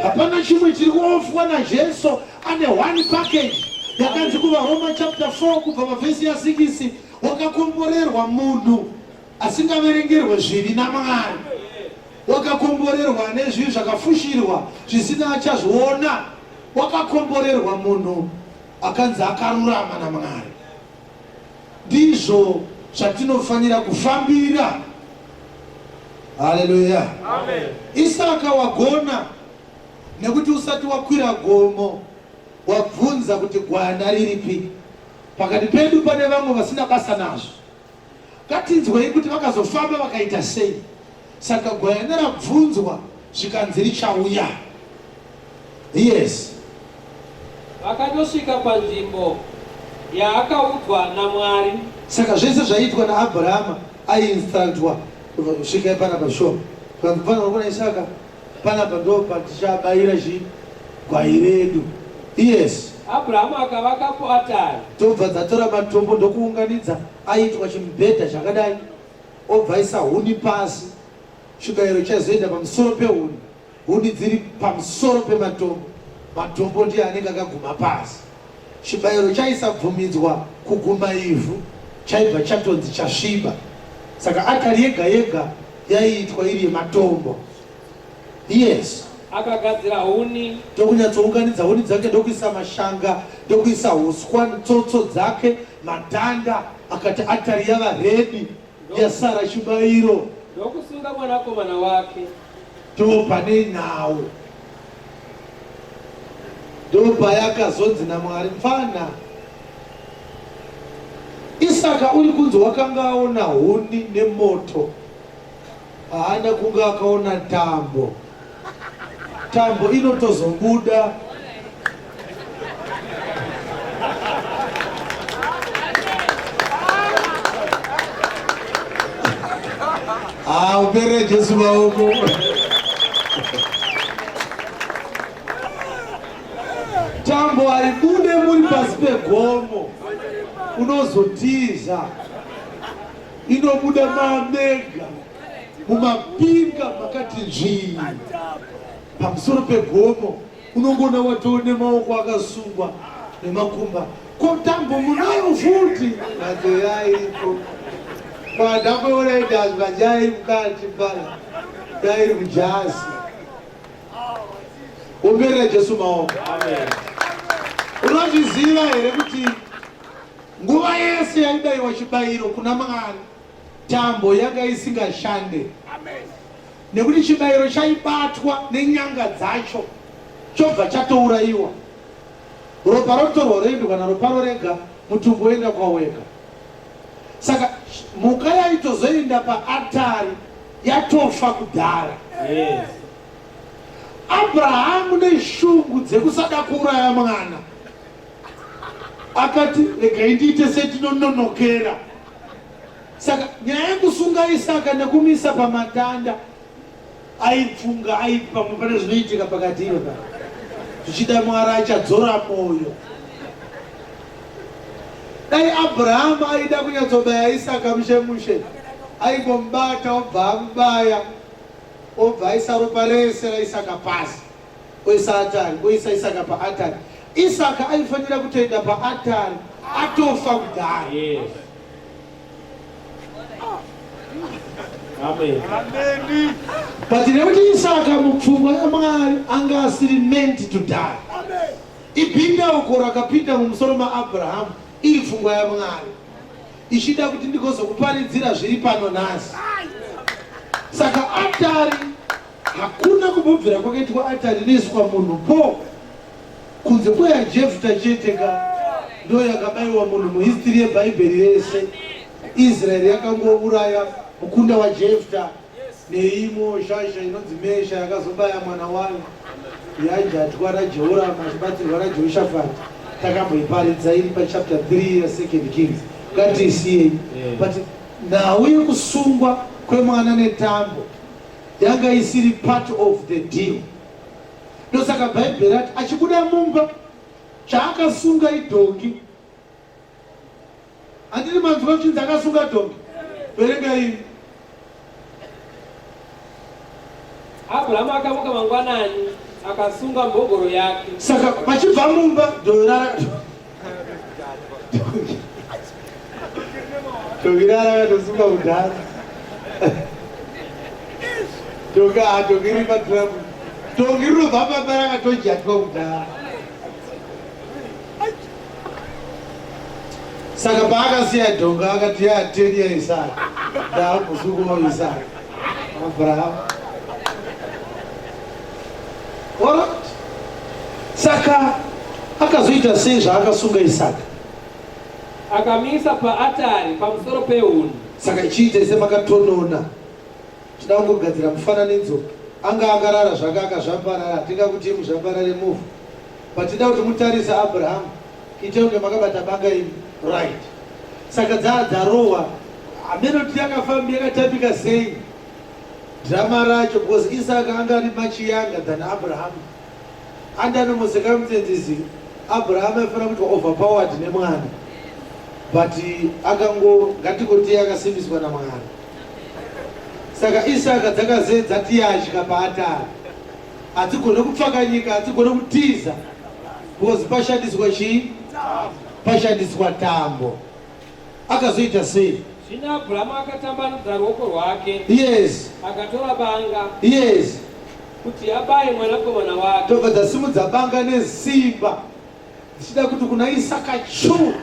[SPEAKER 3] Hapana chimwe chiri kuofwa naJesu ane one package yakanzi kuvaRoma chapter 4 kubva pavhesi ya 6 wakakomborerwa munhu asingaverengerwe zvivi naMwari, wakakomborerwa ane zvivi zvakafushirwa zvisina achazviona, wakakomborerwa munhu akanzi akarurama naMwari. Ndizvo zvatinofanira kufambira. Haleluya. Isaka wagona nekuti usati wakwira gomo wabvunza kuti gwayana riripi. Pakati pedu pane vamwe vasina basa nazvo. Ngatinzwei kuti vakazofamba vakaita sei. Saka gwayana rabvunzwa zvikanzi richauya. Yes.
[SPEAKER 2] Vakandosvika panzvimbo yaakaudzwa naMwari.
[SPEAKER 3] Saka zvese zvaiitwa naAbrahama aiinstructwa svikai panapa sure. Zvikanzi kufanirwa kuna Isaka panapa ndo patichabayira chi gwai redu. Yes.
[SPEAKER 2] Abrahamu akavakapo atari.
[SPEAKER 3] Ndobva dzatora matombo ndokuunganidza aiitwa chimubhedha chakadai obva aisa huni pasi. Chibayiro chaizoenda pamusoro pehuni. Huni dziri pamusoro pematombo, matombo ndiye anenge akaguma pasi. Chibayiro chaisabvumidzwa kuguma ivhu, chaibva chatonzi chasviba. Saka atari yega yega yaiitwa iri yematombo. Yes.
[SPEAKER 2] Akagadzira huni.
[SPEAKER 3] Ndokunyatsounganidza huni dzake ndokuisa mashanga ndokuisa huswa netsotso dzake matanda akati atari yava ready. Yasara chibayiro.
[SPEAKER 2] Ndokusunga mwanakomana wake.
[SPEAKER 3] Ndopane nhau. Ndopayakazonzi naMwari mfana Isaka uri kunzi wakanga aona huni nemoto haana kunge akaona tambo. Tambo inotozobuda Ah, upere Jesu maoko. Tambo haibude muri pasi pegomo, unozotiza. Inobuda mamega. Mumapinga makati nzvii pamusoro pegomo unongoona watoo nemaoko akasungwa nemakumba ko tambo munayo futi mhatso yairiko kwandakuona idazva yairi mukati pala yairi kujasi omberera Jesu maoko. Unozviziva here kuti nguva yese yaibaiwa chibayiro kuna Mwari Tambo yanga isingashande nekuti chibayiro chaibatwa nenyanga dzacho chobva chatourayiwa. Ropa rotorwa roendwa naro paro rega, mutumbi woenda kwawo wega. Saka mhuka yaitozoenda paatari yatofa kudhara.
[SPEAKER 2] Yes.
[SPEAKER 3] Abrahamu neshungu dzekusada kuuraya mwana akati regai ndiite setinononokera. Saka nyaya yekusunga Isaka nekumisa pamatanda aifunga aiti pamwe pane zvinoitika pakati ivo pa zvichida Mwari achadzora mwoyo. Dai Abrahamu aida kunyatsobaya Isaka mushe mushe, aingomubata obva amubaya obva aisa ropa rese raIsaka pasi oisa atari oisa Isaka paatari. Isaka aifanira kutoenda paatari atofa kudhara.
[SPEAKER 2] Yes. Amen.
[SPEAKER 4] Amen.
[SPEAKER 3] But nekuti Isaka mupfungwa yaMwari anga asiri meant to die.
[SPEAKER 4] Amen.
[SPEAKER 3] Ibhindauko rakapinda mumusoro maAbrahamu iri pfungwa yaMwari ichida kuti ndigozokuparidzira zviri pano nhasi. Saka atari hakuna kumbobvira kwakaitwa atari inoiswa munhu po kunze kweyaJefta chete ka ndo yakabaiwa munhu muhistiri yeBhaibheri rese. Israeri yakangouraya mukunda waJefta neimwe shasha inonzi Mesha yakazobaya mwana wayo yaJatwa raJehoramu achibatsirwa naJehoshafati. Takamboiparidza iri pachapter 3 yasecond Kings. Ngatiisiyei. But nhau yekusungwa kwemwana netambo yanga isiri part of the deal. Ndosaka Bhaibheri rati achibuda mumba chaakasunga idhongi. Handiti manzwa kuchinzi akasunga dhongi? Verenga imi.
[SPEAKER 2] Abrahamu akamuka mangwanani akasunga mbongoro yake.
[SPEAKER 3] Saka vachibva mumba dhongi rara dhongi rara rakatosunga kudhara. Dhongi ah dhongi riri padhiramu. Dhongi rinobva pamba rakatojatwa kudhara. Saka paakasiya dhonga akati ya teni ya Isaka ndaamuzuku wa Isaka Abraham. Alright. Saka akazoita sei zvaakasunga Isaka?
[SPEAKER 2] Akamisa paatari pamusoro pehuni.
[SPEAKER 3] Saka chiite semakatonona. Tinoda kungogadzira mufananidzo. Anga akarara zvake akazvambarara. Hatingakutii muzvambarare muvhu. But tinoda kuti mutarise Abraham. Kuita kunge makabata banga imi. Right. Saka dzaa dzarohwa. Hameno kuti yakafamba yakatambika sei drama racho because Isaka anga ari much younger than Abraham. Under normal circumstances Abraham aifanira kuitwa overpowered nemwana. But akango ngatingoti akasimbiswa naMwari. Saka Isaka dzakaze dzatiyatya paatari. Hadzigone kupfakanyika, hadzigone kutiza because pashandiswa chii? Pashandiswa tambo. Akazoita sei?
[SPEAKER 2] Zvino Abrahamu akatambanudza ruoko rwake.
[SPEAKER 3] Yes.
[SPEAKER 2] Akatora banga.
[SPEAKER 3] Yes.
[SPEAKER 2] Kuti abaye mwanakomana wake.
[SPEAKER 3] Tobva dzasimudza banga nesimba dzichida kuti kuna Isaka chu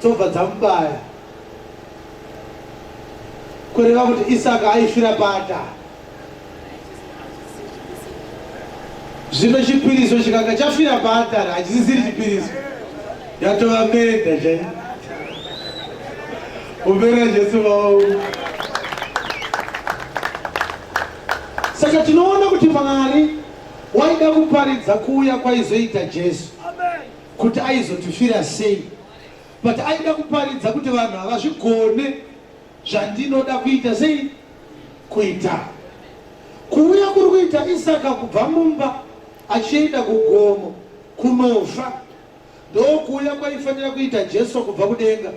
[SPEAKER 3] dzobva dzamubaya kureva kuti Isaka aifira paatari. Zvino chipiriso chikanga chafira paatari hachisisiri chipiriso, yatova meda chai. Umbera Jesu maoko. Saka tinoona kuti Mwari waida kuparidza kuuya kwaizoita Jesu kuti aizotifira sei, but aida kuparidza kuti vanhu havazvigone zvandinoda kuita sei kuita. Kuuya kuri kuita Isaka kubva mumba achienda kugomo kunofa ndokuuya kwaifanira kuita Jesu kubva kudenga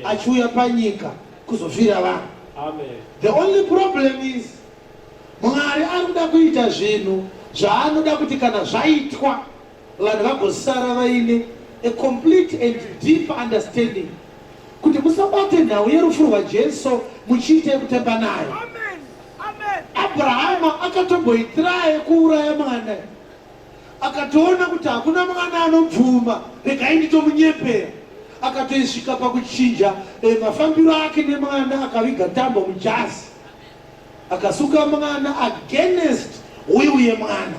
[SPEAKER 3] achiuya panyika kuzofira vanhu. The only problem is Mwari ari kuda kuita zvinhu zvaanoda kuti kana zvaitwa vanhu vagosara vaine a complete and deep understanding kuti musabate nhau yerufu rwaJesu muchiita yekutamba nayo. Abrahama akatomboitiraya kuuraya mwana akatoona kuti hakuna mwana anobvuma regai nditomunyepera akatoisvika pakuchinja eh, mafambiro ake nemwana akaviga tambo mujazi Akasuka mwana against will yemwana.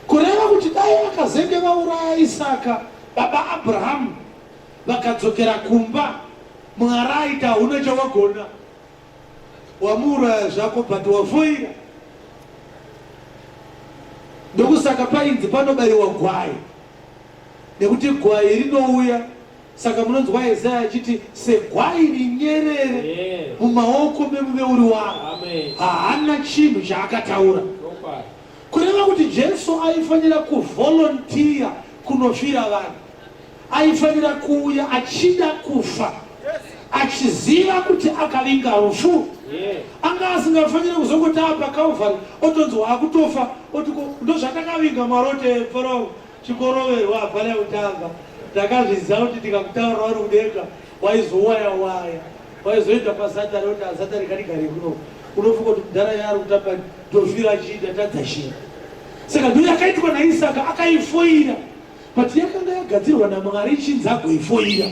[SPEAKER 3] Kureva kuti dai vakazenge vauraya Isaka, baba Abrahamu vakadzokera kumba, Mwari aiti hauna chawagona. Wamuuraya zvako but wafoira. Ndokusaka painzi panobaiwa gwai nekuti gwai rinouya. Saka munonzwa Isaya achiti segwai rinyerere mumaoko memuveuri waro, haana chinhu chaakataura. Kureva kuti Jesu aifanira kuvolunteer kunofira vanhu. Aifanira kuuya achida kufa, achiziva kuti akavinga rufu. Anga asingafanire kuzongoti apa Calvary otonzi waakutofa oti ko ndozvatakavinga Mwari oti mfana wangu chikoroverwa hapana kutamba. Ndakazviziva kuti ndikakutaurira uri kudenga waizowaya waya waizoenda kwasatani oti asatani kandigare kuno unofunga kuti mudhara yaari kutamba ndofira chii ndatadza chii saka ndo yakaitwa naisaka akaifoira But yakanga yagadzirwa naMwari ichinzi agoifoira.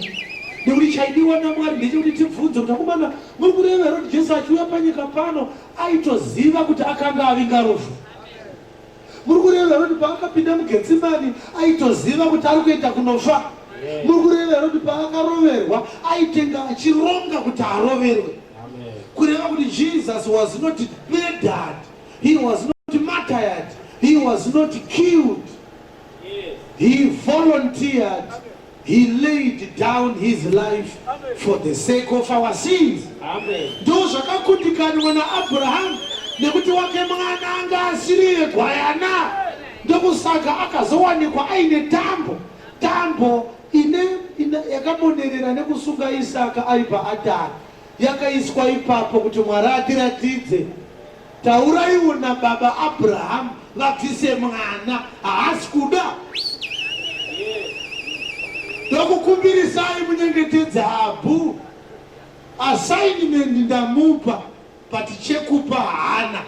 [SPEAKER 3] Nekuti chaidiwa naMwari ndechekuti tibvunze kuti akomana muri kureva here kuti Jesu achiuya panyika pano aitoziva kuti akanga avinga rufu? Muri kureva here kuti paakapinda muGetsimani aitoziva kuti ari kuenda kunofa? Muri kureva here kuti paakaroverwa aitenga achironga kuti aroverwe? Kureva kuti Jesus was not murdered, he was not martyred, he was not killed. He volunteered, he laid down his life for the sake of our sins. Ndo zvakakundikanwa naAbraham nekuti wake mwana anga asiri gwayana, ndokusaka akazowanikwa aine tambo tambo ine, ine yakamonerera nekusunga Isaka ari paatari yakaiswa ipapo kuti Mwari atiratidze Tauraiwo nababa Abraham vabvise mwana haasi kuda. Ndokukumbirisai munyengetedze Abu. Assignment ndamupa but chekupa haana.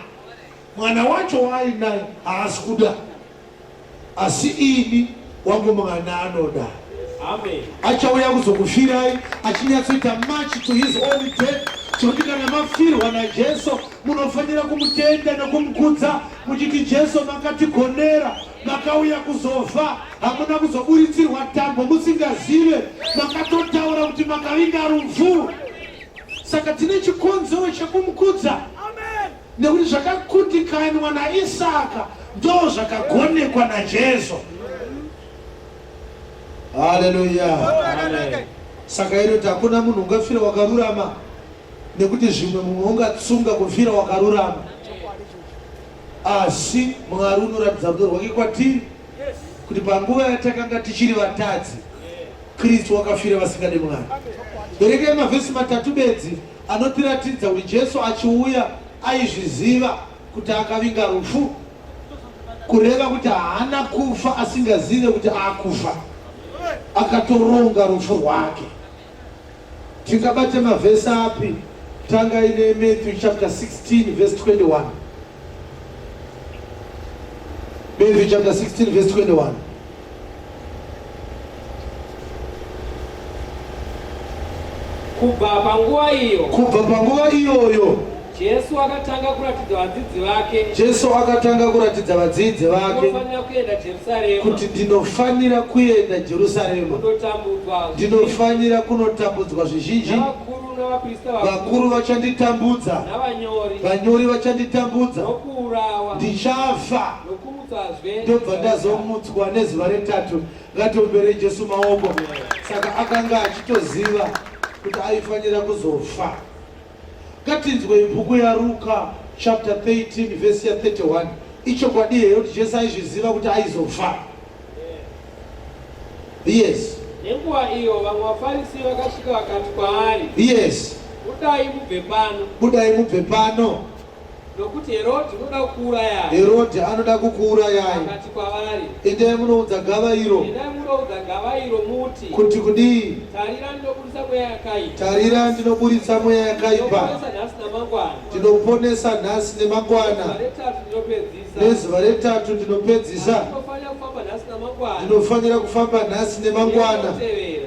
[SPEAKER 3] Mwana wacho waainaye haasi kuda. Asi ini wangu mwana anoda.
[SPEAKER 2] Amen.
[SPEAKER 3] Achauya kuzokufirai achinyatsoita much to his own death zvekuti kana mafirwa naJesu munofanira kumutenda nekumukudza muchiti Jesu makatigonera makauya kuzofa hamuna kuzoburitsirwa tambo musingazive makatotaura kuti makavinga rufu saka tine chikonzero chekumukudza
[SPEAKER 4] Amen.
[SPEAKER 3] Nekuti zvakakundikanwa naIsaka ndozvakagonekwa naJesu. Haleluya! Saka inoti hakuna munhu ungafira wakarurama, nekuti zvimwe mumwe ungatsunga kufira wakarurama, asi Mwari unoratidza rudo rwake kwatiri kuti panguva yatakanga tichiri vatadzi, Kristu wakafira vasingade Mwari. Verengai mavhesi matatu bedzi Anotiratidza kuti Jesu achiuya aizviziva kuti akavinga rufu, kureva kuti haana kufa asingazive kuti akufa. Akatoronga rufu rwake. Tingabate mavhesi api? Tangai neMatthew chapter 16 verse 21. Matthew chapter 16 verse 21.
[SPEAKER 2] Kubva panguva iyo,
[SPEAKER 3] Kubva panguva iyoyo
[SPEAKER 2] Jesu akatanga kuratidza vadzidzi vake
[SPEAKER 3] Jesu akatanga kuratidza vadzidzi vake
[SPEAKER 2] ndinofanira kuenda Jerusarema
[SPEAKER 3] kuti ndinofanira kuenda Jerusarema,
[SPEAKER 2] kundotambudzwa
[SPEAKER 3] ndinofanira kunotambudzwa zvizhinji,
[SPEAKER 2] navakuru navaprista
[SPEAKER 3] vakuru
[SPEAKER 2] vakuru
[SPEAKER 3] vachanditambudza,
[SPEAKER 2] navanyori
[SPEAKER 3] vanyori vachanditambudza,
[SPEAKER 2] nokuurawa
[SPEAKER 3] ndichafa
[SPEAKER 2] nokumutswazve
[SPEAKER 3] ndobva ndazomutswa nezuva retatu. Ngatiomberei Jesu maoko. Saka akanga achitoziva kuti aifanira kuzofa. Ngatinzwei bhuku yaRuka chapter 13 vhesi ya 31. Ichokwadi here kuti Jesu aizviziva kuti aizofa? Yes.
[SPEAKER 2] Nenguva iyo vamwe vaFarisi vakasvika vakati kwaari,
[SPEAKER 3] Yes.
[SPEAKER 2] Budai mubve pano,
[SPEAKER 3] Budai mubve pano.
[SPEAKER 2] Nokuti Herodhi unoda kukuurayai.
[SPEAKER 3] Herodhi anoda kukuurayai.
[SPEAKER 2] Akati kwavari,
[SPEAKER 3] Endai munoudza gava iro.
[SPEAKER 2] Endai munoudza gava iro muti.
[SPEAKER 3] Kuti kudii?
[SPEAKER 2] Tarira ndinoburitsa mweya yakaipa.
[SPEAKER 3] Tarira ndinoburitsa mweya yakaipa.
[SPEAKER 2] Ndinoponesa nhasi namangwana.
[SPEAKER 3] Ndinoponesa nhasi nemangwana.
[SPEAKER 2] Nezuva retatu ndinopedzisa.
[SPEAKER 3] Nezuva retatu ndinopedzisa.
[SPEAKER 2] Ndinofanira kufamba nhasi namangwana.
[SPEAKER 3] Ndinofanira kufamba nhasi nemangwana.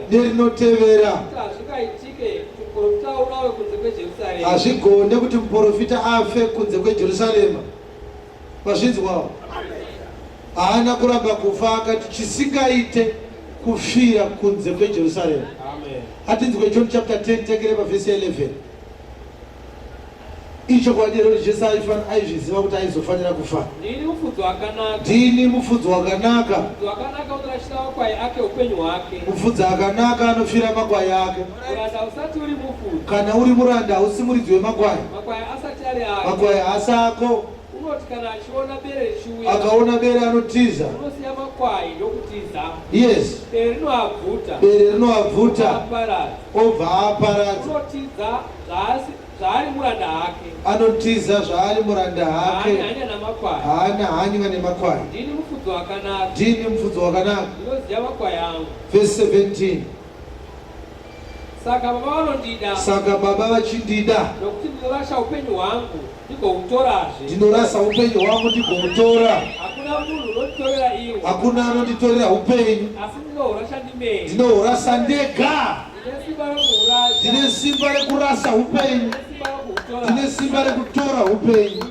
[SPEAKER 3] Nerinoteverera.
[SPEAKER 2] Kuti hazvingaiti.
[SPEAKER 3] Hazvigone kuti muprofita afe kunze kweJerusarema. Mazvinzwawo? Haana kuramba kufa akati chisingaite kufira kunze kweJerusarema. Atinzwe John chapter 10 tekere pavhesi ya 11. Ichokwadi here kuti Jesu aizviziva kuti aizofanira kufa?
[SPEAKER 2] Ndini mufudzi wakanaka.
[SPEAKER 3] Ndini mufudzi wakanaka.
[SPEAKER 2] Mufudzi wakanaka unorashira makwai ake upenyu hwake.
[SPEAKER 3] Mufudzi akanaka anofira makwai ake.
[SPEAKER 2] Muranda usati uri mufudzi.
[SPEAKER 3] Kana uri muranda hausi muridzi wemakwai.
[SPEAKER 2] Makwai asati ari ake.
[SPEAKER 3] Makwai haasi ako.
[SPEAKER 2] Unoti kana achiona bere richiuya.
[SPEAKER 3] Akaona bere anotiza.
[SPEAKER 2] Unosiya makwai ndokutiza.
[SPEAKER 3] Yes.
[SPEAKER 2] Bere rinoabvuta.
[SPEAKER 3] Bere rinoabvuta.
[SPEAKER 2] Aparadza.
[SPEAKER 3] Obva aparadza.
[SPEAKER 2] Unotiza zvaasi Zvaari muranda hake.
[SPEAKER 3] Anotiza zvaari muranda hake.
[SPEAKER 2] Haana hanya namakwai.
[SPEAKER 3] Haana hanya nemakwai.
[SPEAKER 2] Ndini mufudzi wakanaka.
[SPEAKER 3] Ndini mufudzi wakanaka.
[SPEAKER 2] Ndinoziva makwai angu.
[SPEAKER 3] Verse 17.
[SPEAKER 2] Saka baba vanondida.
[SPEAKER 3] Saka baba vachindida.
[SPEAKER 2] Nokuti ndinorasha upenyu hwangu ndigoutorazve.
[SPEAKER 3] Ndinorasa upenyu hwangu ndigoutora.
[SPEAKER 2] Hakuna munhu unonditorera iwo.
[SPEAKER 3] Hakuna anonditorera upenyu.
[SPEAKER 2] Asi ndinohurasha ndimene.
[SPEAKER 3] Ndinohurasa ndega. Ndine simba rekurasa upenyu, ndine simba rekutora upenyu.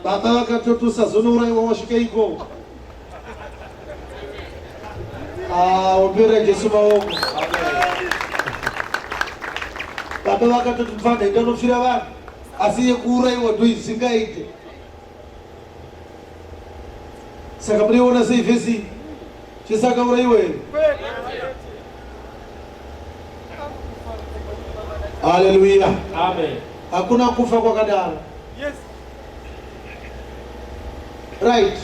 [SPEAKER 3] Baba vakatoti usazonourayiwa wasvika ikoko. Ah, ombera Jesu maoko. Baba vakatoti mfana enda unofira vanhu, asi yekuurayiwa ndoisingaite. Saka munoiona sei vhesi Jesu akaurayiwa here? Haleluya.
[SPEAKER 2] Amen.
[SPEAKER 3] Hakuna kufa kwakadaro.
[SPEAKER 4] Yes.
[SPEAKER 3] Right.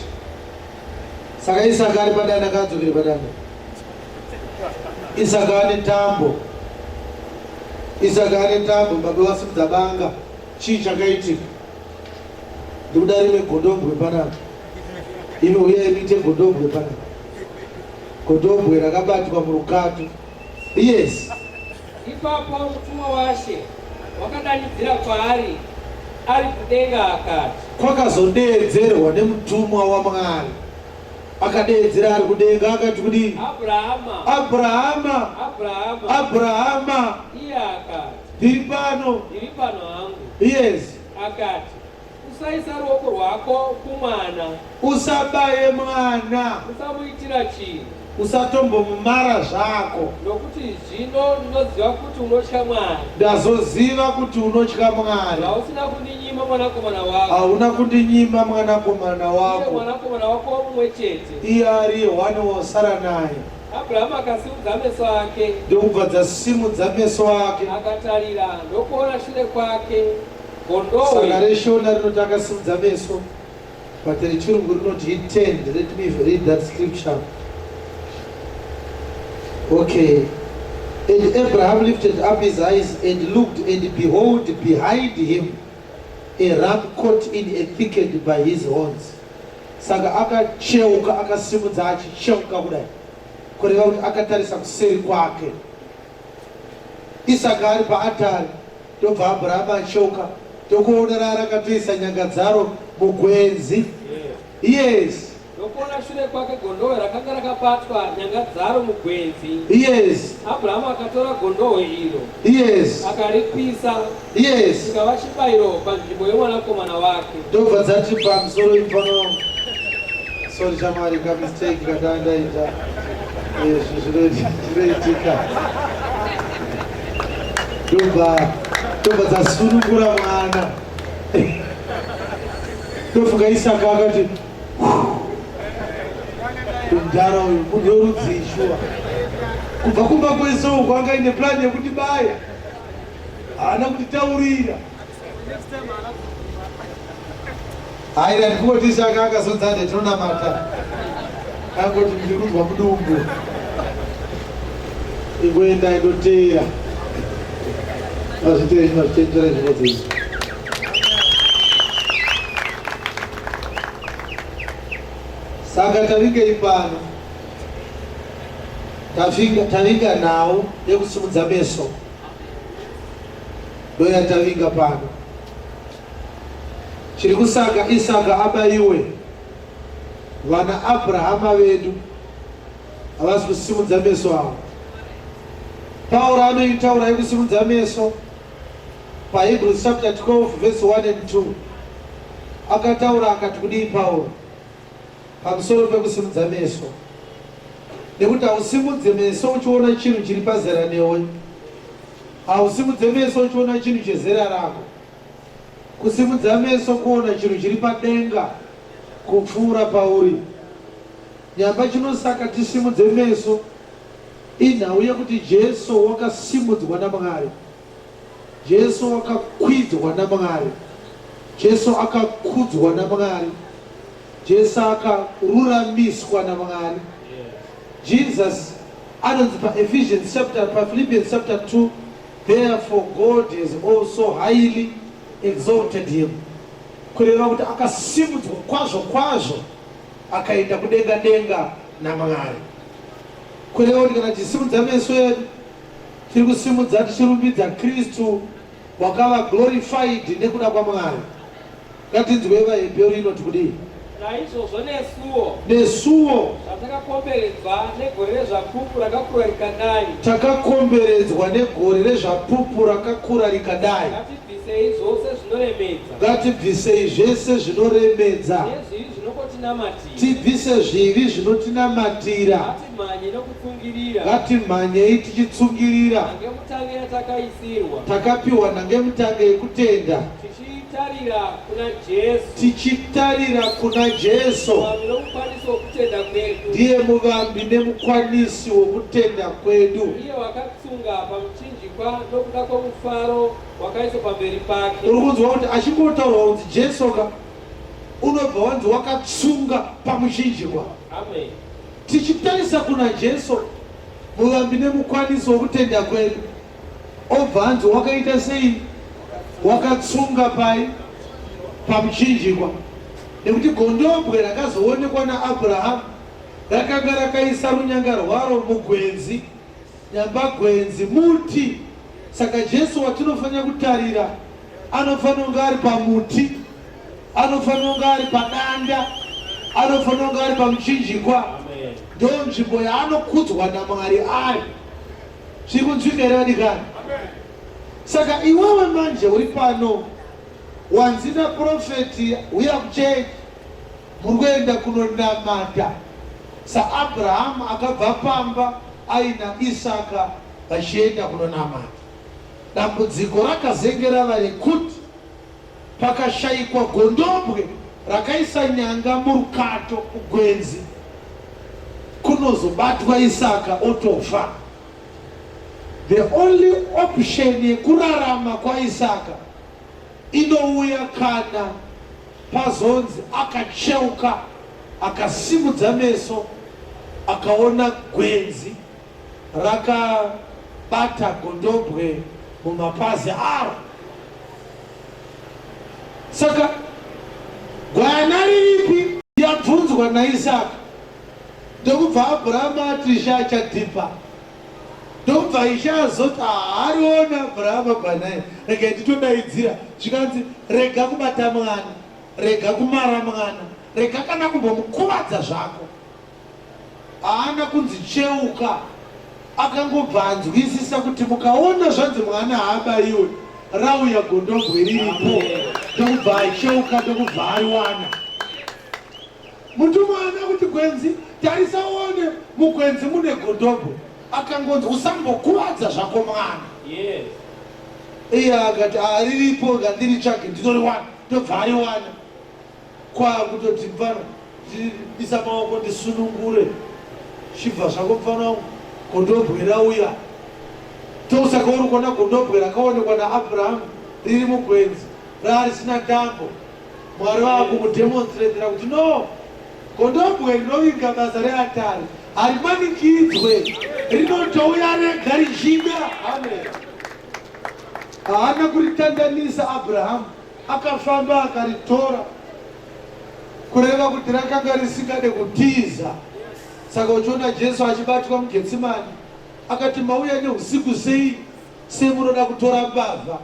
[SPEAKER 3] Saka Isaka ari padanda akadzokere padanda. Isaka ane tambo. Isaka ane tambo, baba vasimudza banga. Chii chakaitika? Ndikuda rimwe gondombwe panapa. Imi huyai muite gondombwe panapa. Gondombwe rakabatwa murukato. Yes.
[SPEAKER 2] Ipapo mutumwa waShe wakadanidzira kwaari ari kudenga akati.
[SPEAKER 3] Kwakazodeedzerwa nemutumwa waMwari. Akadeedzera ari kudenga akati kudii?
[SPEAKER 2] Abrahama.
[SPEAKER 3] Abrahama.
[SPEAKER 2] Abrahama.
[SPEAKER 3] Abrahama.
[SPEAKER 2] Iye akati.
[SPEAKER 3] Ndiri pano.
[SPEAKER 2] Ndiri pano hangu.
[SPEAKER 3] Yes.
[SPEAKER 2] Akati, Usaisa ruoko rwako kumwana.
[SPEAKER 3] Usabaye mwana.
[SPEAKER 2] Usamuitira chinhu.
[SPEAKER 3] Usatombomumara zvako.
[SPEAKER 2] Nokuti zvino ndinoziva kuti unotya Mwari.
[SPEAKER 3] Ndazoziva kuti unotya Mwari.
[SPEAKER 2] Zvausina kundinyima mwanakomana wako.
[SPEAKER 3] Hauna kundinyima mwanakomana wako.
[SPEAKER 2] Iye mwanakomana wako mumwe chete.
[SPEAKER 3] Iye ari one wasara naye.
[SPEAKER 2] Abrahamu akasimudza meso ake.
[SPEAKER 3] Ndokubva dzasimudza meso ake.
[SPEAKER 2] Akatarira ndokuona shure kwake gondohwe.
[SPEAKER 3] Saka reShona rinoti akasimudza meso, but rechirungu rinoti he turned. Let me read that scripture. Okay. And Abraham lifted up his eyes and looked, and behold, behind him a ram caught in a thicket by his horns. Saka akacheuka, akasimudza achicheuka kudai, kureva kuti akatarisa kuseri kwake. Isaka ari paatari, ndobva Abrahama acheuka, ndokuona raa rakatoisa nyanga dzaro mugwenzi. Yes.
[SPEAKER 2] Ndokuona shure kwake gondohwe rakanga rakabatwa nyanga dzaro mugwenzi.
[SPEAKER 3] Yes.
[SPEAKER 2] Abrahama akatora gondohwe iro.
[SPEAKER 3] Yes.
[SPEAKER 2] Akaripisa.
[SPEAKER 3] Yes.
[SPEAKER 2] Chikava chibayiro panzvimbo yomwanakomana wake.
[SPEAKER 3] Ndobva dzati pamusoro ipano. Sorry shamwari ka mistake katandaita. Izvi zvinoitika. Ndobva ndobva dzasunungura mwana. Ndofunga Isaka akati mudhara uyu munhu werudzii shuwa kubva kumba kwese uku anga ine plan yekuti baya haana kutitaurira haira ndikungoti Isaka akazonzande tinonamata angoti ndiri kunzwa mudumbu ingoenda indoteera mazvitei mazvitenjera zvinodzi izvi Saka tavingei pano? Tavinga, tavinga nhau yekusimudza meso ndoyatavinga pano. Chiri kusaka Isaka abaiwe, vana Abrahama vedu havasi kusimudza meso avo. Pauro anoitaura yekusimudza meso paHebrews chapter 12 verse 1 and 2 akataura akati kudii Pauro? Pamusoro pekusimudza meso, nekuti hausimudze meso uchiona chinhu chiri pazera newe, hausimudze meso uchiona chinhu chezera rako. Kusimudza meso kuona chinhu chiri padenga kupfuura pauri. Nyamba chinosaka tisimudze meso inhau yekuti Jesu wakasimudzwa naMwari. Jesu wakakwidzwa naMwari. Jesu akakudzwa naMwari. Jesu akaruramiswa naMwari. Jesus anonzi paEphesians chapter paPhilippians chapter 2 therefore God has also highly exalted him kureva kuti akasimudzwa kwazvo kwazvo akaenda kudenga denga naMwari kureva kuti kana tichisimudza meso edu Tiri kusimudza tichirumbidza Kristu wakava glorified nekuda kwaMwari. Ngatinzwe vaHebheru inoti kudii?
[SPEAKER 2] Naizvozvo nesuwo.
[SPEAKER 3] Nesuwo.
[SPEAKER 2] Zvatakakomberedzwa negore rezvapupu rakakura rikadai.
[SPEAKER 3] Takakomberedzwa negore rezvapupu rakakura rikadai.
[SPEAKER 2] Ngatibvisei zvose zvinoremedza.
[SPEAKER 3] Ngatibvisei zvese zvinoremedza.
[SPEAKER 2] Nezvivi zvinongotinamatira.
[SPEAKER 3] Tibvise zvivi zvinotinamatira.
[SPEAKER 2] Ngatimhanye nokutsungirira.
[SPEAKER 3] Ngatimhanyei tichitsungirira.
[SPEAKER 2] Nhangemutange yatakaisirwa.
[SPEAKER 3] Takapiwa nhangemutange yekutenda.
[SPEAKER 2] Tichitarira kuna Jesu.
[SPEAKER 3] Tichitarira kuna Jesu.
[SPEAKER 2] Muvambi nomukwanisi wokutenda kwedu.
[SPEAKER 3] Ndiye muvambi nemukwanisi wokutenda kwedu.
[SPEAKER 2] Iye wakatsunga pamuchinjikwa nokuda kwomufaro wakaiswa pamberi pake.
[SPEAKER 3] Uri kunzwa kuti achingotaurwa kunzi Jesu ka unobva wanzi wakatsunga pamuchinjikwa.
[SPEAKER 2] Amen.
[SPEAKER 3] Tichitarisa kuna Jesu, muvambi nemukwanisi wokutenda kwedu, obva anzi wakaita sei? Wakatsunga pai? Pamuchinjikwa. Nekuti gondobwe rakazoonekwa naAbrahamu rakanga rakaisa runyanga rwaro mugwenzi, nyamba gwenzi muti. Saka Jesu watinofanira kutarira anofanira kunge ari pamuti, anofanira kunge ari padanda, anofanira kunge ari pamuchinjikwa. Ndo nzvimbo yaanokudzwa naMwari ari. Zviri kunzwika here vadikani? Saka iwewe manje uri pano wanzi naprofeti huya kuchechi, muri kuenda kunonamata saAbrahamu akabva pamba aina Isaka vachienda kunonamata. Dambudziko rakazenge rava rekuti pakashaikwa gondobwe rakaisa nyanga murukato mugwenzi kunozobatwa Isaka otofa. The only option yekurarama kwaIsaka inouya kana pazonzi akacheuka akasimudza meso akaona gwenzi rakabata gondobwe mumapazi aro. Saka gwayana riripi? Yabvunzwa naIsaka, ndokubva Abrahama ati Ishe achatipa. Ndokubva Ishe azoti haariona Abrahama gwanai, regai nditodaidzira. Zvikanzi rega kubata mwana, rega kumara mwana, rega kana kumbomukuvadza zvako. Haana kunzi cheuka, akangobva anzwisisa kuti mukaona zvanzi mwana haabaiwe, rauya gondobwe riripo, ndokubva acheuka ndokubva ariwana. Mutumwa haana kuti gwenzi, tarisa uone mugwenzi mune gondobwe, akangonzi usambokuvadza zvako mwana.
[SPEAKER 2] Yes.
[SPEAKER 3] Iye akati ariripo ngandiritsvage ndinoriwana, ndobva ariwana. Kwakutoti mfana isa maoko ndisunungure chibva zvako mfana wangu gondobwe rauya ndosaka uri kuona gondobwe rakaonekwa naAbrahamu riri mugwenzi raarisina tambo Mwari vaakumudemonstratera kuti no gondobwe rinovinga basa reatari harimanikidzwe rinotouya rega richida.
[SPEAKER 2] Amen.
[SPEAKER 3] Haana kuritandanisa Abrahamu Akafamba akaritora, kureva kuti rakanga risingade kutiza. Saka uchiona Jesu achibatwa muGetsimani, akati mauya neusiku sei semunoda kutora mbavha?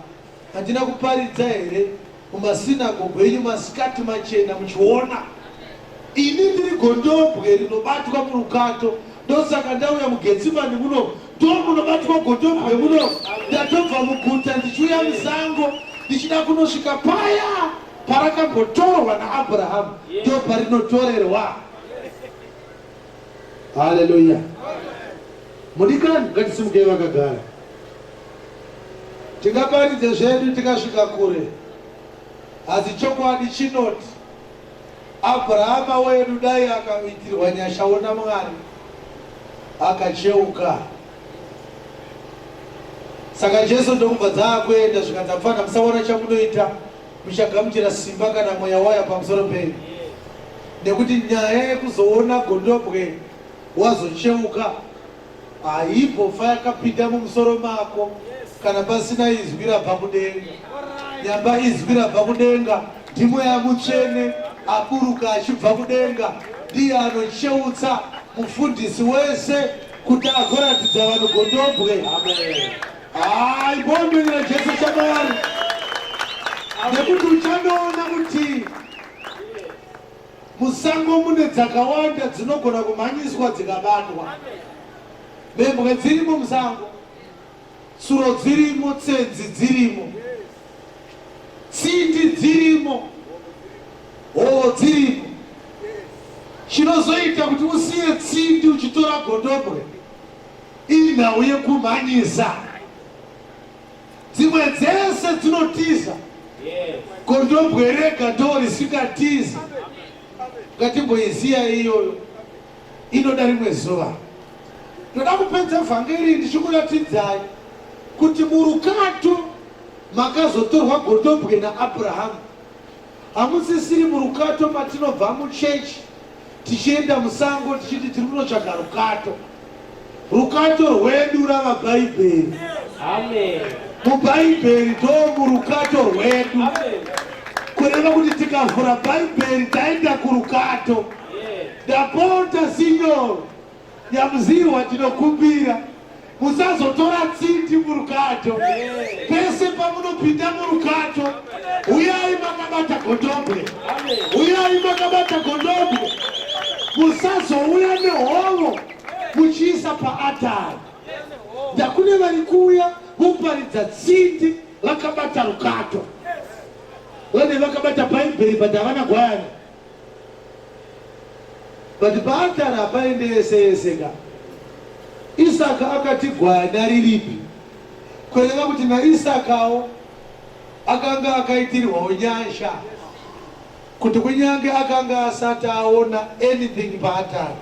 [SPEAKER 3] Handina kuparidza here mumasinagogo enyu masikati machena muchiona? Ini ndiri gondobwe rinobatwa murukato, ndosaka ndauya muGetsimani muno, ndomunobatwa gondobwe muno. Ndatobva muguta ndichiuya musango ndichida kunosvika paya parakambotorwa naAbrahamu, ndoparinotorerwa. Haleluya. Mudikani, ngatisimukei vakagara.
[SPEAKER 1] Tingaparidze zvedu tikasvika kure, asi chokwadi chinoti Abrahama wedu dai akaitirwa nyashawo naMwari akacheuka. Saka Jesu ndokubva dzaakuenda zvikanzi apfana musaona chamunoita muchagamuchira simba kana mweya waya pamusoro penyu. Nekuti nyaya yekuzoona gondobwe wazocheuka Haimbofa yakapinda mumusoro mako kana pasina izwi rabva kudenga. Nyamba izwi rabva kudenga ndiMweya Mutsvene aburuka achibva kudenga, ndiye anocheutsa mufundisi wese kuti agoratidza vanhu gondobwe. Haimbomirira Jesu chamwari nekuti uchanoona kuti Musango mune dzakawanda dzinogona kumhanyiswa dzikabatwa. Mhembwe dzirimo musango, tsuro dzirimo, tsenzi dzirimo, tsindi dzirimo, hovo dzirimo. Chinozoita kuti usiye tsindi uchitora gondobwe inhau yekumhanyisa. Dzimwe dzese dzinotiza, gondobwe rega ndo risingatizi. Ngatimboiziya iyoyo, inoda rimwe zuva. Ndoda kupedza vhangeri ndichikuratidzai kuti murukato makazotorwa gondobwe naAbrahamu. Hamusisiri murukato matinobva muchechi tichienda musango tichiti tiri kunotsvaga rukato. Rukato rwedu rava Bhaibheri.
[SPEAKER 2] Amen.
[SPEAKER 1] MuBhaibheri ndo murukato rwedu. Kureva kuti tikavhura Bhaibheri taenda kurukato. Ndapota sinyoro. Nyamuzihwa tinokumbira musazotora tsindi murukato. Pese pamunopinda murukato huyai makabata gondobwe, huyai makabata gondobwe. Musazouya nehovo muchiisa paatari. Ndakune vari kuuya voparidza tsindi vakabata rukato, vane vakabata Bhaibheri but havana gwayana. But paatari hapaende yese yese ka. Isaka akati gwayana riripi? Kureva kuti naIsakawo akanga akaitirwawo nyasha kuti kunyange akanga asati aona anything paatari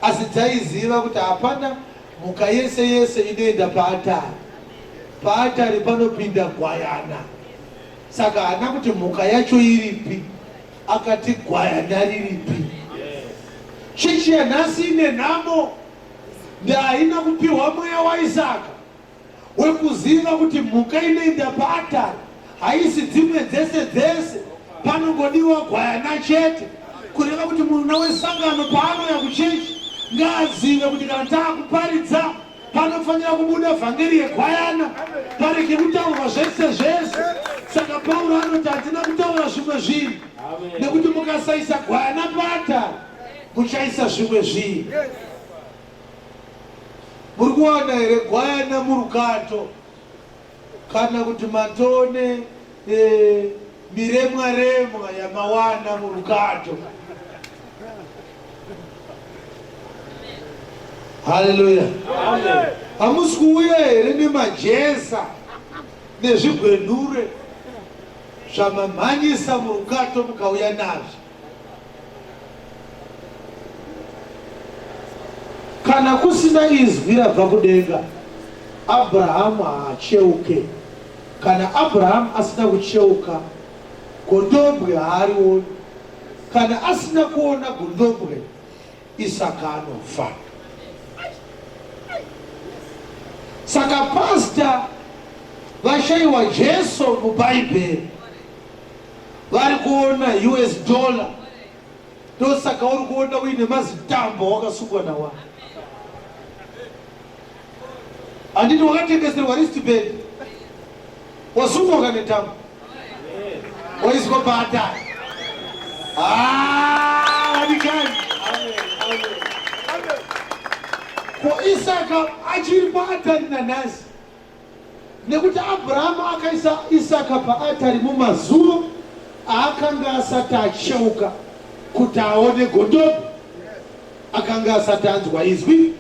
[SPEAKER 1] asi dzaiziva kuti hapana mhuka yese yese inoenda paatari. Paatari panopinda gwayana. Saka haana kuti mhuka yacho iripi, akati gwayana riripi. Chechi yanhasi ine nhamo ndahaina kupiwa mweya waIsaka wekuziva kuti mhuka inoenda paatari haisi dzimwe dzese dzese, panongodiwa gwayana chete. Kureva kuti muna wesangano paanouya kuchechi ngaazive kuti kana taakuparidza Panofanira kubuda vhangeri yegwayana, parege kutaurwa zvese zvese. Saka Pauro anoti hatina kutaura zvimwe zvinhu, nekuti mukasaisa gwayana paatari muchaisa zvimwe zvinhu. Muri kuwana here gwayana murukato kana kuti matone e, miremwa remwa yamawana murukato? Haleluya! Hamusi kuuya here nemajesa nezvigwenhure zvamamhanyisa murukato mukauya nazvo? Kana kusina izwi rabva kudenga, Abrahamu haacheuke. Kana Abrahamu asina kucheuka, gondobwe haarioni. Kana asina kuona gondobwe, Isaka anofa. Saka pasta vashaiwa Jesu muBhaibheri, vari kuona US dollar. Ndosaka uri kuona uine mazitambo wakasungwa nawa. Handiti wakatengeserwa wristband, wasungwa kane tambo waiswa paatari. Ah, vadikani, ko Isaka achiri paatari nanhasi, nekuti Abrahamu akaisa Isaka paatari mumazuva aakanga asati acheuka kuti aone gondobwe.
[SPEAKER 3] Akanga asati anzwa izwi.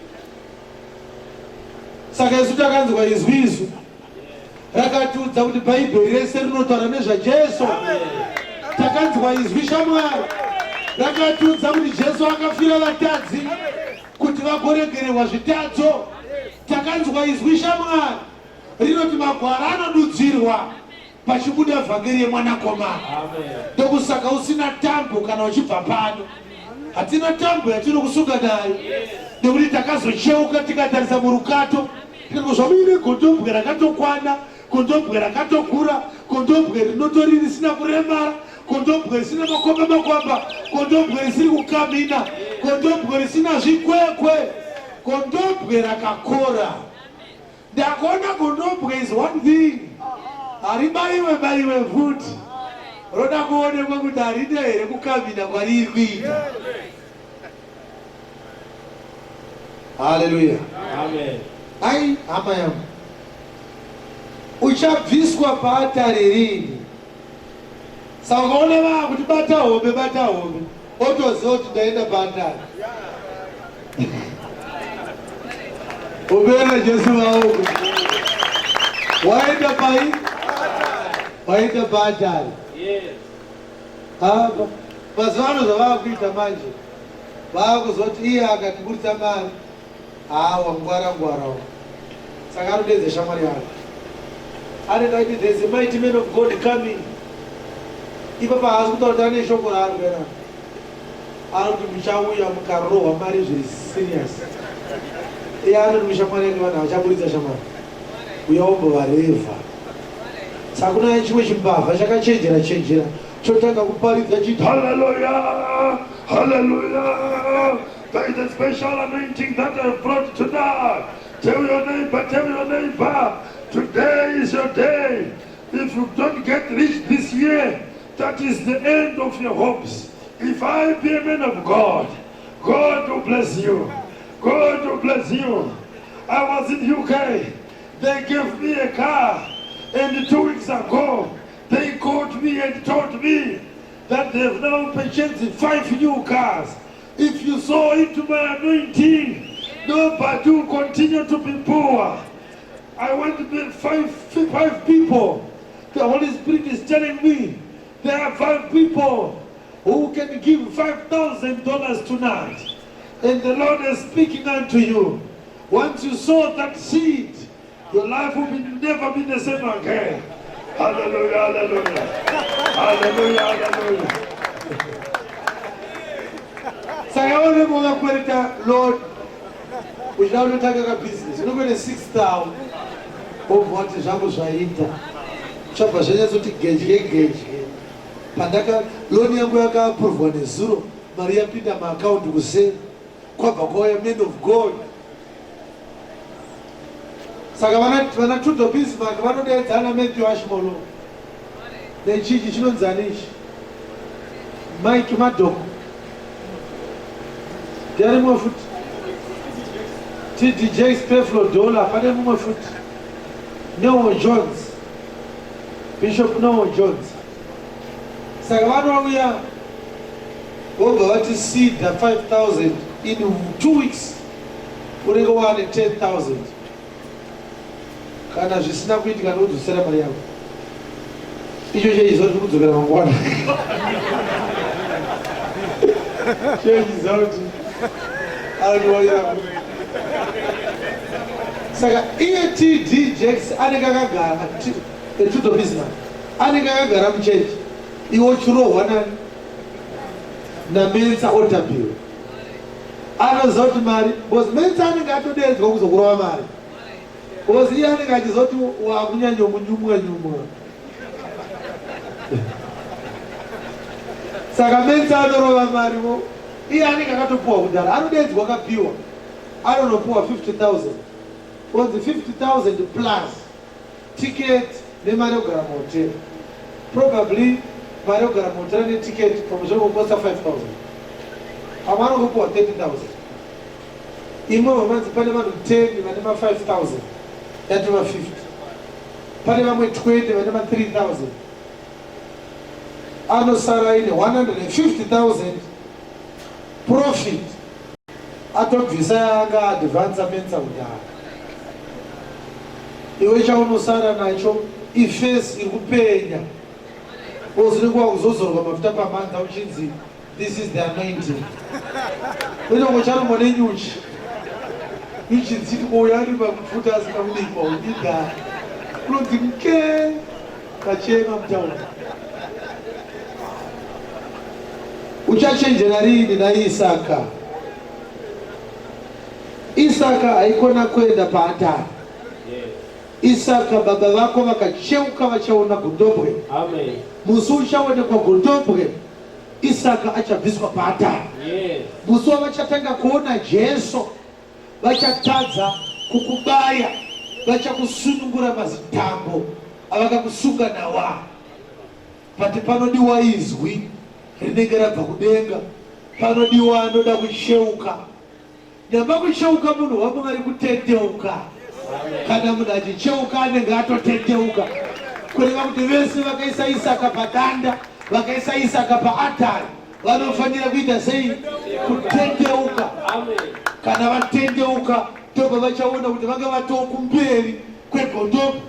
[SPEAKER 3] Saka isu takanzwa izwi isu rakatiudza kuti Bhaibheri rese rinotaura nezvaJesu. Takanzwa izwi shamwari rakatiudza kuti Jesu akafira vatadzi kuti vagoregererwa zvitadzo. Takanzwa izwi shamwari rinoti magwara anodudzirwa pachibuda vhangeri yemwanakomana. Ndokusaka usina tambo kana uchibva pano. Hatina tambo yatinokusunga nayo nekuti takazocheuka tikatarisa murukato tikati zvamuine gondobwe rakatokwana, gondobwe rakatokura, gondobwe rinotori risina kuremara, gondobwe risina makwamba makwamba, gondobwe risiri kukamhina, gondobwe risina zvikwekwe, gondobwe rakakora. Ndakuona gondobwe is one thing haribaiwe baiwe futi roda kuonekwa kuti harina here kukamina kwariri kuita. Haleluya.
[SPEAKER 2] Amen.
[SPEAKER 3] Ai hama yangu uchabviswa paatari rini? Saka ukaona vaakuti bata hombe bata hombe otoziva kuti ndaenda paatari. Umbera Jesu maoko. Waenda pai? Waenda paatari.
[SPEAKER 2] Yes.
[SPEAKER 3] Apa mazuva ano zvavakuita manje vaakuzoti iye akatiburitsa mari Haa wangwara ngwara uyu. Saka anodeedza shamwari yake. Anenge aiti there's a mighty man of God coming. Ipapa haasi kutaura kuti ane shoko raari kuuya naro. Anoti muchauya mukarohwa mari zviri serious. Iye anoti mushamwari yake vanhu vachaburitsa shamwari. Uya wombovarevha. Saka kuna chimwe chimbavha chakachenjera chenjera chotanga kuparidza chiti
[SPEAKER 5] Hallelujah! Hallelujah! There is a special anointing that I have brought tonight. Tell your neighbor, tell your neighbor, today is your day. If you don't get rich this year, that is the end of your hopes. If I be a man of God, God will bless you. God will bless you. I was in UK. They gave me a car. And 2 weeks ago, they called me and told me that they have now purchased 5 new cars. If you sow into my anointing, nobody will continue to be poor. I want to be five people. The Holy Spirit is telling me there are 5 people who can give $5,000 tonight. And the Lord is speaking unto you. Once you sow that seed, your life will never be the same again. Hallelujah, hallelujah. Hallelujah, hallelujah.
[SPEAKER 3] Saka unenge wakakwereta loan uchida kutotanga kabusiness unokwete 6000 wobva wati zvangu zvaita zvabva zvanyatsoti gedye gedye pandaka loan yangu yakaapuruvwa nezuro mari yapinda maakaundi kuseni kwabva kwauya man of God Saka vana vana Tudor Bismarck vanodeedza ana Matthew Ashmolo nechichi chinonzi ani ichi Mike Maddock ndiani mumwe futi TD Jakes Peflo Dollar pane mumwe futi Noel Jones Bishop Noel Jones saka vanouya vobva vati seed 5000 in 2 weeks unenge waane 10000 kana zvisina kuitika ndokudzosera mari yako icho cheiziva kuti kudzokera mangwana cheiziva kuti anotiwanira saka iye td jacks anenge akagara etudo business anenge akagara muchechi iwe uchirohwa nani namensa otabiwa Anoziva kuti mari because Mensa anenge atodeedzwa kuzokurova mari because iye anenge achiziva kuti wakunyanyomunyumwa nyumwa saka Mensa anorova mari wo iye anenge akatopuwa kudhara anodeedzwa akapiwa anonopuwa 50000 onzi 50000 plus ticket nemari yekugara muhotel probably mari yekugara muhotel neticket pamwe zvinongokosta 5000 pamwe anongopiwa 30000 imwe hwemanzi pane vanhu 10 vane ma 5000 yatova 50 pane vamwe 20 vane ma 3000 anosara aine 150000 profit. Atobvisa yaanga advansa mensa kudhara. Iwe chaunosara nacho ifesi iri kupenya. Unenge wakuzozorwa mafuta pamhanza uchinzi this is the anointing. Unenge ucharumwa nenyuchi. Nyuchi dziti uyu ari mafuta asina kubikwa unyida. Unonzi nke kachema mutaura. Uchachenjera riini naIsaka? Isaka haikona kuenda paatari. Isaka baba vako vakacheuka vachaona gondobwe.
[SPEAKER 2] Amen.
[SPEAKER 3] Musi uchaonekwa gondobwe, Isaka achabviswa paatari.
[SPEAKER 2] Yes.
[SPEAKER 3] Musi wavachatanga kuona Jesu, vachatadza kukubaya, vachakusunungura mazitambo avakakusunga nawa. But panodiwa izwi rinenge rabva kudenga, panodiwa anoda kucheuka. Nyamba kucheuka munhu waMwari kutendeuka. Kana munhu achicheuka anenge atotendeuka. Kureva kuti vese vakaisa Isaka padanda, vakaisa Isaka paatari, vanofanira kuita sei? Kutendeuka. Kana vatendeuka ndobva vachaona kuti vanga vatoo kumberi kwegondobwe.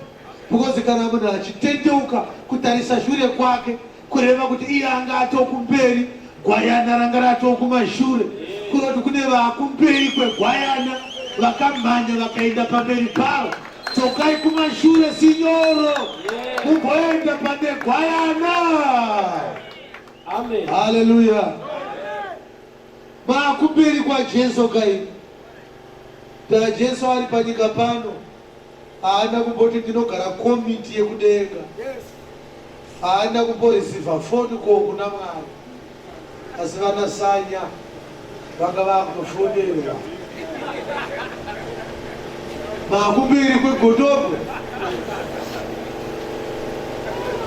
[SPEAKER 3] Because kana munhu achitendeuka kutarisa shure kwake kureva kuti iye anga atokumberi, gwayana ranga ratokumashure. Kureva kuti kune vakumberi kwegwayana vakamhanya vakaenda pamberi pavo. Dzokai kumashure sinyoro, mumboenda pane gwayana.
[SPEAKER 2] Amen.
[SPEAKER 3] Haleluya. Vakumberi kwaJesu kai. Da Jesu ari panyika pano haana kumboti ndinogara komiti yekudenga, haana kumboreceiva phone call kuna Mwari, asi vana Sanya vanga vakutofonerwa makumberi kwegondobwe.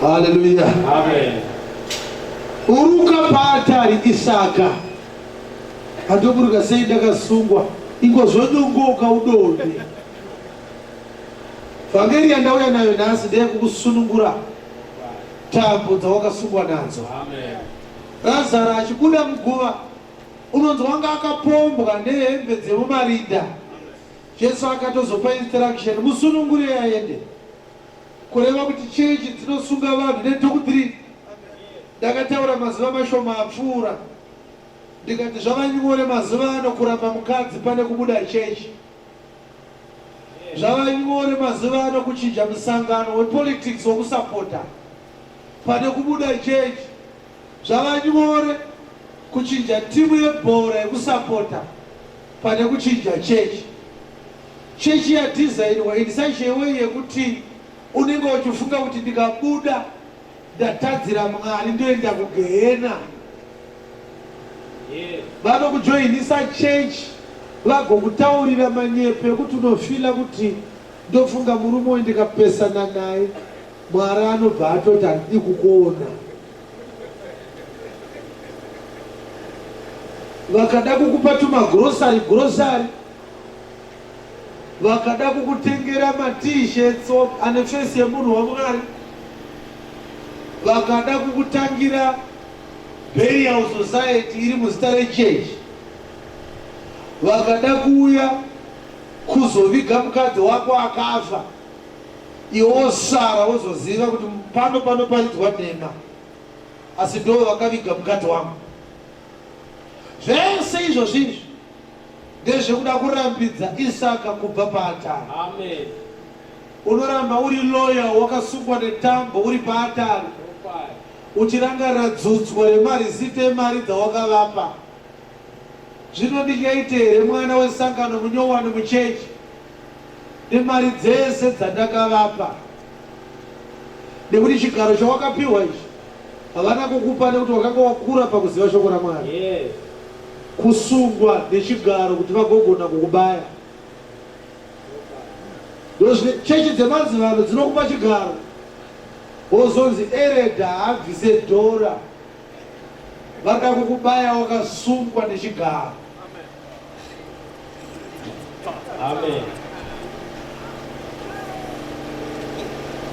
[SPEAKER 3] Haleluya.
[SPEAKER 2] Amen.
[SPEAKER 3] Uruka paatari Isaka andoburuka sei ndakasungwa ingozvonyongoka udonhe. Vhangeri yandauya nayo nhasi ndeyekukusunungura tambo dzawakasungwa nadzo.
[SPEAKER 2] Amen.
[SPEAKER 3] Razaro achibuda muguva unonzi wanga akapombwa nehembe dzemumarinda. Jesu akatozopa instruction, musunungure aende. Kureva kuti chechi dzinosunga vanhu nedoctrine. Ndakataura mazuva mashoma apfuura ndikati zvava nyore mazuva ano kuramba mukadzi pane kubuda chechi. Zvava nyore mazuva ano kuchinja musangano wepolitics wokusapota pane kubuda chechi. Zvava nyore kuchinja timu yebhora yekusapota pane kuchinja chechi. Chechi yadhizainwa in such a way yekuti unenge uchifunga kuti ndikabuda ndatadzira Mwari ndoenda kugehena. Vanokujoinisa chechi vagokutaurira manyepo ekuti unofila kuti ndofunga murume uyu ndikapesana naye Mwari anobva atoti handidi kukuona. Vakada kukupa tumagrosari grosari, vakada kukutengera mat-shirts ane fesi yemunhu waMwari, vakada kukutangira burial society iri muzita rechechi, vakada kuuya kuzoviga mukadzi wako akafa, iwe wosara wozoziva kuti pano panoparidzwa nhema, asi ndo vakaviga mukadzi wangu. Zvese izvozvi izvi ndezvekuda kurambidza Isaka kubva paatari.
[SPEAKER 2] Amen.
[SPEAKER 3] Unoramba uri loyal wakasungwa netambo uri paatari uchirangarira dzudzwa remarisiti emari dzawakavapa. Zvino ndingaite here mwana wesangano munyowani muchechi nemari dzese dzandakavapa? Nekuti chigaro chawakapiwa ichi havana kukupa nekuti wakanga wakura pakuziva shoko raMwari.
[SPEAKER 2] Yes.
[SPEAKER 3] Kusungwa nechigaro kuti vagogona kukubaya. Ndozvine chechi dzemazuva ano dzinokupa chigaro wozonzi ereda haabvise dhora, varida kukubaya wakasungwa nechigaro.
[SPEAKER 2] Amen.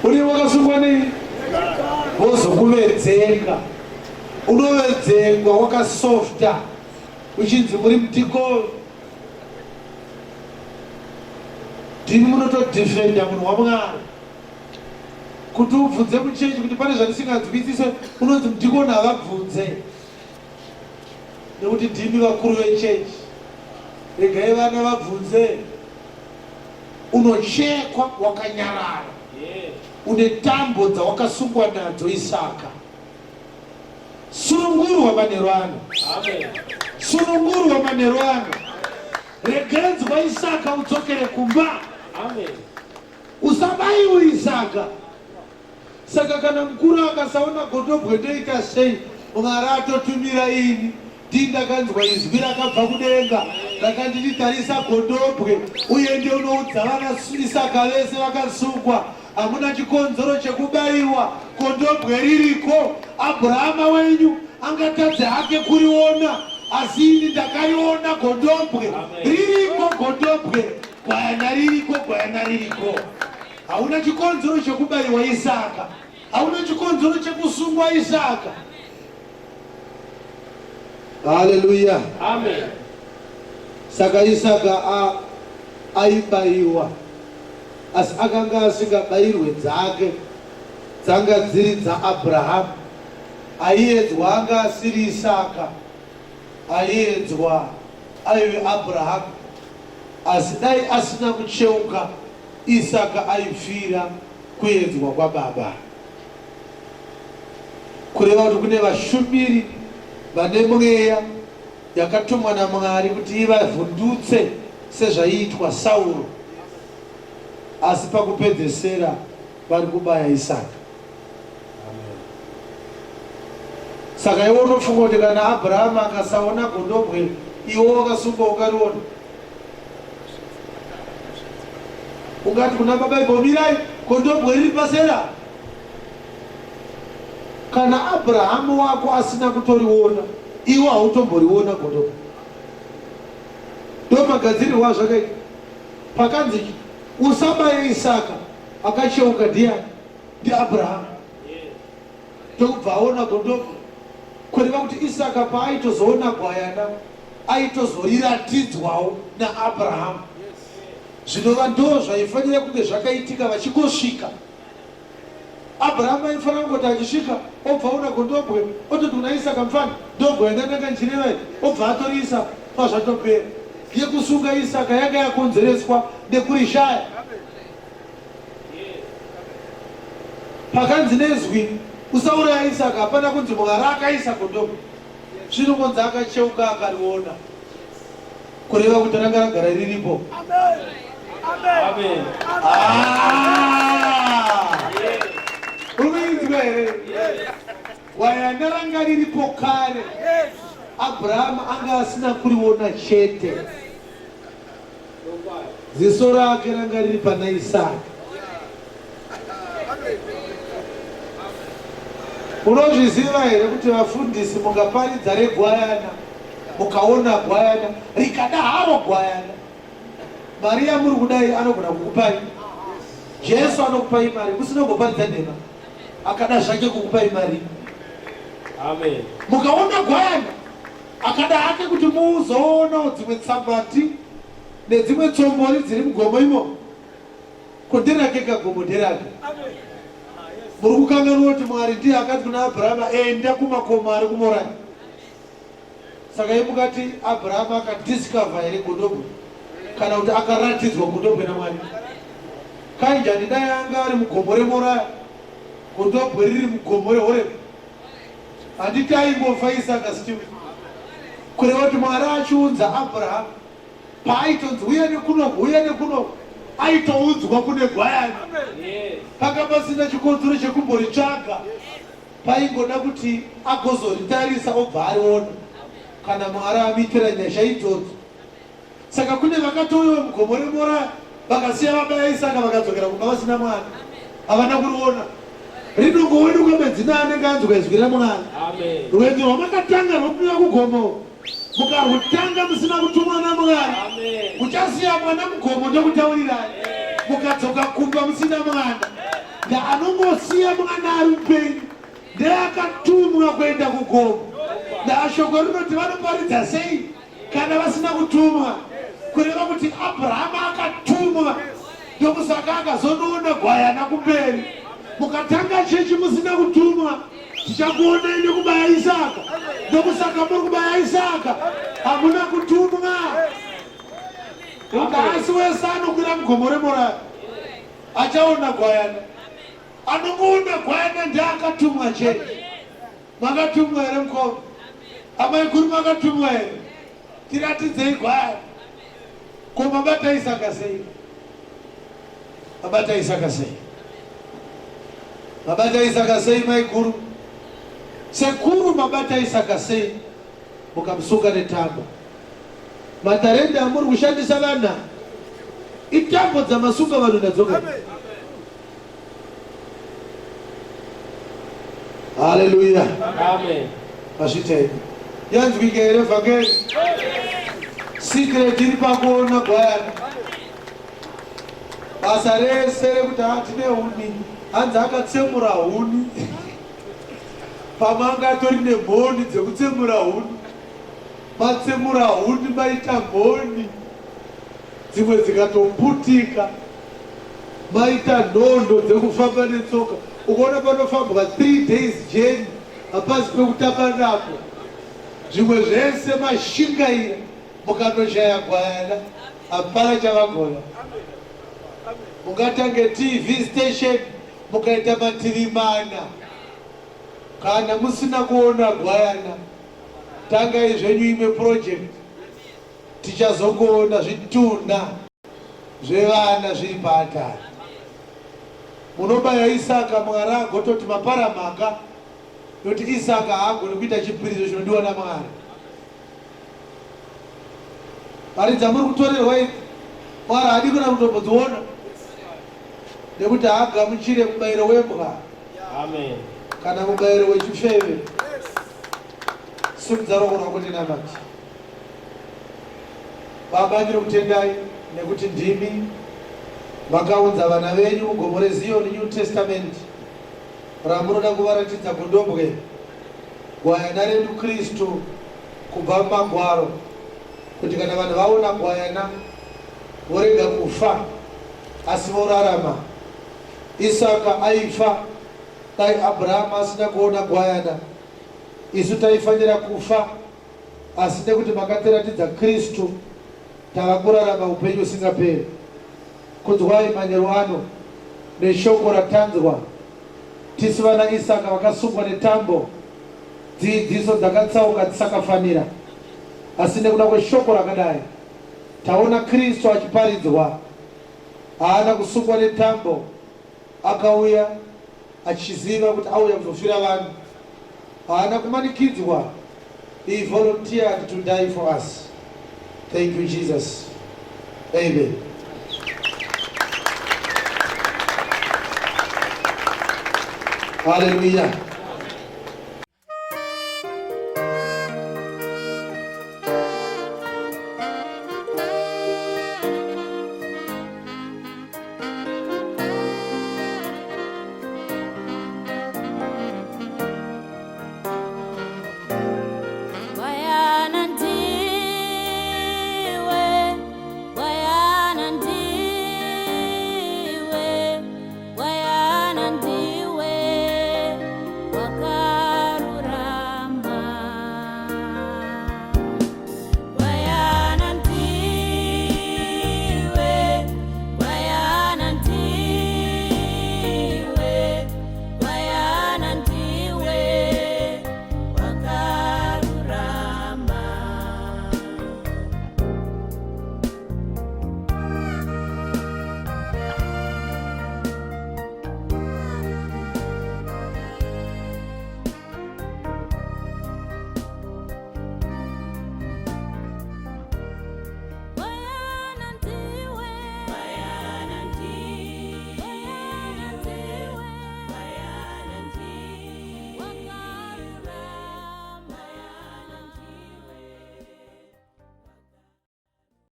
[SPEAKER 3] Uri wakasungwa nei? Vozokuvedzeka. Unovedzengwa wakasofta uchinzi muri mudhikoni. Ndimi munotodefenda munhu waMwari. Kuti ubvunze muchechi kuti pane zvandisinganzwisise, unonzi mudhikoni havabvunze. Nekuti ndimi vakuru vechechi. Regai vana vabvunze. Unochekwa wakanyarara. Une tambo dzawakasungwa nadzo Isaka. Sunungurwa manheru ano. Sunungurwa manheru ano. Regedzwa Isaka udzokere kumba.
[SPEAKER 2] Amen.
[SPEAKER 3] Usabaiwe Isaka. Saka kana mukuru akasaona gondobwe ndoita sei? Mwari atotumira ini. Ndini ndakanzwa izwi rakabva kudenga rakanditi tarisa gondobwe uende unoudza vana Isaka vese vakasungwa Hamuna chikonzero chekubaiwa, gondobwe ririko. Abrahama wenyu angatadze hake kuriona, asi ini ndakariona gondobwe. Ririko gondobwe, gwayana ririko, gwayana ririko. Hauna chikonzero chekubaiwa Isaka, hauna chikonzero chekusungwa Isaka. Haleluya.
[SPEAKER 2] Amen.
[SPEAKER 3] Saka Isaka a aibaiwa asi akanga asingabayirwe dzake dzanga dziri dzaAbrahamu. Aiedzwa anga asiri Isaka, aiedzwa aive Abrahamu. Asi dai asina kucheuka, Isaka aifira kuedzwa kwababa. Kureva kuti kune vashumiri vane mweya yakatumwa naMwari kuti ivavhundutse sezvaiitwa Sauro, asi pakupedzesera vari kubaya Isaka. Saka iwe unofunga kuti kana Abrahama akasaona gondobwe, iwe wakasungwa ungariona? Ungati kuna baba imbomirai, gondobwe riri pasera? Kana Abrahamu wako asina kutoriona, iwe hautomboriona gondobwe. Ndomagadzirirwo azvakaita. Pakanzi usabaye Isaka, akacheuka ndiani? NdiAbrahamu. Ndokubva aona gondobwe. Kureva kuti Isaka paaitozoona gwayana, aitozoriratidzwawo naAbrahamu. Zvinova ndozvaifanira kunge zvakaitika vachingosvika. Abrahamu aifanira kungoti achisvika obva aona gondobwe ototi kuna Isaka, Mfana, ndogwayana ndanga ndichireva iri, obva atoriisa pazvatopera. Yekusunga Isaka yanga yakonzereswa nekurishaya. Pakanzi nezwi, Usauraya Isaka, hapana kunzi Mwari akaisa gondobwe. Zvinongonzi akacheuka akariona. Kureva kuti ranga ragara riripo.
[SPEAKER 2] Amen.
[SPEAKER 3] Ah! Uri kuinzwa here? Gwayana ranga riripo kare. Abrahama anga asina kuriona chete. Ziso rake ranga riri pana Isaka. Unozviziva here kuti vafundisi mukaparidza regwayana mukaona gwayana rikada haro gwayana mari yamuri kudai anogona kukupai Jesu anokupai mari musina kumboparidza nhema akada zvake kukupai mari.
[SPEAKER 2] Amen.
[SPEAKER 3] Mukaona gwayana Akada hake kuti muzoonawo dzimwe tsambati nedzimwe tsombori dziri mugomo imomo. Ko nderake ka gomo nderake. Muri kukanganwa kuti Mwari ndiye akati kuna Abrahama enda kumakomo ari kuMoraya. Saka iye mukati Abrahama akadiscover here gondobwe kana kuti akaratidzwa gondobwe naMwari? Kanjani dai anga ari mugomo reMoraya, gondobwe riri mugomo reHoreb. Handiti aingofa Isaka still. Kureva kuti Mwari achiunza Abraham paaitonzi uya nekunoku uya nekunoku aitoudzwa kune gwayana. Panga pasina chikonzero chekumboritsvaga paingoda kuti agozoritarisa obva ariona kana Mwari amuitira nyasha idzodzo. Saka kune vakatouyiwa mugomo reMoraya vakasiya vabaya Isaka vakadzokera kumba vasina mwana. Havana kuriona. Rinongowanikwa bedzi neanenge anzwa izwi raMwari. Rwendo rwamakatanga rwokuuya kugomo mukarwutanga musina kutumwa naMwari, muchasiya mwana mugomo ndokutaurirai, mukadzoka kumba musina mwana. Ndaanongosiya mwana ari mupenyu ndeakatumwa kuenda kugomo. Ndaashoko rinoti vanoparidza sei kana vasina kutumwa? Kureva kuti Abrahama akatumwa. Ndokusaka akazonoona gwayana kumberi. Mukatanga chechi musina kutumwa, tichakuonai nekubaya Isaka. Ndokusaka muri kubaya Isaka, hamuna kutumwa. Asi wese anokwira mugomo reMoraya achaona gwayana. Anongoona gwayana ndiye akatumwa chete. Makatumwa here mukoma? Amai guru makatumwa here? Tiratidzei gwayana. Ko mabata Isaka sei? Mabata Isaka sei? Mabata Isaka sei mai guru? Sekuru mabata Isaka sei? Mukamusunga netambo. Matarenda amuri kushandisa vana itambo dzamasunga vanhu nadzo ka. Haleluya.
[SPEAKER 2] Amen.
[SPEAKER 3] Mazvita henyu. Yanzwika here vhangeri? Secret iri pakuona gwayana. Basa rese rekuti hatine huni, hanzi akatsemura huni. Pamwe anga atori nemhoni dzekutsemura huni. Matsemura huni maita mhoni. Dzimwe dzikatoputika. Maita nhondo dzekufamba netsoka. Ukaona panofambwa 3 days journey hapasi pekutamba napo. Zvimwe zvese mashingaira mukanoshaya gwayana hapana chavagona. Mungatange TV station mukaita mativi mana kana musina kuona gwayana tangai zvenyu imwe project tichazongoona zvitunha zvevana zviri paatari. Munobaya Isaka Mwari agototi mapara mhaka nokuti Isaka haagoni kuita chipiriso chinodiwa naMwari. Mari dzamuri kutorerwa idzi Mwari haadi kana kutombodziona nekuti haagamuchire mubayiro wembwa
[SPEAKER 2] Amen.
[SPEAKER 3] kana mubayiro wechifeve. Simudza ruoko rwako tinamate. Baba ndinokutendai nekuti ndimi makaunza vana venyu mugomo reZion New Testament ramunoda kuvaratidza gondobwe gwayana redu Kristu kubva mumagwaro kuti kana vanhu vaona gwayana vorega kufa asi vorarama. Isaka aifa dai Abrahama asina kuona gwayana. Isu taifanira kufa Asi nekuti makatiratidza Kristu, tava kurarama upenyu husingaperi. Kunzwai manheru ano neshoko ratanzwa. Tisu vana Isaka vakasungwa netambo, dziidziso dzakatsauka dzisakafanira. Asi nekuda kweshoko rakadai, taona Kristu achiparidzwa. Haana kusungwa netambo, akauya achiziva kuti auya kuzofira vanhu. Haana kumanikidzwa, he volunteered to die for us. Thank you Jesus. Amen. Hallelujah.